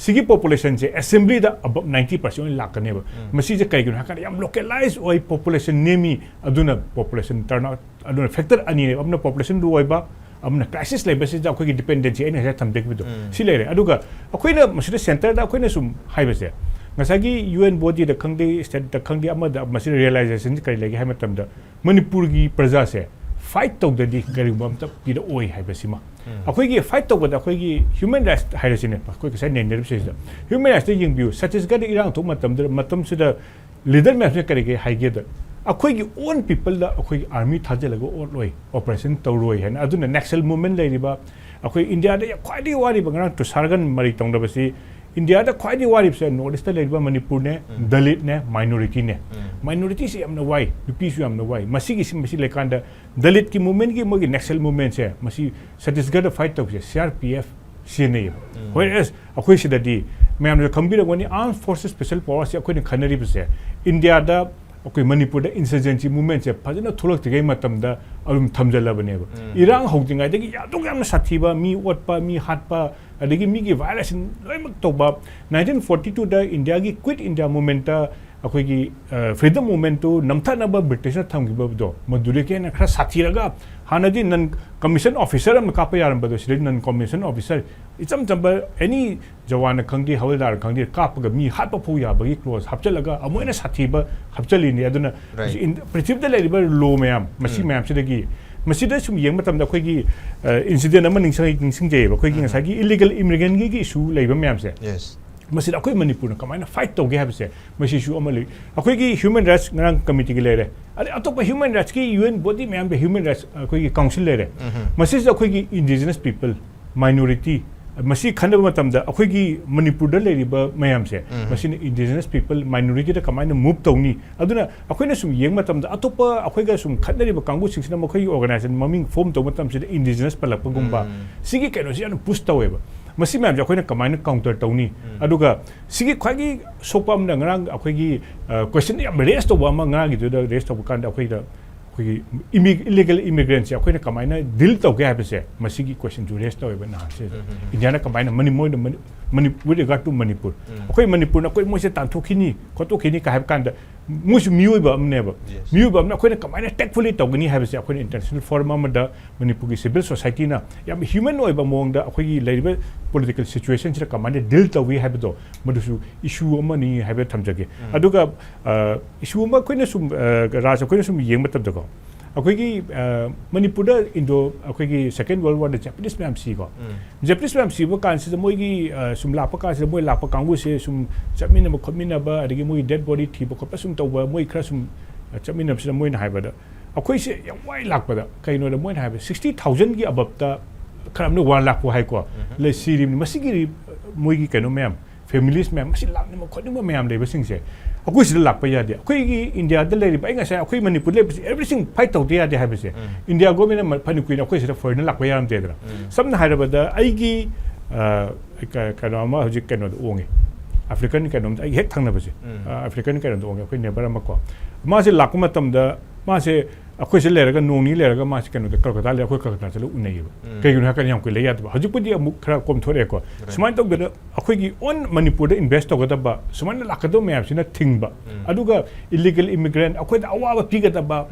ꯁꯤꯒꯤ ꯄꯣꯄꯨꯂꯦꯁꯟꯁꯦ ꯑꯦꯁꯦꯝꯕ꯭ꯂꯤꯗ ꯑꯕꯞ ꯅꯥꯏꯟꯇꯤ ꯄꯥꯔꯁꯦꯟ ꯑꯣꯏꯅ ꯂꯥꯛꯀꯅꯦꯕ꯫ ꯎꯝ꯫ ꯃꯁꯤꯁꯦ ꯀꯩꯒꯤꯅꯣ ꯍꯥꯏ ꯀꯥꯟꯗ ꯌꯥꯝ ꯂꯣꯀꯦꯂꯥꯏꯖ ꯑꯣꯏ, ꯄꯣꯄꯨꯂꯦꯁꯟ ꯅꯦꯝꯃꯤ, ꯑꯗꯨꯅ ꯄꯣꯄꯨꯂꯦꯁꯟ ꯇꯔꯟ ꯑꯥꯎꯠ, ꯑꯗꯨꯅ ꯐꯦꯛꯇꯔ ꯑꯅꯤꯅꯦꯕ, ꯑꯃꯅ ꯄꯣꯄꯨꯂꯦꯁꯟ ꯂꯣ ꯑꯣꯏꯕ, ꯑꯃꯅ ꯀ꯭ꯔꯥꯏꯁꯤꯁ ꯂꯩꯕꯁꯤꯗ ꯑꯩꯈꯣꯏꯒꯤ ꯗꯤꯄꯦꯟꯗꯦꯟꯁꯤ ꯑꯩꯅ ꯉꯁꯥꯏ ꯊꯝꯖꯈꯤꯕꯗꯣ, ꯎꯝ꯫ ꯁꯤ ꯂꯩꯔꯦ꯫ ꯑꯗꯨꯒ ꯑꯩꯈꯣꯏꯅ ꯃꯁꯤꯗ ꯁꯦꯟꯇꯔꯗ ꯑꯩꯈꯣꯏꯅ ꯁꯨꯝ ꯍꯥꯏꯕꯁꯦ, ꯉꯁꯥꯏꯒꯤ ꯌꯨ ꯑꯦꯟ ꯕꯣꯗꯤꯗ ꯈꯪꯗꯦ, ꯁ꯭ꯇꯦꯠꯇ ꯈꯪꯗꯦ, ꯑꯃꯗ ꯃꯁꯤꯗ ꯔꯤꯌꯦꯂꯥꯏꯖꯦꯁꯟꯁꯤ ꯀꯔꯤ ꯂꯩꯒꯦ ꯍꯥꯏꯕ ꯃꯇꯝꯗ, ꯃꯅꯤꯄꯨꯔꯒꯤ ꯄ꯭ꯔꯖꯥꯁꯦ ꯐꯥꯏꯠ ꯇꯧꯗ꯭ꯔꯗꯤ ꯀꯔꯤꯒꯨꯝꯕ ꯑꯝꯇ ꯄꯤꯔꯛꯑꯣꯏ ꯍꯥꯏꯕꯁꯤꯃ꯫ ꯑꯩꯈꯣꯏꯒꯤ ꯐꯥꯏꯠ ꯇꯧꯕꯗ ꯑꯩꯈꯣꯏꯒꯤ ꯍ꯭ꯌꯨꯃꯦꯟ ꯔꯥꯏꯠꯁ ꯍꯥꯏꯔꯁꯤꯅꯦ, ꯑꯩꯈꯣꯏ ꯉꯁꯥꯏ ꯅꯩꯅꯔꯤꯕꯁꯤꯗ ꯍ꯭ꯌꯨꯃꯦꯟ ꯔꯥꯏꯠꯁꯇ ꯌꯦꯡꯕꯤꯌꯨ꯫ ꯁꯠꯇꯤꯁꯒꯔꯗ ꯏꯔꯥꯡ ꯊꯣꯛꯄ ꯃꯇꯝꯗ, ꯃꯇꯝꯁꯤꯗ ꯂꯤꯗꯔ ꯃꯌꯥꯝꯁꯤꯅ ꯀꯔꯤ ꯀꯔꯤ ꯍꯥꯏꯒꯦꯗ, ꯑꯩꯈꯣꯏꯒꯤ ꯑꯣꯟ ꯄꯤꯄꯜꯗ ꯑꯩꯈꯣꯏꯒꯤ ꯑꯥꯔꯃꯤ ꯊꯥꯖꯤꯜꯂꯒ ꯑꯣꯠꯂꯣꯏ, ꯑꯣꯄꯔꯦꯁꯟ ꯇꯧꯔꯣꯏ ꯍꯥꯏꯅ꯫ ꯑꯗꯨꯅ ꯅꯦꯛꯁꯦꯜ ꯃꯨꯚꯃꯦꯟ ꯂꯩꯔꯤꯕ, ꯑꯩꯈꯣꯏ ꯏꯟꯗꯤꯌꯥꯗ ꯈ꯭ꯋꯥꯏꯗꯒꯤ ꯋꯥꯔꯤꯕ, ꯉꯔꯥꯡ ꯇꯨꯁꯥꯔꯒꯟ ꯃꯔꯩ ꯇꯧꯅꯕꯁꯤ, ꯏꯟꯗꯤꯌꯥꯗ ꯈ꯭ꯋꯥꯏꯗꯒꯤ ꯋꯥꯔꯤꯕꯁꯦ ꯅꯣꯔꯠ ꯏꯁꯇ ꯂꯩꯔꯤꯕ ꯃꯅꯤꯄꯨꯔꯅꯦ, ꯎꯝ꯫ ꯗꯂꯤꯠꯅꯦ, ꯃꯥꯏꯅꯣꯔꯤꯇꯤꯅꯦ꯫ ꯎꯝ꯫ ꯃꯥꯏꯅꯣꯔꯤꯇꯤꯁꯤ ꯌꯥꯝꯅ ꯋꯥꯏ, ꯅꯨꯄꯤꯁꯨ ꯌꯥꯝꯅ ꯋꯥꯏ꯫ ꯃꯁꯤꯒꯤꯁꯤ, ꯃꯁꯤ ꯂꯩꯀꯥꯟꯗ ꯗꯂꯤꯠꯀꯤ ꯃꯨꯚꯃꯦꯟꯒꯤ, ꯃꯣꯏꯒꯤ ꯅꯦꯛꯁꯦꯜ ꯃꯨꯚꯃꯦꯟꯁꯦ, ꯃꯁꯤ ꯁꯠꯇꯤꯁꯒꯔꯗ ꯐꯥꯏꯠ ꯇꯧꯕꯁꯦ ꯁꯤ ꯑꯥꯔ ꯄꯤ ꯑꯦꯐ ꯁꯤꯖꯤꯟꯅꯩꯌꯦꯕ꯫ ꯎꯝ꯫ ꯍꯣꯏ, ꯑꯦꯁ, ꯑꯩꯈꯣꯏ ꯁꯤꯗꯗꯤ ꯃꯌꯥꯝꯅ ꯈꯪꯕꯤꯔꯝꯒꯅꯤ, ꯑꯥꯔꯝ ꯐꯣꯔꯁꯦꯁ ꯁ꯭ꯄꯦꯁꯦꯜ ꯄꯋꯥꯔꯁꯦ ꯑꯩꯈꯣꯏꯅ ꯈꯟꯅꯔꯤꯕꯁꯦ, ꯏꯟꯗꯤꯌꯥꯗ, ꯑꯩꯈꯣꯏ ꯃꯅꯤꯄꯨꯔꯗ ꯏꯟꯁꯔꯖꯦꯟꯁꯤ ꯃꯨꯚꯃꯦꯟꯁꯦ ꯐꯖꯅ ꯊꯣꯛꯂꯛꯇ꯭ꯔꯤꯉꯩ ꯃꯇꯝꯗ ꯑꯗꯨꯝ ꯊꯝꯖꯜꯂꯕꯅꯦꯕ꯫ ꯎꯝ꯫ ꯏꯔꯥꯡ ꯍꯧꯗ꯭ꯔꯤꯉꯩꯗꯒꯤ ꯑꯗꯨꯛ ꯌꯥꯝꯅ ꯁꯥꯊꯤꯕ, ꯃꯤ ꯑꯣꯠꯄ, ꯃꯤ ꯍꯥꯠꯄ, ꯑꯗꯒꯤ ꯃꯤꯒꯤ ꯚꯥꯏꯑꯣꯂꯦꯁꯟ ꯂꯣꯏꯅꯃꯛ ꯇꯧꯕ꯫ ꯅꯥꯏꯟꯇꯤꯟ ꯐꯣꯔꯇꯤ ꯇꯨꯗ ꯏꯟꯗꯤꯌꯥꯒꯤ ꯀ꯭ꯋꯤꯠ ꯏꯟꯗꯤꯌꯥ ꯃꯨꯚꯃꯦꯟꯠꯇ ꯑꯩꯈꯣꯏꯒꯤ, ꯑ, ꯐ꯭ꯔꯤꯗꯝ ꯃꯨꯚꯃꯦꯟꯠꯇꯨ ꯅꯝꯊꯅꯕ ꯕ꯭ꯔꯤꯇꯤꯁꯅ ꯊꯝꯈꯤꯕꯗꯣ, ꯃꯗꯨꯗꯒꯤ ꯍꯦꯟꯅ ꯈꯔ ꯁꯥꯊꯤꯔꯒ, ꯍꯥꯟꯅꯗꯤ ꯅꯟ ꯀꯃꯤꯁꯟ ꯑꯣꯐꯤꯁꯔ ꯑꯃ ꯀꯥꯞꯄ ꯌꯥꯔꯝꯕꯗꯣ, ꯁꯤꯗꯗꯤ ꯅꯟ ꯀꯃꯤꯁꯟ ꯑꯣꯐꯤꯁꯔ, ꯏꯆꯝ ꯆꯝꯕ ꯑꯦꯅꯤ ꯖꯋꯥꯟꯅ ꯈꯪꯗꯦ, ꯍꯋꯜꯗꯥꯔ ꯈꯪꯗꯦ, ꯀꯥꯞꯄꯒ ꯃꯤ ꯍꯥꯠꯄ ꯐꯥꯎ ꯌꯥꯕꯒꯤ ꯀ꯭ꯂꯣꯖ ꯍꯥꯞꯆꯤꯜꯂꯒ ꯑꯃꯨꯛ ꯍꯦꯟꯅ ꯁꯥꯊꯤꯕ ꯍꯥꯞꯆꯤꯜꯂꯤꯅꯤ꯫ ꯑꯗꯨꯅ Right. ꯏꯟ-, ꯄ꯭ꯔꯤꯊꯤꯕꯤꯗ ꯂꯩꯔꯤꯕ ꯂꯣ ꯃꯌꯥꯝ, ꯃꯁꯤ ꯎꯝ꯫ ꯃꯌꯥꯝꯁꯤꯗꯒꯤ, ꯃꯁꯤꯗ ꯁꯨꯝ ꯌꯦꯡꯕ ꯃꯇꯝꯗ ꯑꯩꯈꯣꯏꯒꯤ, ꯑ, ꯏꯟꯁꯤꯗꯦꯟ ꯑꯃ ꯅꯤꯡꯁꯤꯡ-, ꯅꯤꯡꯁꯤꯡꯖꯩꯑꯕ꯫ ꯑꯩꯈꯣꯏꯒꯤ ꯎꯝ꯫ ꯉꯁꯥꯏꯒꯤ ꯏꯂꯤꯒꯦꯜ ꯏꯃꯤꯒ꯭ꯔꯦꯟꯒꯤ ꯏꯁꯨ ꯂꯩꯕ ꯃꯌꯥꯝꯁꯦ, Yes. ꯃꯁꯤꯗ ꯑꯩꯈꯣꯏ ꯃꯅꯤꯄꯨꯔꯅ ꯀꯃꯥꯏꯅ ꯐꯥꯏꯠ ꯇꯧꯒꯦ ꯍꯥꯏꯕꯁꯦ, ꯃꯁꯤꯁꯨ ꯑꯃ ꯂꯩ꯫ ꯑꯩꯈꯣꯏꯒꯤ ꯍ꯭ꯌꯨꯃꯦꯟ ꯔꯥꯏꯠꯁ ꯉꯔꯥꯡ ꯀꯃꯤꯇꯤꯒꯤ ꯂꯩꯔꯦ, ꯑꯗꯩ ꯑꯇꯣꯞꯄ ꯍ꯭ꯌꯨꯃꯦꯟ ꯔꯥꯏꯠꯁꯀꯤ ꯌꯨ ꯑꯦꯟ ꯕꯣꯗꯤ ꯃꯌꯥꯝꯗ ꯍ꯭ꯌꯨꯃꯦꯟ ꯔꯥꯏꯠꯁ ꯑꯩꯈꯣꯏꯒꯤ ꯀꯥꯎꯟꯁꯤꯜ ꯂꯩꯔꯦ꯫ ꯎꯝ꯫ ꯃꯁꯤꯁꯤꯗ ꯑꯩꯈꯣꯏꯒꯤ ꯏꯟꯗꯤꯖꯤꯅꯁ ꯄꯤꯄꯜ, ꯃꯥꯏꯅꯣꯔꯤꯇꯤ, ꯃꯁꯤ ꯈꯟꯅꯕ ꯃꯇꯝꯗ ꯑꯩꯈꯣꯏꯒꯤ ꯃꯅꯤꯄꯨꯔꯗ ꯂꯩꯔꯤꯕ ꯃꯌꯥꯝꯁꯦ, ꯎꯝ꯫ ꯃꯁꯤꯅ ꯏꯟꯗꯤꯖꯤꯅꯁ ꯄꯤꯄꯜ, ꯃꯥꯏꯅꯣꯔꯤꯇꯤꯗ ꯀꯃꯥꯏꯅ ꯃꯨꯚ ꯇꯧꯅꯤ? ꯑꯗꯨꯅ ꯑꯩꯈꯣꯏꯅ ꯁꯨꯝ ꯌꯦꯡꯕ ꯃꯇꯝꯗ ꯑꯇꯣꯞꯄ ꯑꯩꯈꯣꯏꯒ ꯁꯨꯝ ꯈꯠꯅꯔꯤꯕ ꯀꯥꯡꯕꯨꯁꯤꯡꯁꯤꯅ ꯃꯈꯣꯏꯒꯤ ꯑꯣꯔꯒꯅꯥꯏꯖꯦꯁꯟ ꯃꯃꯤꯡ ꯐꯣꯔꯝ ꯇꯧꯕ ꯃꯇꯝꯁꯤꯗ ꯏꯟꯗꯤꯖꯤꯅꯁ ꯄꯜꯂꯛꯄꯒꯨꯝꯕ, ꯎꯝ꯫ ꯁꯤꯒꯤ ꯀꯩꯅꯣꯁꯤ ꯌꯥꯝꯅ ꯄꯨꯁ ꯇꯧꯋꯦꯕ꯫ ꯃꯁꯤ ꯃꯌꯥꯝꯁꯦ ꯑꯩꯈꯣꯏꯅ ꯀꯃꯥꯏꯅ ꯀꯥꯎꯟꯇꯔ ꯇꯧꯅꯤ? ꯎꯝ꯫ ꯑꯗꯨꯒ ꯁꯤꯒꯤ ꯈ꯭ꯋꯥꯏꯒꯤ ꯁꯣꯛꯄ ꯑꯃꯅ ꯉꯔꯥꯡ ꯑꯩꯈꯣꯏꯒꯤ, ꯑ, ꯀꯣꯏꯁꯟ ꯌꯥꯝ ꯔꯦꯁ ꯇꯧꯕ ꯑꯃ, ꯉꯔꯥꯡꯒꯤꯗꯨꯗ ꯔꯦꯁ ꯇꯧꯕ ꯀꯥꯟꯗ ꯑꯩꯈꯣꯏꯗ ꯑꯩꯈꯣꯏꯒꯤ ꯏꯃꯤ-, ꯏꯂꯤꯒꯦꯜ ꯏꯃꯤꯒ꯭ꯔꯦꯟꯁꯦ ꯑꯩꯈꯣꯏꯅ ꯀꯃꯥꯏꯅ ꯗꯤꯜ ꯇꯧꯒꯦ ꯍꯥꯏꯕꯁꯦ, ꯃꯁꯤꯒꯤ ꯀꯣꯏꯁꯟꯁꯨ ꯔꯦꯁ ꯇꯧꯋꯦꯕ ꯅꯍꯥꯟꯁꯤꯗ꯫ ꯎꯝ, ꯎꯝ, ꯎꯝ꯫ ꯏꯟꯗꯤꯌꯥꯅ ꯀꯃꯥꯏꯅ ꯃꯅꯤ-, ꯃꯣꯏꯅ ꯃꯅꯤ-, ꯃꯅꯤ-, with regard to Manipur, um. ꯑꯩꯈꯣꯏ ꯃꯅꯤꯄꯨꯔꯅ ꯑꯩꯈꯣꯏ ꯃꯣꯏꯁꯦ ꯇꯥꯟꯊꯣꯛꯈꯤꯅꯤ, ꯈꯣꯠꯇꯣꯛꯈꯤꯅꯤ ꯀꯥꯏ ꯍꯥꯏꯕ ꯀꯥꯟꯗ, ꯃꯣꯏꯁꯨ ꯃꯤꯑꯣꯏꯕ ꯑꯃꯅꯦꯕ꯫ Yes. ꯃꯤꯑꯣꯏꯕ ꯑꯃꯅ ꯑꯩꯈꯣꯏꯅ ꯀꯃꯥꯏꯅ ꯇꯦꯛꯐꯨꯜꯂꯤ ꯇꯧꯒꯅꯤ ꯍꯥꯏꯕꯁꯦ ꯑꯩꯈꯣꯏꯅ ꯏꯟꯇꯔꯅꯦꯁꯅꯦꯜ ꯐꯣꯔꯝ ꯑꯃꯗ ꯃꯅꯤꯄꯨꯔꯒꯤ ꯁꯤꯚꯤꯜ ꯁꯣꯁꯥꯏꯇꯤꯅ ꯌꯥꯝ ꯍ꯭ꯌꯨꯃꯦꯟ ꯑꯣꯏꯕ ꯃꯑꯣꯡꯗ ꯑꯩꯈꯣꯏꯒꯤ ꯂꯩꯔꯤꯕ ꯄꯣꯂꯤꯇꯤꯀꯦꯜ ꯁꯤꯆꯨꯋꯦꯁꯟꯁꯤꯗ ꯀꯃꯥꯏꯅ ꯗꯤꯜ ꯇꯧꯏ ꯍꯥꯏꯕꯗꯣ, ꯃꯗꯨꯁꯨ ꯏꯁꯨ ꯑꯃꯅꯤ ꯍꯥꯏꯕ ꯊꯝꯖꯒꯦ꯫ ꯎꯝ꯫ ꯑꯗꯨꯒ, ꯑ, ꯏꯁꯨ ꯑꯃ ꯑꯩꯈꯣꯏꯅ ꯁꯨꯝ, ꯑ, ꯔꯥꯖ, ꯑꯩꯈꯣꯏꯅ ꯁꯨꯝ ꯌꯦꯡꯕ ꯃꯇꯝꯗꯀꯣ, ꯑꯩꯈꯣꯏꯒꯤ ꯃꯅꯤꯄꯨꯔꯗ ꯏꯟꯗꯣ ꯑꯩꯈꯣꯏꯒꯤ ꯁꯦꯀꯦꯟ ꯋꯥꯔꯜ ꯋꯥꯔꯗ ꯖꯄꯅꯤꯁ ꯃꯌꯥꯝ ꯁꯤꯀꯣ꯫ ꯖꯄꯅꯤꯁ ꯃꯌꯥꯝ ꯁꯤꯕ ꯀꯥꯟꯁꯤꯗ ꯃꯣꯏꯒꯤ ꯁꯨꯝ ꯂꯥꯛꯄ ꯀꯥꯟꯁꯤꯗ ꯃꯣꯏ ꯂꯥꯛꯄ ꯀꯥꯡꯕꯨꯁꯦ ꯁꯨꯝ ꯆꯠꯃꯤꯟꯅꯕ ꯈꯣꯠꯃꯤꯟꯅꯕ, ꯑꯗꯒꯤ ꯃꯣꯏꯒꯤ ꯗꯦꯠ ꯕꯣꯗꯤ ꯊꯤꯕ ꯈꯣꯠꯄ ꯁꯨꯝ ꯇꯧꯕ, ꯃꯣꯏ ꯈꯔ ꯁꯨꯝ ꯆꯠꯃꯤꯟꯅꯕꯁꯤꯗ ꯃꯣꯏꯅ ꯍꯥꯏꯕꯗ, ꯑꯩꯈꯣꯏꯁꯦ ꯌꯥꯝ ꯋꯥꯏ ꯂꯥꯛꯄꯗ꯫ ꯀꯩꯅꯣꯗ ꯃꯣꯏꯅ ꯍꯥꯏꯕ, ꯁꯤꯛꯁꯇꯤ ꯊꯥꯎꯖꯟꯒꯤ ꯑꯕꯞꯇ ꯈꯔ ꯑꯃꯅ ꯋꯥꯟ ꯂꯥꯛꯄ ꯍꯥꯏꯀꯣ, ꯂꯩ ꯁꯤꯔꯤꯕꯅꯤ꯫ ꯃꯁꯤꯒꯤ ꯃꯣꯏꯒꯤ ꯀꯩꯅꯣ ꯃꯌꯥꯝ, ꯐꯦꯃꯤꯂꯤꯁ ꯃꯌꯥꯝ, ꯃꯁꯤ ꯂꯥꯛꯅꯤꯡꯕ ꯈꯣꯠꯅꯤꯡꯕ ꯃꯌꯥꯝ ꯂꯩꯕꯁꯤꯡꯁꯦ ꯑꯩꯈꯣꯏ ꯁꯤꯗ ꯂꯥꯛꯄ ꯌꯥꯗꯦ꯫ ꯑꯩꯈꯣꯏꯒꯤ ꯏꯟꯗꯤꯌꯥꯗ ꯂꯩꯔꯤꯕ, ꯑꯩ ꯉꯁꯥꯏ ꯑꯩꯈꯣꯏ ꯃꯅꯤꯄꯨꯔ ꯂꯩꯕꯁꯤ ꯑꯦꯕ꯭ꯔꯤꯊꯤꯡ ꯐꯥꯏꯠ ꯇꯧꯗ ꯌꯥꯗꯦ ꯍꯥꯏꯕꯁꯦ, ꯏꯟꯗꯤꯌꯥ ꯒꯣꯔꯃꯦꯟꯅ ꯐꯅ ꯀꯨꯏꯅ ꯑꯩꯈꯣꯏ ꯁꯤꯗ ꯐꯣꯔꯦꯟꯅ ꯂꯥꯛꯄ ꯌꯥꯔꯝꯗꯦꯗꯅ꯫ ꯁꯝꯅ ꯍꯥꯏꯔꯕꯗ ꯑꯩꯒꯤ ꯀꯩꯅꯣ ꯑꯃ ꯍꯧꯖꯤꯛ ꯀꯩꯅꯣꯗ ꯑꯣꯡꯉꯦ, ꯑꯐ꯭ꯔꯤꯀꯟ ꯀꯩꯅꯣꯝꯗ, ꯑꯩꯒꯤ ꯍꯦꯛ ꯊꯪꯅꯕꯁꯦ, ꯑꯐ꯭ꯔꯤꯀꯟ ꯀꯩꯅꯣꯗ ꯑꯣꯡꯉꯦ, ꯑꯩꯈꯣꯏ ꯅꯦꯕꯔ ꯑꯃꯀꯣ꯫ ꯃꯥꯁꯦ ꯂꯥꯛꯄ ꯃꯇꯝꯗ ꯃꯥꯁꯦ ꯑꯩꯈꯣꯏꯁꯦ ꯂꯩꯔꯒ ꯅꯣꯡ ꯅꯤꯅꯤ ꯂꯩꯔꯒ ꯃꯥꯁꯦ ꯀꯩꯅꯣꯗ, ꯀꯜꯀꯇꯥ ꯂꯩ, ꯑꯩꯈꯣꯏ ꯀꯜꯀꯇꯥ ꯆꯠꯂꯒ ꯎꯅꯩꯌꯦꯕ꯫ ꯀꯩꯒꯤꯅꯣ ꯍꯥꯏꯔꯀꯥꯟꯗ ꯌꯥꯝ ꯀꯨꯏ ꯂꯩ ꯌꯥꯗꯕ꯫ ꯍꯧꯖꯤꯛꯄꯨꯗꯤ ꯑꯃꯨꯛ ꯈꯔ ꯀꯣꯝꯊꯣꯔꯛꯑꯦꯀꯣ꯫ ꯁꯨꯃꯥꯏꯅ ꯇꯧꯗꯅ ꯑꯩꯈꯣꯏꯒꯤ ꯑꯣꯟ ꯃꯅꯤꯄꯨꯔꯗ ꯏꯟꯚꯦꯁ ꯇꯧꯒꯗꯕ, ꯁꯨꯃꯥꯏꯅ ꯂꯥꯛꯀꯗꯕ ꯃꯌꯥꯝꯁꯤꯅ ꯊꯤꯡꯕ, ꯑꯗꯨꯒ ꯏꯂꯤꯒꯦꯜ ꯏꯃꯤꯒ꯭ꯔꯦꯟ, ꯑꯩꯈꯣꯏꯗ ꯑꯋꯥꯕ ꯄꯤꯒꯗꯕ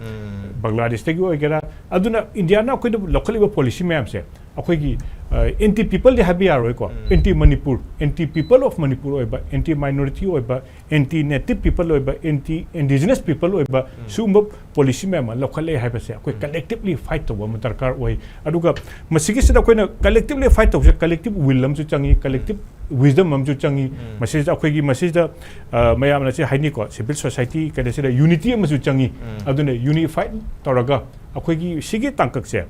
ꯕꯪꯒ꯭ꯂꯥꯗꯦꯁꯇꯒꯤ ꯑꯣꯏꯒꯦꯔꯥ, ꯑꯗꯨꯅ ꯏꯟꯗꯤꯌꯥꯅ ꯑꯩꯈꯣꯏꯗ ꯂꯧꯈꯠꯂꯤꯕ ꯄꯣꯂꯤꯁꯤ ꯃꯌꯥꯝꯁꯦ ꯑꯩꯈꯣꯏꯒꯤ ꯑꯦꯟꯇꯤ ꯄꯤꯄꯜꯗꯤ ꯍꯥꯏꯕ ꯌꯥꯔꯣꯏꯀꯣ, anti Manipur, anti people of Manipur ꯑꯣꯏꯕ, ꯑꯦꯟꯇꯤ ꯃꯥꯏꯅꯣꯔꯤꯇꯤ ꯑꯣꯏꯕ, ꯑꯦꯟꯇꯤ ꯅꯦꯇꯤꯞ ꯄꯤꯄꯜ ꯑꯣꯏꯕ, ꯑꯦꯟꯇꯤ ꯏꯟꯗꯤꯖꯤꯅꯁ ꯄꯤꯄꯜ ꯑꯣꯏꯕ, ꯁꯤꯒꯨꯝꯕ ꯄꯣꯂꯤꯁꯤ ꯃꯌꯥꯝ ꯑꯃ ꯂꯧꯈꯠꯂꯛꯑꯦ ꯍꯥꯏꯕꯁꯦ ꯑꯩꯈꯣꯏ ꯀꯂꯦꯛꯇꯤꯞꯂꯤ ꯐꯥꯏꯠ ꯇꯧꯕ ꯑꯃ ꯗꯔꯀꯥꯔ ꯑꯣꯏ꯫ ꯑꯗꯨꯒ ꯃꯁꯤꯒꯤꯁꯤꯗ ꯑꯩꯈꯣꯏꯅ ꯀꯂꯦꯛꯇꯤꯞꯂꯤ ꯐꯥꯏꯠ ꯇꯧꯕꯁꯦ ꯀꯂꯦꯛꯇꯤꯞ ꯋꯤꯜ ꯑꯃꯁꯨ ꯆꯪꯉꯤ, ꯀꯂꯦꯛꯇꯤꯞ ꯋꯤꯁꯗꯝ ꯑꯃꯁꯨ ꯆꯪꯉꯤ꯫ ꯃꯁꯤꯗ ꯑꯩꯈꯣꯏꯒꯤ, ꯃꯁꯤꯗ ꯃꯌꯥꯝꯅ ꯁꯤ ꯍꯥꯏꯅꯤꯀꯣ, ꯁꯤꯚꯤꯜ ꯁꯣꯁꯥꯏꯇꯤ ꯀꯩꯅꯣꯁꯤꯗ ꯌꯨꯅꯤꯇꯤ ꯑꯃꯁꯨ ꯆꯪꯉꯤ꯫ ꯑꯗꯨꯅ ꯌꯨꯅꯤꯐꯥꯏꯠ ꯇꯧꯔꯒ ꯑꯩꯈꯣꯏꯒꯤ ꯁꯤꯒꯤ ꯇꯥꯡꯀꯛꯁꯦ,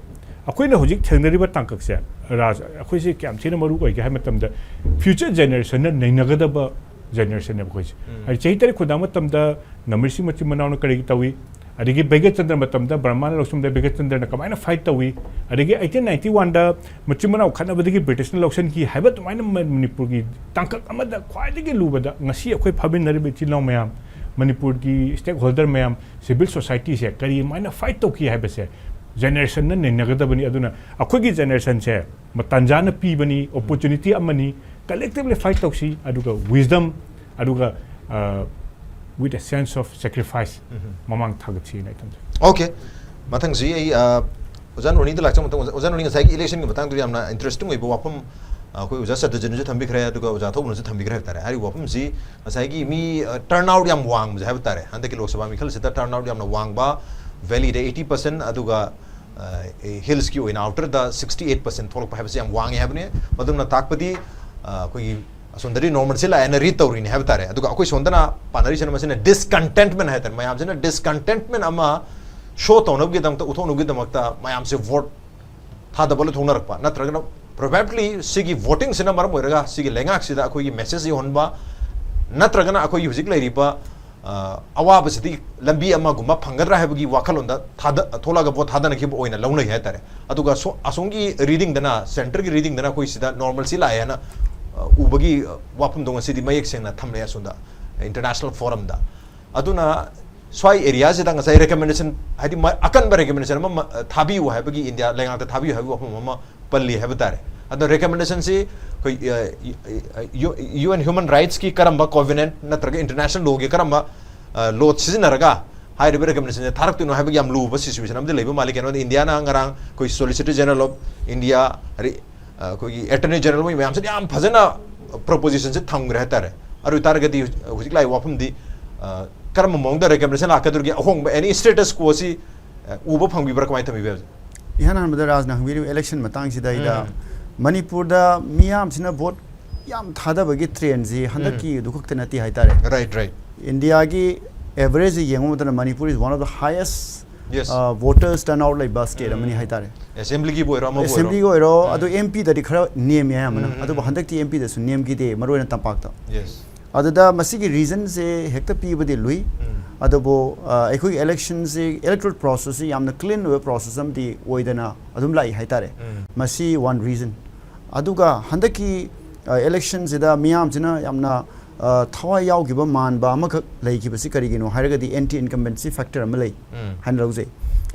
ꯑꯩꯈꯣꯏꯅ ꯍꯧꯖꯤꯛ ꯊꯦꯡꯅꯔꯤꯕ ꯇꯥꯡꯀꯛꯁꯦ, ꯔꯥꯖ, ꯑꯩꯈꯣꯏꯁꯦ ꯀꯌꯥꯝ ꯊꯤꯅ ꯃꯔꯨ ꯑꯣꯏꯒꯦ ꯍꯥꯏꯕ ꯃꯇꯝꯗ, ꯐ꯭ꯌꯨꯆꯔ ꯖꯦꯅꯦꯔꯦꯁꯟꯅ ꯅꯩꯅꯒꯗꯕ ꯖꯦꯅꯦꯔꯦꯁꯟꯅꯦꯕ ꯑꯩꯈꯣꯏꯁꯦ꯫ ꯍꯥꯏꯗꯤ ꯆꯍꯤ ꯇꯔꯦꯠ ꯈꯨꯗꯥꯡ ꯃꯇꯝꯗ ꯅꯃꯔꯤꯁꯤ ꯃꯆꯤꯟ ꯃꯅꯥꯎꯅ ꯀꯔꯤ ꯇꯧꯏ, ꯑꯗꯒꯤ ꯕꯩꯒꯆꯟꯗ꯭ꯔ ꯃꯇꯝꯗ ꯕꯔꯃꯥꯅ ꯂꯧꯁꯤꯟꯕꯗ ꯕꯩꯒꯆꯟꯗ꯭ꯔꯅ ꯀꯃꯥꯏꯅ ꯐꯥꯏꯠ ꯇꯧꯏ, ꯑꯗꯒꯤ ꯑꯩꯠꯇꯤꯟ ꯅꯥꯏꯟꯇꯤ ꯋꯥꯟꯗ ꯃꯆꯤꯟ ꯃꯅꯥꯎ ꯈꯠꯅꯕꯗꯒꯤ ꯕ꯭ꯔꯤꯇꯤꯁꯅ ꯂꯧꯁꯤꯟꯈꯤ ꯍꯥꯏꯕ ꯑꯗꯨꯃꯥꯏꯅ ꯃ-, ꯃꯅꯤꯄꯨꯔꯒꯤ ꯇꯥꯡꯀꯛ ꯑꯃꯗ ꯈ꯭ꯋꯥꯏꯗꯒꯤ ꯂꯨꯕꯗ ꯉꯁꯤ ꯑꯩꯈꯣꯏ ꯐꯝꯃꯤꯟꯅꯔꯤꯕ ꯏꯆꯤꯜ ꯏꯅꯥꯎ ꯃꯌꯥꯝ, ꯃꯅꯤꯄꯨꯔꯒꯤ ꯁ꯭ꯇꯦꯛ ꯍꯣꯜꯗꯔ ꯃꯌꯥꯝ, ꯁꯤꯚꯤꯜ ꯁꯣꯁꯥꯏꯇꯤꯁꯦ ꯀꯔꯤꯃꯥꯏꯅ ꯐꯥꯏꯠ ꯇꯧꯈꯤ ꯍꯥꯏꯕꯁꯦ ꯖꯦꯅꯦꯔꯦꯁꯟꯅ ꯅꯩꯅꯒꯗꯕꯅꯤ꯫ ꯑꯗꯨꯅ ꯑꯩꯈꯣꯏꯒꯤ ꯖꯦꯅꯦꯔꯦꯁꯟꯁꯦ ꯃ-, ꯇꯥꯟꯖꯥꯅ ꯄꯤꯕꯅꯤ, ꯑꯣꯄꯣꯔꯆꯨꯅꯤꯇꯤ ꯑꯃꯅꯤ, ꯀꯂꯦꯛꯇꯤꯚꯂꯤ ꯐꯥꯏꯠ ꯇꯧꯁꯤ, ꯑꯗꯨꯒ ꯋꯤꯁꯗꯝ, ꯑꯗꯨꯒ with a sense of sacrifice ꯃꯃꯥꯡ ꯊꯥꯒꯠꯁꯤꯅ ꯑꯩ ꯊꯝꯖꯒꯦ꯫ ꯑꯣꯀꯦ, ꯃꯊꯪꯁꯤ ꯑꯩ ꯑ, ꯑꯣꯖꯥ ꯅꯣꯅꯤꯗ ꯂꯥꯛꯆꯕ ꯃꯇꯝꯗ, ꯑꯣꯖꯥ ꯅꯣꯅꯤ ꯉꯁꯥꯏꯒꯤ ꯏꯂꯦꯛꯁꯟꯒꯤ ꯃꯇꯥꯡꯗ ꯌꯥꯝꯅ ꯏꯟꯇꯔꯦꯁꯇꯤꯡ ꯑꯣꯏꯕ ꯋꯥꯐꯝ ꯑ, ꯑꯩꯈꯣꯏ ꯑꯣꯖꯥ ꯁꯇ꯭ꯌꯖꯤꯠꯅꯁꯨ ꯊꯝꯕꯤꯈ꯭ꯔꯦ, ꯑꯗꯨꯒ ꯑꯣꯖꯥ ꯊꯧꯕꯅꯁꯨ ꯊꯝꯕꯤꯈ꯭ꯔꯦ ꯍꯥꯏꯕ ꯇꯥꯔꯦ꯫ ꯍꯥꯏꯔꯤꯕ ꯋꯥꯐꯝꯁꯤ ꯉꯁꯥꯏꯒꯤ ꯃꯤ ꯇꯔꯟ ꯑꯥꯎꯠ ꯌꯥꯝ ꯋꯥꯡꯕꯁꯦ ꯍꯥꯏꯕ ꯇꯥꯔꯦ, ꯍꯟꯗꯛꯀꯤ ꯂꯣꯛ ꯁꯚꯥ ꯃꯤꯈꯜꯁꯤꯗ ꯇꯔꯟ ꯑꯥꯎꯠ ꯌꯥꯝꯅ ꯋꯥꯡꯕ, ꯚꯦꯂꯤꯗ ꯑꯩꯠꯇꯤ ꯄꯥꯔꯁꯦꯟ, ꯑꯗꯨꯒ ꯍꯤꯜꯁꯀꯤ ꯑꯣꯏꯅ ꯑꯥꯎꯇꯔꯗ ꯁꯤꯛꯁꯇꯤ ꯑꯩꯠ ꯄꯥꯔꯁꯦꯟ ꯊꯣꯛꯂꯛꯄ ꯍꯥꯏꯕꯁꯤ ꯌꯥꯝ ꯋꯥꯡꯉꯦ ꯍꯥꯏꯕꯅꯤ꯫ ꯃꯗꯨꯅ ꯇꯥꯛꯄꯗꯤ ꯑ, ꯑꯩꯈꯣꯏꯒꯤ ꯑꯁꯣꯝꯗꯗꯤ ꯅꯣꯔꯃꯦꯜꯁꯤ ꯂꯥꯛꯑꯦꯅ ꯔꯤꯗ ꯇꯧꯔꯤꯅꯤ ꯍꯥꯏꯕ ꯇꯥꯔꯦ꯫ ꯑꯗꯨꯒ ꯑꯩꯈꯣꯏ ꯁꯣꯝꯗꯅ ꯄꯥꯅꯔꯤꯁꯤꯅ ꯃꯁꯤꯅ ꯗꯤꯁꯀꯟꯇꯦꯟꯠꯃꯦꯟ ꯍꯥꯏ ꯇꯥꯔꯦ꯫ ꯃꯌꯥꯝꯁꯤꯅ ꯗꯤꯁꯀꯟꯇꯦꯟꯠꯃꯦꯟ ꯑꯃ ꯁꯣ ꯇꯧꯅꯕꯒꯤꯗꯃꯛꯇ, ꯎꯠꯊꯣꯛꯅꯕꯒꯤꯗꯃꯛꯇ ꯃꯌꯥꯝꯁꯦ ꯚꯣꯠ ꯊꯥꯗꯕ ꯂꯣꯏ ꯊꯣꯛꯅꯔꯛꯄ, ꯅꯠꯇ꯭ꯔꯒꯅ ꯄ꯭ꯔꯣꯕꯦꯕꯂꯤ ꯁꯤꯒꯤ ꯚꯣꯇꯤꯡꯁꯤꯅ ꯃꯔꯝ ꯑꯣꯏꯔꯒ ꯁꯤꯒꯤ ꯂꯩꯉꯥꯛꯁꯤꯗ ꯑꯩꯈꯣꯏꯒꯤ ꯃꯦꯁꯦꯖ ꯌꯧꯍꯟꯕ, ꯅꯠꯇ꯭ꯔꯒꯅ ꯑꯩꯈꯣꯏꯒꯤ ꯍꯧꯖꯤꯛ ꯂꯩꯔꯤꯕ ꯑ, ꯑꯋꯥꯕꯁꯤꯗꯤ ꯂꯝꯕꯤ ꯑꯃꯒꯨꯝꯕ ꯐꯪꯒꯗ꯭ꯔꯥ ꯍꯥꯏꯕꯒꯤ ꯋꯥꯈꯜꯂꯣꯟꯗ ꯊꯥꯗ-, ꯊꯣꯛꯂꯛꯑꯒ ꯚꯣꯠ ꯊꯥꯗꯅꯈꯤꯕ ꯑꯣꯏꯅ ꯂꯧꯅꯩ ꯍꯥꯏꯇꯥꯔꯦ꯫ ꯑꯗꯨꯒ ꯁꯣ-, ꯑꯁꯣꯝꯒꯤ ꯔꯤꯗꯤꯡꯗꯅ, ꯁꯦꯟꯇꯔꯒꯤ ꯔꯤꯗꯤꯡꯗꯅ ꯑꯩꯈꯣꯏ ꯁꯤꯗ ꯅꯣꯔꯃꯦꯜꯁꯤ ꯂꯥꯛꯑꯦ ꯍꯥꯏꯅ, ꯑ, ꯎꯕꯒꯤ, ꯑ, ꯋꯥꯐꯝꯗꯣ ꯉꯁꯤꯗꯤ ꯃꯌꯦꯛ ꯁꯦꯡꯅ ꯊꯝꯂꯦ ꯑꯁꯣꯝꯗ ꯏꯟꯇꯔꯅꯦꯁꯅꯦꯜ ꯐꯣꯔꯝꯗ꯫ ꯑꯗꯨꯅ ꯁ꯭ꯋꯥꯏ ꯑꯦꯔꯤꯌꯥꯁꯤꯗ ꯉꯁꯥꯏ ꯔꯤꯀꯃꯦꯟꯗꯦꯁꯟ, ꯍꯥꯏꯗꯤ ꯃ-, ꯑꯀꯟꯕ ꯔꯤꯀꯃꯦꯟꯗꯦꯁꯟ ꯑꯃ ꯃ-, ꯊꯥꯕꯤꯌꯨ ꯍꯥꯏꯕꯒꯤ, ꯏꯟꯗꯤꯌꯥ ꯂꯩꯉꯥꯛꯇ ꯊꯥꯕꯤꯌꯨ ꯍꯥꯏꯕꯒꯤ ꯋꯥꯐꯝ ꯑꯃ ꯄꯜꯂꯤ ꯍꯥꯏꯕ ꯇꯥꯔꯦ꯫ ꯑꯗꯣ ꯔꯤꯀꯃꯦꯟꯗꯦꯁꯟꯁꯤ ꯑꯩꯈꯣꯏ, ꯑ, ꯌꯨ ꯑꯦꯟ ꯍ꯭ꯌꯨꯃꯟ ꯔꯥꯏꯠꯁꯀꯤ ꯀꯔꯝꯕ ꯀꯣꯚꯦꯅꯦꯟꯠ ꯅꯠꯇ꯭ꯔꯒ ꯏꯟꯇꯔꯅꯦꯁꯅꯦꯜ ꯂꯣꯒꯤ ꯀꯔꯝꯕ, ꯑ, ꯂꯣ ꯁꯤꯖꯤꯟꯅꯔꯒ ꯍꯥꯏꯔꯤꯕ ꯔꯤꯀꯃꯦꯟꯗꯦꯁꯟꯁꯦ ꯊꯥꯔꯛꯇꯣꯏꯅꯣ ꯍꯥꯏꯕꯒꯤ ꯌꯥꯝ ꯂꯨꯕ ꯁꯤꯆꯨꯋꯦꯁꯟ ꯑꯃꯗꯤ ꯂꯩꯕ ꯃꯥꯜꯂꯤ꯫ ꯀꯩꯅꯣꯗ ꯏꯟꯗꯤꯌꯥꯅ ꯉꯔꯥꯡ ꯑꯩꯈꯣꯏ ꯁꯣꯂꯤꯁꯤꯇꯔ ꯖꯦꯅꯔꯦꯜ ꯑꯣꯐ ꯏꯟꯗꯤꯌꯥ, ꯑ, ꯑꯩꯈꯣꯏꯒꯤ ꯑꯦꯇꯔꯅꯤ ꯖꯦꯅꯔꯦꯜ, ꯃꯣꯏ ꯃꯌꯥꯝꯁꯤꯅ ꯌꯥꯝ ꯐꯖꯅ ꯄ꯭ꯔꯣꯄꯣꯖꯤꯁꯟꯁꯦ ꯊꯝꯈ꯭ꯔꯦ ꯍꯥꯏꯇꯥꯔꯦ꯫ ꯑꯗꯨ ꯑꯣꯏꯇꯥꯔꯒꯗꯤ ꯍꯧꯖꯤꯛ ꯂꯥꯛꯏꯕ ꯋꯥꯐꯝꯗꯤ, ꯑ, ꯀꯔꯝꯕ ꯃꯑꯣꯡꯗ ꯔꯤꯀꯃꯦꯟꯗꯦꯁꯟ ꯂꯥꯛꯀꯗꯧꯔꯤꯒꯦ? ꯑꯍꯣꯡꯕ ꯑꯦꯅꯤ ꯁ꯭ꯇꯦꯇꯁ ꯀꯣꯁꯤ, ꯑ, ꯎꯕ ꯐꯪꯕꯤꯕ꯭ꯔꯥ? ꯀꯃꯥꯏꯅ ꯊꯝꯕꯤꯕ꯭ꯔꯥ ꯍꯧꯖꯤꯛ? ꯏꯍꯥꯟ ꯍꯥꯟꯕꯗ ꯔꯥꯖꯅ ꯍꯪꯕꯤꯔꯤꯕ ꯏꯂꯦꯛꯁꯟ ꯃꯇꯥꯡꯁꯤꯗꯩꯗ, ꯎꯝ꯫ ꯃꯅꯤꯄꯨꯔꯗ ꯃꯤꯌꯥꯝꯁꯤꯅ ꯚꯣꯠ ꯌꯥꯝ ꯊꯥꯗꯕꯒꯤ ꯇ꯭ꯔꯦꯟꯁꯤ ꯍꯟꯗꯛꯀꯤ ꯑꯗꯨ ꯈꯛꯇ ꯅꯠꯇꯦ ꯍꯥꯏꯇꯥꯔꯦ꯫ Right, right. ꯏꯟꯗꯤꯌꯥꯒꯤ ꯑꯦꯚꯔꯦꯖ ꯌꯦꯡꯕ ꯃꯇꯝꯗ Manipur is one of the highest Yes. Voters turn out ꯂꯩꯕ ꯁ꯭ꯇꯦꯠ ꯑꯃꯅꯤ ꯍꯥꯏꯇꯥꯔꯦ꯫ ꯑꯦꯁꯦꯝꯕ꯭ꯂꯤꯒꯤꯕꯨ ꯑꯣꯏꯔꯣ, ꯑꯃꯕꯨ ꯑꯣꯏꯔꯣ꯫ ꯑꯦꯁꯦꯝꯕ꯭ꯂꯤꯒꯤ ꯑꯣꯏꯔꯣ, ꯑꯗꯨ ꯑꯦꯝ ꯄꯤꯗꯗꯤ ꯈꯔ ꯅꯦꯝꯃꯤ ꯑꯌꯥꯝꯕꯅ꯫ ꯎꯝ, ꯎꯝ, ꯑꯗꯨꯕꯨ ꯎꯝ꯫ ꯍꯟꯗꯛꯇꯤ ꯑꯦꯝ ꯄꯤꯗꯁꯨ ꯅꯦꯝꯈꯤꯗꯦ, ꯃꯔꯨꯑꯣꯏꯅ ꯇꯝꯄꯥꯛꯇ꯫ ꯌꯦꯁ꯫ ꯑꯗꯨꯗ ꯃꯁꯤꯒꯤ ꯔꯤꯖꯟꯁꯦ ꯍꯦꯛꯇ ꯄꯤꯕꯗꯤ ꯂꯨꯏ꯫ ꯎꯝ꯫ ꯑꯗꯨꯕꯨ, ꯑ, ꯑꯩꯈꯣꯏꯒꯤ ꯏꯂꯦꯛꯁꯟꯁꯤ ꯏꯂꯦꯛꯇꯣꯔꯦꯜ ꯄ꯭ꯔꯣꯁꯦꯁꯁꯤ ꯌꯥꯝꯅ ꯀ꯭ꯂꯤꯟ ꯑꯣꯏꯕ ꯄ꯭ꯔꯣꯁꯦꯁ ꯑꯃꯗꯤ ꯑꯣꯏꯗꯅ ꯑꯗꯨꯝ ꯂꯥꯛꯏ ꯍꯥꯏꯇꯥꯔꯦ꯫ ꯎꯝ꯫ ꯃꯁꯤ ꯋꯥꯟ ꯔꯤꯖꯟ꯫ ꯑꯗꯨꯒ ꯍꯟꯗꯛꯀꯤ, ꯑ, ꯏꯂꯦꯛꯁꯟꯁꯤꯗ ꯃꯤꯌꯥꯝꯁꯤꯅ ꯌꯥꯝꯅ, ꯑ, ꯊꯋꯥꯏ ꯌꯥꯎꯈꯤꯕ ꯃꯥꯟꯕ ꯑꯃꯈꯛ ꯂꯩꯈꯤꯕꯁꯤ ꯀꯔꯤꯒꯤꯅꯣ ꯍꯥꯏꯔꯒꯗꯤ, ꯑꯦꯟꯇꯤ ꯏꯟꯀꯝꯕꯦꯟꯁꯤ ꯐꯦꯛꯇꯔ ꯑꯃ ꯂꯩ ꯎꯝ꯫ ꯍꯥꯏꯅ ꯂꯧꯖꯩ꯫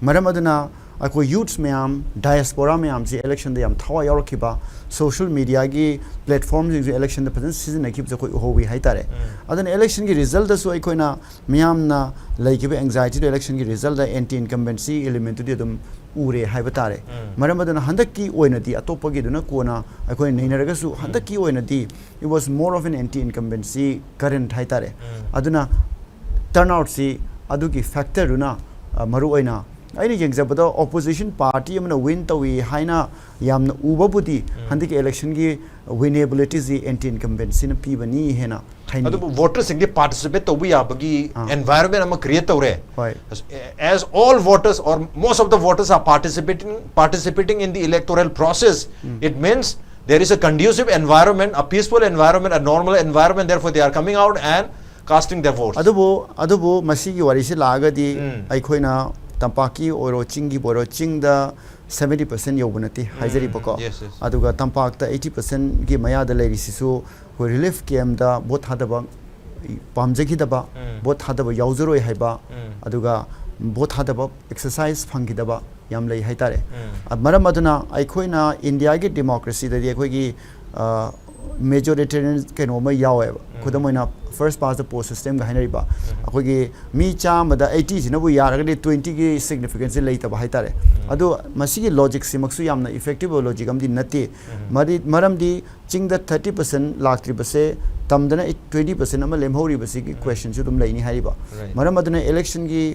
ꯃꯔꯝ ꯑꯗꯨꯅ ꯑꯩꯈꯣꯏ ꯌꯨꯠꯁ ꯃꯌꯥꯝ, ꯗꯥꯏꯁꯄꯣꯔꯥ ꯃꯌꯥꯝꯁꯤ ꯏꯂꯦꯛꯁꯟꯗ ꯌꯥꯝ ꯊꯋꯥꯏ ꯌꯥꯎꯔꯛꯈꯤꯕ, ꯁꯣꯁꯤꯌꯦꯜ ꯃꯤꯗꯤꯌꯥꯒꯤ ꯄ꯭ꯂꯦꯠꯐꯣꯔꯝꯁꯤꯡꯁꯨ ꯏꯂꯦꯛꯁꯟꯗ ꯐꯖꯅ ꯁꯤꯖꯤꯟꯅꯈꯤꯕꯁꯦ ꯑꯩꯈꯣꯏ ꯎꯍꯧꯋꯤ ꯍꯥꯏꯇꯥꯔꯦ꯫ ꯎꯝ꯫ ꯑꯗꯨꯅ ꯏꯂꯦꯛꯁꯟꯒꯤ ꯔꯤꯖꯜꯗꯁꯨ ꯑꯩꯈꯣꯏꯅ ꯃꯤꯌꯥꯝꯅ ꯂꯩꯈꯤꯕ ꯑꯦꯡꯖꯥꯏꯇꯤꯗꯣ ꯏꯂꯦꯛꯁꯟꯒꯤ ꯔꯤꯖꯜꯗ ꯑꯦꯟꯇꯤ ꯏꯟꯀꯝꯕꯦꯟꯁꯤ ꯏꯂꯤꯃꯦꯟꯠꯇꯨꯗꯤ ꯑꯗꯨꯝ ꯎꯔꯦ ꯍꯥꯏꯕ ꯇꯥꯔꯦ꯫ ꯎꯝ꯫ ꯃꯔꯝ ꯑꯗꯨꯅ ꯍꯟꯗꯛꯀꯤ ꯑꯣꯏꯅꯗꯤ ꯑꯇꯣꯞꯄꯒꯤꯗꯨꯅ ꯀꯣꯟꯅ ꯑꯩꯈꯣꯏ ꯅꯩꯅꯔꯒꯁꯨ, ꯍꯟꯗꯛꯀꯤ ꯑꯣꯏꯅꯗꯤ it was more of an anti incumbency current ꯍꯥꯏꯇꯥꯔꯦ꯫ ꯎꯝ꯫ ꯑꯗꯨꯅ ꯇꯔꯟ ꯑꯥꯎꯠꯁꯤ ꯑꯗꯨꯒꯤ ꯐꯦꯛꯇꯔꯗꯨꯅ ꯑ, ꯃꯔꯨ ꯑꯣꯏꯅ ꯑꯩꯅ ꯌꯦꯡꯖꯕꯗ opposition party ꯑꯃꯅ win ꯇꯧꯏ ꯍꯥꯏꯅ ꯌꯥꯝꯅ ꯎꯕꯕꯨꯗꯤ ꯍꯟꯗꯛꯀꯤ election ꯒꯤ winnability ꯁꯤ anti incumbent ꯁꯤꯅ ꯄꯤꯕꯅꯤ ꯍꯥꯏꯅ ꯍꯥꯏꯅꯤꯡꯉꯤ꯫ ꯑꯗꯨꯕꯨ voter ꯁꯤꯡꯗꯤ participate ꯇꯧꯕ ꯌꯥꯕꯒꯤ ꯑꯥ꯫ environment ꯑꯃ create ꯇꯧꯔꯦ꯫ ꯍꯣꯏ꯫ As all voters or most of the voters are participating, participating in the electoral process, it means there is a conducive environment, a peaceful environment, a normal environment, therefore they are coming out and casting their votes. ꯑꯗꯨꯕꯨ ꯑꯗꯨꯕꯨ ꯃꯁꯤꯒꯤ ꯋꯥꯔꯤꯁꯤ ꯂꯥꯛꯑꯒꯗꯤ ꯎꯝ꯫ ꯑꯩꯈꯣꯏꯅ ꯇꯝꯄꯥꯛꯀꯤ ꯑꯣꯏꯔꯣ ꯆꯤꯡꯒꯤꯕꯨ ꯑꯣꯏꯔꯣ, ꯆꯤꯡꯗ seventy percent ꯌꯧꯕ ꯅꯠꯇꯦ ꯍꯥꯏꯖꯔꯤꯕꯀꯣ꯫ Yes, yes. ꯑꯗꯨꯒ ꯇꯝꯄꯥꯛꯇ eighty percent ꯒꯤ ꯃꯌꯥꯗ ꯂꯩꯔꯤꯁꯤꯁꯨ ꯑꯩꯈꯣꯏ relief camp ꯇ vote ꯊꯥꯗꯕ ꯄꯥꯝꯖꯈꯤꯗꯕ, ꯎꯝ꯫ vote ꯊꯥꯗꯕ ꯌꯥꯎꯖꯔꯣꯏ ꯍꯥꯏꯕ, ꯎꯝ꯫ ꯑꯗꯨꯒ vote ꯊꯥꯗꯕ exercise ꯐꯪꯈꯤꯗꯕ ꯌꯥꯝ ꯂꯩ ꯍꯥꯏꯇꯥꯔꯦ꯫ ꯎꯝ꯫ ꯑ, ꯃꯔꯝ ꯑꯗꯨꯅ ꯑꯩꯈꯣꯏꯅ ꯏꯟꯗꯤꯌꯥꯒꯤ democracy ꯗꯗꯤ ꯑꯩꯈꯣꯏꯒꯤ, ꯑ, majoritarian ꯀꯩꯅꯣ ꯑꯃ ꯌꯥꯎꯋꯦꯕ꯫ ꯈꯨꯗꯝ ꯑꯣꯏꯅ first past the post system ꯒ ꯍꯥꯏꯅꯔꯤꯕ꯫ ꯑꯩꯈꯣꯏꯒꯤ ꯃꯤ ꯆꯥꯝꯃꯗ eighty ꯁꯤꯅꯕꯨ ꯌꯥꯔꯒꯗꯤ twenty ꯒꯤ significance ꯁꯦ ꯂꯩꯇꯕ ꯍꯥꯏꯇꯥꯔꯦ꯫ ꯑꯗꯣ ꯃꯁꯤꯒꯤ logic ꯁꯤꯃꯛꯁꯨ ꯌꯥꯝꯅ effective ꯑꯣꯏꯕ logic ꯑꯃꯗꯤ ꯅꯠꯇꯦ꯫ ꯃꯔꯤ-, ꯃꯔꯝꯗꯤ ꯆꯤꯡꯗ thirty percent ꯂꯥꯛꯇ꯭ꯔꯤꯕꯁꯦ ꯇꯝꯗꯅ twenty percent ꯑꯃ ꯂꯦꯝꯍꯧꯔꯤꯕꯁꯤꯒꯤ question ꯁꯨ ꯑꯗꯨꯝ ꯂꯩꯅꯤ ꯍꯥꯏꯔꯤꯕ꯫ Right. ꯃꯔꯝ ꯑꯗꯨꯅ election ꯒꯤ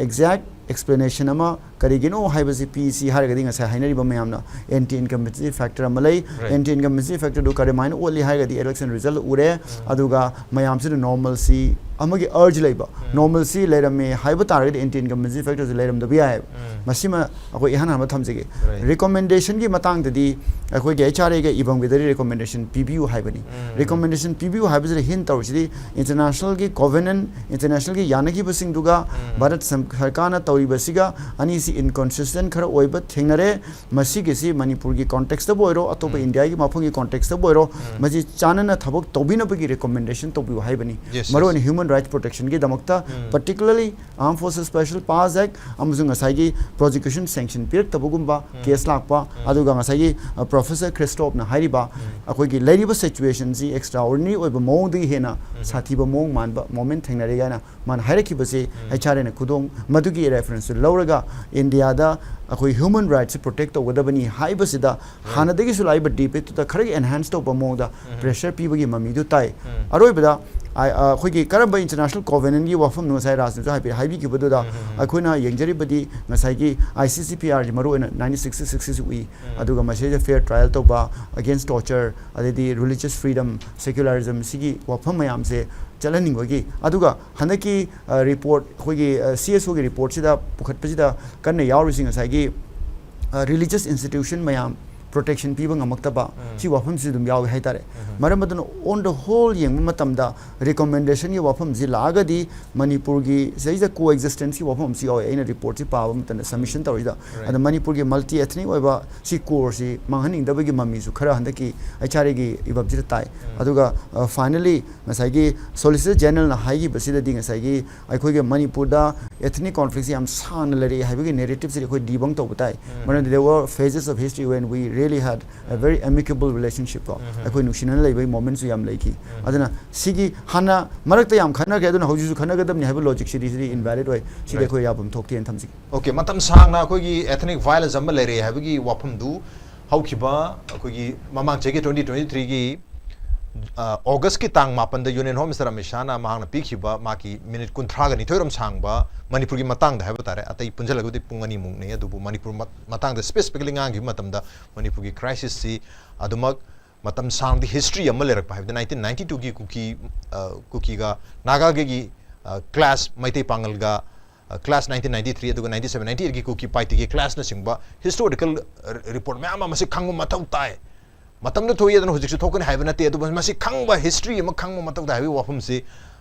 exact explanation ꯑꯃ ꯀꯔꯤꯒꯤꯅꯣ ꯍꯥꯏꯕꯁꯤ ꯄꯤꯁꯤ ꯍꯥꯏꯔꯒꯗꯤ ꯉꯁꯥꯏ ꯍꯥꯏꯅꯔꯤꯕ ꯃꯌꯥꯝꯅ anti incumbency factor ꯑꯃ ꯂꯩ꯫ Right. Anti incumbency factor ꯗꯨ ꯀꯔꯝꯍꯥꯏꯅ ꯑꯣꯠꯂꯤ ꯍꯥꯏꯔꯒꯗꯤ election result ꯎꯔꯦ, ꯑꯗꯨꯒ ꯃꯌꯥꯝꯁꯤꯅ normalcy ꯑꯃꯒꯤ urge ꯂꯩꯕ, normalcy ꯂꯩꯔꯝꯃꯦ ꯍꯥꯏꯕ ꯇꯥꯔꯒꯗꯤ anti incumbency factor ꯁꯦ ꯂꯩꯔꯝꯗꯕ ꯌꯥꯏꯑꯕ꯫ ꯃꯁꯤꯃ ꯑꯩꯈꯣꯏ ꯏꯍꯥꯟ ꯍꯥꯟꯕ ꯊꯝꯖꯒꯦ꯫ Right. Recommendation ꯒꯤ ꯃꯇꯥꯡꯗꯗꯤ ꯑꯩꯈꯣꯏꯒꯤ H R A ꯒ ꯏꯕꯝꯒꯤꯗꯗꯤ recommendation ꯄꯤꯕꯤꯌꯨ ꯍꯥꯏꯕꯅꯤ꯫ Recommendation ꯄꯤꯕꯤꯌꯨ ꯍꯥꯏꯕꯁꯤꯗ hint ꯇꯧꯔꯤꯁꯤꯗꯤ international ꯒꯤ covenant, international ꯒꯤ ꯌꯥꯅꯈꯤꯕꯁꯤꯡꯗꯨꯒ ꯚꯥꯔꯠ ꯁꯝ-, ꯁꯔꯀꯥꯔꯅ ꯇꯧꯔꯤꯕꯁꯤꯒ ꯑꯅꯤꯁꯤ inconsistent ꯈꯔ ꯑꯣꯏꯕ ꯊꯦꯡꯅꯔꯦ꯫ ꯃꯁꯤꯒꯤꯁꯤ ꯃꯅꯤꯄꯨꯔꯒꯤ context ꯇꯕꯨ ꯑꯣꯏꯔꯣ, ꯑꯇꯣꯞꯄ ꯏꯟꯗꯤꯌꯥꯒꯤ ꯃꯐꯝꯒꯤ context ꯇꯕꯨ ꯑꯣꯏꯔꯣ, ꯃꯁꯤ ꯆꯥꯟꯅꯅ ꯊꯕꯛ ꯇꯧꯕꯤꯅꯕꯒꯤ recommendation ꯇꯧꯕꯤꯌꯨ ꯍꯥꯏꯕꯅꯤ꯫ Yes, yes. ꯃꯔꯨꯑꯣꯏꯅ human rights protection ꯒꯤꯗꯃꯛꯇ, particularly Armed Forces Special Powers Act ꯑꯃꯁꯨꯡ ꯉꯁꯥꯏꯒꯤ prosecution sanction ꯄꯤꯔꯛꯇꯕꯒꯨꯝꯕ case ꯂꯥꯛꯄ, ꯑꯗꯨꯒ ꯉꯁꯥꯏꯒꯤ, ꯑ, Professor Christoph ꯅ ꯍꯥꯏꯔꯤꯕ ꯑꯩꯈꯣꯏꯒꯤ ꯂꯩꯔꯤꯕ situation ꯁꯤ extraordinary ꯑꯣꯏꯕ ꯃꯑꯣꯡꯗꯒꯤ ꯍꯦꯟꯅ ꯁꯥꯊꯤꯕ ꯃꯑꯣꯡ ꯃꯥꯟꯕ moment ꯊꯦꯡꯅꯔꯦ ꯍꯥꯏꯅ ꯃꯥꯅ ꯍꯥꯏꯔꯛꯈꯤꯕꯁꯤ H R A ꯅ ꯈꯨꯗꯣꯡ ꯃꯗꯨꯒꯤ reference ꯁꯨ ꯂꯧꯔꯒ ꯏꯟꯗꯤꯌꯥꯗ ꯑꯩꯈꯣꯏ human rights ꯁꯤ protect ꯇꯧꯒꯗꯕꯅꯤ ꯍꯥꯏꯕꯁꯤꯗ ꯍꯥꯟꯅꯗꯒꯤꯁꯨ ꯂꯥꯛꯏꯕ debate ꯇꯨꯗ ꯈꯔꯒꯤ enhance ꯇꯧꯕ ꯃꯑꯣꯡꯗ pressure ꯄꯤꯕꯒꯤ ꯃꯃꯤꯗꯨ ꯇꯥꯏ꯫ ꯑꯔꯣꯏꯕꯗ ꯑꯩꯈꯣꯏꯒꯤ ꯀꯔꯝꯕ ꯏꯟꯇꯔꯅꯦꯁꯅꯦꯜ ꯀꯣꯚꯦꯅꯦꯟꯒꯤ ꯋꯥꯐꯝꯅꯣ ꯉꯁꯥꯏ ꯔꯥꯖꯅꯁꯨ ꯍꯥꯏꯕꯤ ꯍꯥꯏꯕꯤꯈꯤꯕꯗꯨꯗ ꯑꯩꯈꯣꯏꯅ ꯌꯦꯡꯖꯔꯤꯕꯗꯤ ꯉꯁꯥꯏꯒꯤ ꯑꯥꯏ ꯁꯤ ꯁꯤ ꯄꯤ ꯑꯥꯔꯁꯤ ꯃꯔꯨꯑꯣꯏꯅ ꯅꯥꯏꯟꯇꯤꯟ ꯁꯤꯛꯁꯇꯤ ꯁꯤꯛꯁꯁꯤꯁꯨ ꯎꯏ꯫ ꯑꯗꯨꯒ ꯃꯁꯤꯗ ꯐꯦꯌꯔ ꯇ꯭ꯔꯥꯏꯌꯦꯜ ꯇꯧꯕ, ꯑꯒꯦꯟꯁ ꯇꯣꯔꯆꯔ, ꯑꯗꯩꯗꯤ ꯔꯤꯂꯤꯖꯤꯌꯁ ꯐ꯭ꯔꯤꯗꯝ, ꯁꯦꯀ꯭ꯌꯨꯂꯔꯤꯖꯝ, ꯁꯤꯒꯤ ꯋꯥꯐꯝ ꯃꯌꯥꯝꯁꯦ ꯆꯠꯍꯟꯅꯤꯡꯕꯒꯤ꯫ ꯑꯗꯨꯒ ꯍꯟꯗꯛꯀꯤ ꯔꯤꯄꯣꯔꯠ, ꯑꯩꯈꯣꯏꯒꯤ ꯁꯤ ꯑꯦꯁ ꯑꯣꯒꯤ ꯔꯤꯄꯣꯔꯠꯁꯤꯗ ꯄꯨꯈꯠꯄꯁꯤꯗ ꯀꯟꯅ ꯌꯥꯎꯔꯤꯁꯤ ꯉꯁꯥꯏꯒꯤ ꯔꯤꯂꯤꯖꯤꯌꯁ ꯏꯟꯁꯇꯤꯇ꯭ꯌꯨꯁꯟ ꯃꯌꯥꯝ ꯄ꯭ꯔꯣꯇꯦꯛꯁꯟ ꯄꯤꯕ ꯉꯝꯃꯛꯇꯕ ꯁꯤ ꯋꯥꯐꯝꯁꯤ ꯑꯗꯨꯝ ꯌꯥꯎꯏ ꯍꯥꯏꯇꯥꯔꯦ꯫ ꯃꯔꯝ ꯑꯗꯨꯅ ꯑꯣꯟ ꯗ ꯍꯣꯜ ꯌꯦꯡꯕ ꯃꯇꯝꯗ ꯔꯤꯀꯣꯃꯦꯟꯗꯦꯁꯟꯒꯤ ꯋꯥꯐꯝꯁꯤ ꯂꯥꯛꯑꯒꯗꯤ ꯃꯅꯤꯄꯨꯔꯒꯤ ꯁꯤꯗꯩꯁꯤꯗ ꯀꯣ ꯑꯦꯛꯖꯤꯁꯇꯦꯟꯁꯀꯤ ꯋꯥꯐꯝ ꯑꯃꯁꯨ ꯌꯥꯎꯋꯦ, ꯑꯩꯅ ꯔꯤꯄꯣꯔꯠꯁꯤ ꯄꯥꯕ ꯃꯇꯝꯗ, ꯁꯕꯃꯤꯁꯟ ꯇꯧꯔꯤꯁꯤꯗ꯫ ꯑꯗ ꯃꯅꯤꯄꯨꯔꯒꯤ ꯃꯜꯇꯤ ꯑꯦꯊꯅꯤꯛ ꯑꯣꯏꯕ ꯁꯤ ꯀꯣꯔꯁꯤ ꯃꯥꯡꯍꯟꯅꯤꯡꯗꯕꯒꯤ ꯃꯃꯤꯁꯨ ꯈꯔ ꯍꯟꯗꯛꯀꯤ ꯑꯩꯆ ꯑꯥꯔ ꯑꯦꯒꯤ ꯏꯕꯝꯁꯤꯗ ꯇꯥꯏ꯫ ꯑꯗꯨꯒ ꯐꯥꯏꯅꯂꯤ ꯉꯁꯥꯏꯒꯤ ꯁꯣꯂꯤꯁꯤꯇꯔ ꯖꯦꯅꯔꯦꯜꯅ ꯍꯥꯏꯈꯤꯕꯁꯤꯗꯗꯤ ꯉꯁꯥꯏꯒꯤ ꯑꯩꯈꯣꯏꯒꯤ ꯃꯅꯤꯄꯨꯔꯗ ethnic conflictꯁꯤ ꯌꯥꯝ ꯁꯥꯡꯅ ꯂꯩꯔꯛꯏ ꯍꯥꯏꯕꯒꯤ ꯅꯦꯔꯦꯇꯤꯞꯁꯤꯗꯤ ꯑꯩꯈꯣꯏ ꯗꯤꯕꯪ ꯇꯧꯕ ꯇꯥꯏ꯫ ꯃꯔꯝꯗꯤ there were phases of history when we really had a very amicable relationship ꯀꯣ, ꯑꯩꯈꯣꯏ ꯅꯨꯡꯁꯤꯅꯅ ꯂꯩꯕꯒꯤ ꯃꯣꯃꯦꯟꯠꯁꯨ ꯌꯥꯝ ꯂꯩꯈꯤ꯫ ꯑꯗꯨꯅ ꯁꯤꯒꯤ ꯍꯥꯟꯅ ꯃꯔꯛꯇ ꯌꯥꯝ ꯈꯠꯅꯈ꯭ꯔꯦ, ꯑꯗꯨꯅ ꯍꯧꯖꯤꯛꯁꯨ ꯈꯠꯅꯒꯗꯕꯅꯤ ꯍꯥꯏꯕ ꯂꯣꯖꯤꯛꯁꯤꯗꯤ ꯁꯤꯗꯤ ꯏꯟꯚꯦꯂꯤꯗ ꯑꯣꯏ, ꯁꯤꯗꯤ ꯑꯩꯈꯣꯏ ꯌꯥꯐꯝ ꯊꯣꯛꯇꯦꯅ ꯊꯝꯖꯒꯦ꯫ ꯑꯣꯀꯦ, ꯃꯇꯝ ꯁꯥꯡꯅ ꯑꯩꯈꯣꯏꯒꯤ ethnic violence ꯑꯃ ꯂꯩꯔꯦ ꯍꯥꯏꯕꯒꯤ ꯋꯥꯐꯝꯗꯨ ꯍꯧꯈꯤꯕ ꯑꯩꯈꯣꯏꯒꯤ ꯃꯃꯥꯡ ꯆꯍꯤꯒꯤ twenty twenty threeꯒꯤ ꯑꯣꯒꯁꯀꯤ ꯇꯥꯡ ꯃꯥꯄꯟꯗ ꯌꯨꯅꯤꯌꯟ ꯍꯣꯝ ꯃꯤꯅꯤꯁꯇꯔ ꯑꯃꯤꯠ ꯁꯥꯍꯅ ꯃꯍꯥꯛꯅ ꯄꯤꯈꯤꯕ ꯃꯥꯒꯤ ꯃꯤꯅꯤꯠ ꯀꯨꯟꯊ꯭ꯔꯥꯒ ꯅꯤꯊꯣꯏꯔꯣꯝ ꯁꯥꯡꯕ ꯃꯅꯤꯄꯨꯔꯒꯤ ꯃꯇꯥꯡꯗ ꯍꯥꯏꯕ ꯇꯥꯔꯦ, ꯑꯇꯩ ꯄꯨꯟꯁꯤꯜꯂꯒꯕꯨꯗꯤ ꯄꯨꯡ ꯑꯅꯤꯃꯨꯛꯅꯤ, ꯑꯗꯨꯕꯨ ꯃꯅꯤꯄꯨꯔ ꯃꯇꯥꯡꯗ ꯁ꯭ꯄꯦꯁꯤꯐꯤꯀꯦꯂꯤ ꯉꯥꯡꯈꯤꯕ ꯃꯇꯝꯗ ꯃꯅꯤꯄꯨꯔꯒꯤ ꯀ꯭ꯔꯥꯏꯁꯤꯁꯁꯤ ꯑꯗꯨꯃꯛ ꯃꯇꯝ ꯁꯥꯡꯗꯤ ꯍꯤꯁꯇ꯭ꯔꯤ ꯑꯃ ꯂꯩꯔꯛꯄ ꯍꯥꯏꯕꯗꯤ nineteen ninety twoꯒꯤ ꯀꯨꯀꯤ ꯀꯨꯀꯤꯒ ꯅꯥꯒꯥꯒꯤ ꯀ꯭ꯂꯥꯁ, ꯃꯩꯇꯩ ꯄꯥꯉꯜꯒ ꯀ꯭ꯂꯥꯁ nineteen ninety three ꯑꯗꯨꯒ ninety seven ninety eightꯀꯤ ꯀꯨꯀꯤ ꯄꯥꯏꯇꯤꯒꯤ ꯀ꯭ꯂꯥꯁꯅꯆꯤꯡꯕ ꯍꯤꯁꯇꯣꯔꯤꯀꯦꯜ ꯔꯤꯄꯣꯔꯠ ꯃꯌꯥꯝ ꯑꯃ ꯃꯁꯤ ꯈꯪꯕ ꯃꯊꯧ ꯇꯥꯏ꯫ ꯃꯇꯝꯗ ꯊꯣꯛꯏ, ꯑꯗꯨꯅ ꯍꯧꯖꯤꯛꯁꯨ ꯊꯣꯛꯀꯅꯤ ꯍꯥꯏꯕ ꯅꯠꯇꯦ, ꯑꯗꯨꯕꯨ ꯃꯁꯤ ꯈꯪꯕ, ꯍꯤꯁꯇ꯭ꯔꯤ ꯑꯃ ꯈꯪꯕ ꯃꯊꯧ ꯇꯥꯏ ꯍꯥꯏꯕꯒꯤ ꯋꯥꯐꯝꯁꯤ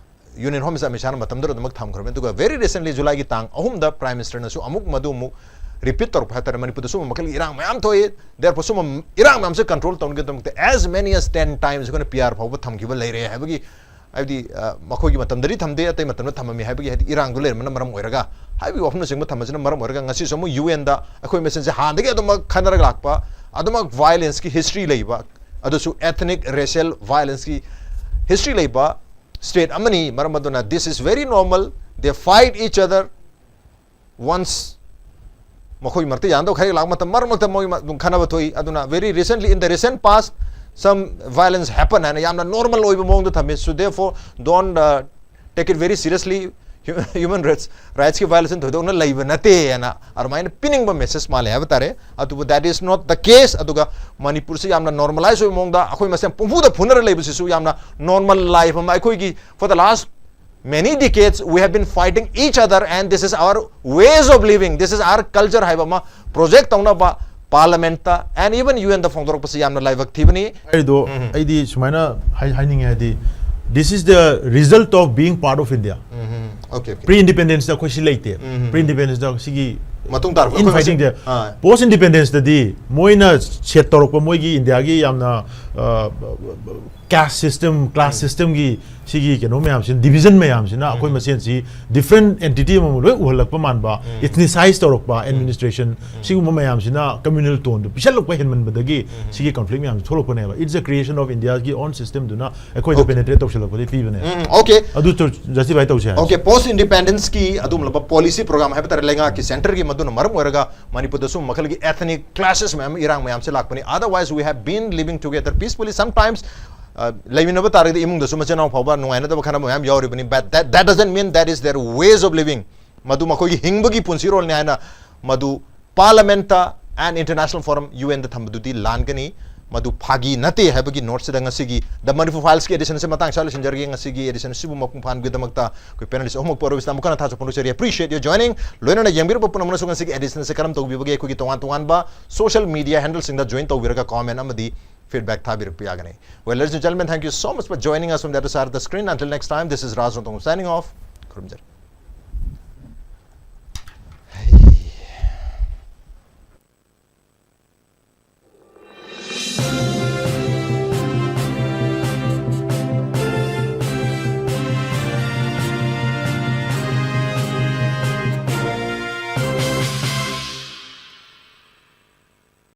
ꯌꯨꯅꯤꯌꯟ ꯍꯣꯝ ꯃꯤꯅꯤꯁꯇꯔ ꯑꯃꯤꯠ ꯁꯥꯍꯅ ꯃꯇꯝꯗꯨꯗ ꯑꯗꯨꯃꯛ ꯊꯝꯈ꯭ꯔꯕꯅꯤ꯫ ꯑꯗꯨꯒ ꯚꯦꯔꯤ ꯔꯤꯁꯦꯟꯠꯂꯤ ꯖꯨꯂꯥꯏꯒꯤ ꯇꯥꯡ ꯑꯍꯨꯝꯗ ꯄ꯭ꯔꯥꯏꯝ ꯃꯤꯅꯤꯁꯇꯔꯅꯁꯨ ꯑꯃꯨꯛ ꯃꯗꯨ ꯑꯃꯨꯛ ꯔꯤꯄꯤꯠ ꯇꯧꯔꯛꯄ ꯍꯥꯏꯇꯥꯔꯦ, ꯃꯅꯤꯄꯨꯔꯗ ꯁꯨꯝꯕ ꯃꯈꯜꯒꯤ ꯏꯔꯥꯡ ꯃꯌꯥꯝ ꯊꯣꯛꯏ, therefore ꯁꯨꯝꯕ ꯏꯔꯥꯡ ꯃꯌꯥꯝꯁꯦ ꯀꯟꯇ꯭ꯔꯣꯜ ꯇꯧꯅꯕꯒꯤꯗꯃꯛꯇ as many as ten times ꯑꯩꯈꯣꯏꯅ ꯄꯤ ꯑꯥꯔ ꯐꯥꯎꯕ ꯊꯝꯈꯤꯕ ꯂꯩꯔꯦ ꯍꯥꯏꯕꯒꯤ ꯍꯥꯏꯕꯗꯤ ꯃꯈꯣꯏꯒꯤ ꯃꯇꯝꯗꯗꯤ ꯊꯝꯗꯦ, ꯑꯇꯩ ꯃꯇꯝꯗ ꯊꯝꯃꯝꯃꯤ ꯍꯥꯏꯕꯒꯤ ꯍꯥꯏꯗꯤ ꯏꯔꯥꯡꯗꯨ ꯂꯩꯔꯝꯕꯅ ꯃꯔꯝ ꯑꯣꯏꯔꯒ ꯍꯥꯏꯕꯒꯤ ꯋꯥꯐꯝꯅꯆꯤꯡꯕ ꯊꯝꯕꯁꯤꯅ ꯃꯔꯝ ꯑꯣꯏꯔꯒ ꯉꯁꯤꯁꯨ ꯑꯃꯨꯛ ꯌꯨ ꯑꯦꯟꯗ ꯑꯩꯈꯣꯏ ꯃꯁꯦꯟꯁꯦ ꯍꯥꯟꯅꯗꯒꯤ ꯑꯗꯨꯃꯛ ꯈꯟꯅꯔꯒ ꯂꯥꯛꯄ ꯑꯗꯨꯃꯛ ꯚꯥꯏꯂꯦꯟꯁꯀꯤ ꯍꯤꯁꯇ꯭ꯔꯤ ꯂꯩꯕ, ꯑꯗꯨꯁꯨ ethnic racial violenceꯀꯤ ꯍꯤꯁꯇ꯭ꯔꯤ ꯂꯩꯕ ꯁ꯭ꯇꯦꯠ ꯑꯃꯅꯤ꯫ ꯃꯔꯝ ꯑꯗꯨꯅ this is very normal, they fight each other once ꯃꯈꯣꯏ ꯃꯔꯛꯇ ꯌꯥꯅꯗꯕ ꯈꯔ ꯂꯥꯛꯄ ꯃꯇꯝ ꯃꯔꯛ ꯃꯔꯛꯇ ꯃꯣꯏ ꯑꯗꯨꯝ ꯈꯟꯅꯕ ꯊꯣꯛꯏ꯫ ꯑꯗꯨꯅ very recently, in the recent past, some violence happen ꯍꯥꯏꯅ ꯌꯥꯝꯅ normal ꯑꯣꯏꯕ ꯃꯑꯣꯡꯗ ꯊꯝꯃꯤ꯫ So therefore don't uh, take it very seriously. Human rights, rightsꯀꯤ violation ꯊꯣꯏꯗꯣꯛꯅ ꯂꯩꯕ ꯅꯠꯇꯦ ꯍꯥꯏꯅ ꯑꯗꯨꯃꯥꯏꯅ ꯄꯤꯅꯤꯡꯕ message ꯃꯥꯜꯂꯦ ꯍꯥꯏꯕ ꯇꯥꯔꯦ꯫ ꯑꯗꯨꯕꯨ that is not the case꯫ ꯑꯗꯨꯒ ꯃꯅꯤꯄꯨꯔꯁꯤ ꯌꯥꯝꯅ normalize ꯑꯣꯏꯕ ꯃꯑꯣꯡꯗ ꯑꯩꯈꯣꯏ ꯃꯁꯦꯟ ꯄꯨꯡꯐꯨꯗ ꯐꯨꯅꯔ ꯂꯩꯕꯁꯤꯁꯨ ꯌꯥꯝꯅ normal life ꯑꯃ ꯑꯩꯈꯣꯏꯒꯤ for the last many decades we have been fighting each other and this is our ways of living, this is our culture ꯍꯥꯏꯕ ꯑꯃ project ꯇꯧꯅꯕ parliamentꯇ and even UNꯗ ꯐꯣꯡꯗꯣꯔꯛꯄꯁꯤ ꯌꯥꯝꯅ ꯂꯥꯏꯕꯛ ꯊꯤꯕꯅꯤ꯫ ꯍꯥꯏꯔꯤꯗꯣ ꯑꯩꯗꯤ ꯁꯨꯃꯥꯏꯅ ꯍꯥꯏ- ꯍꯥꯏꯅꯤꯡꯉꯦ ꯍꯥꯏꯗꯤ, this is the result of being part of India. Okay, okay. Pre independenceꯗ ꯑꯩꯈꯣꯏ ꯁꯤ ꯂꯩꯇꯦ꯫ Pre independenceꯗ ꯁꯤꯒꯤ ꯃꯇꯨꯡ ꯇꯥꯔꯛꯄ in ꯑꯩꯈꯣꯏ fighting ꯃꯁꯦꯟ- there. Post independenceꯗꯗꯤ ꯃꯣꯏꯅ set ꯇꯧꯔꯛꯄ ꯃꯣꯏꯒꯤ ꯏꯟꯗꯤꯌꯥꯒꯤ ꯌꯥꯝꯅ caste system, class systemꯒꯤ ꯁꯤꯒꯤ ꯀꯩꯅꯣ ꯃꯌꯥꯝꯁꯤꯅ, division ꯃꯌꯥꯝꯁꯤꯅ ꯑꯩꯈꯣꯏ ꯃꯁꯦꯟꯁꯤ different entity ꯑꯃꯃꯝ ꯂꯣꯏ ꯎꯍꯜꯂꯛꯄ ꯃꯥꯟꯕ, ethnicize ꯇꯧꯔꯛꯄ administration, ꯁꯤꯒꯨꯝꯕ ꯃꯌꯥꯝꯁꯤꯅ communal toneꯗꯨ ꯄꯤꯁꯜꯂꯛꯄ ꯍꯦꯟꯃꯟꯕꯗꯒꯤ ꯁꯤꯒꯤ conflict ꯃꯌꯥꯝꯁꯤ ꯊꯣꯛꯂꯛꯄꯅꯦꯕ꯫ It's the creation of Indiaꯒꯤ own systemꯗꯨꯅ ꯑꯩꯈꯣꯏꯗ penetrate ꯇꯧꯁꯜꯂꯛꯄꯗꯒꯤ ꯄꯤꯕꯅꯦꯕ꯫ Okay. ꯑꯗꯨ justify ꯇꯧꯁꯦ ꯍꯥꯏ꯫ Okay, post independenceꯀꯤ ꯑꯗꯨꯒꯨꯝꯂꯕ policy program ꯍꯥꯏꯕ ꯇꯥꯔꯦ, ꯂꯩꯉꯥꯛꯀꯤ centreꯒꯤ, ꯃꯗꯨꯅ ꯃꯔꯝ ꯑꯣꯏꯔꯒ ꯃꯅꯤꯄꯨꯔꯗ ꯁꯨꯝ ꯃꯈꯜꯒꯤ ethnic clashes ꯃꯌꯥꯝ, ꯏꯔꯥꯡ ꯃꯌꯥꯝꯁꯦ ꯂꯥꯛꯄꯅꯤ꯫ Otherwise we have been living together peacefully. Sometimes uh, ꯂꯩꯃꯤꯟꯅꯕ ꯇꯥꯔꯒꯗꯤ ꯏꯃꯨꯡꯗꯁꯨ ꯃꯆꯤꯟ ꯃꯅꯥꯎ ꯐꯥꯎꯕ ꯅꯨꯡꯉꯥꯏꯅꯗꯕ ꯈꯠꯅꯕ ꯃꯌꯥꯝ ꯌꯥꯎꯔꯤꯕꯅꯤ꯫ But that, that doesn't mean that is their ways of living. ꯃꯗꯨ ꯃꯈꯣꯏꯒꯤ ꯍꯤꯡꯕꯒꯤ ꯄꯨꯟꯁꯤꯔꯣꯜꯅꯤ ꯍꯥꯏꯅ ꯃꯗꯨ parliamentꯇ and international forum UNꯗ ꯊꯝꯕꯗꯨꯗꯤ ꯂꯥꯟꯒꯅꯤ꯫ ꯃꯗꯨ ꯐꯥꯒꯤ ꯅꯠꯇꯦ ꯍꯥꯏꯕꯒꯤ noteꯁꯤꯗ ꯉꯁꯤꯒꯤ The Manipur Filesꯀꯤ editionꯁꯦ ꯃꯇꯥꯡ ꯑꯁꯤꯗ ꯂꯣꯏꯁꯤꯟꯖꯔꯒꯦ꯫ ꯉꯁꯤꯒꯤ edition ꯑꯁꯤꯕꯨ ꯃꯄꯨꯡ ꯐꯥꯍꯟꯕꯒꯤꯗꯃꯛꯇ ꯑꯩꯈꯣꯏ panelist ꯑꯍꯨꯝꯃꯛꯄꯨ ꯑꯔꯣꯏꯕꯁꯤꯗ ꯑꯃꯨꯛ ꯍꯟꯅ ꯊꯥꯖ ꯐꯣꯡꯗꯣꯛꯆꯔꯤ꯫ Appreciate your joining꯫ ꯂꯣꯏꯅꯅ ꯌꯦꯡꯕꯤꯔꯕ ꯄꯨꯝꯅꯃꯛꯅꯁꯨ ꯉꯁꯤꯒꯤ editionꯁꯦ ꯀꯔꯝ ꯇꯧꯕꯤꯕꯒꯦ? ꯑꯩꯈꯣꯏꯒꯤ ꯇꯣꯉꯥꯟ ꯇꯣꯉꯥꯟꯕ social media handleꯁꯤꯡꯗ join ꯇꯧꯕꯤꯔꯒ comment ꯑꯃꯗꯤ feedback ꯊꯥꯕꯤꯔꯛꯄ ꯌꯥꯒꯅꯤ꯫ Well, ladies and gentlemen, thank you so much for joining us from the other side of the screen. Until next time, this is Raj Rongtong signing off. ꯈꯨꯔꯨꯝꯖꯔꯤ꯫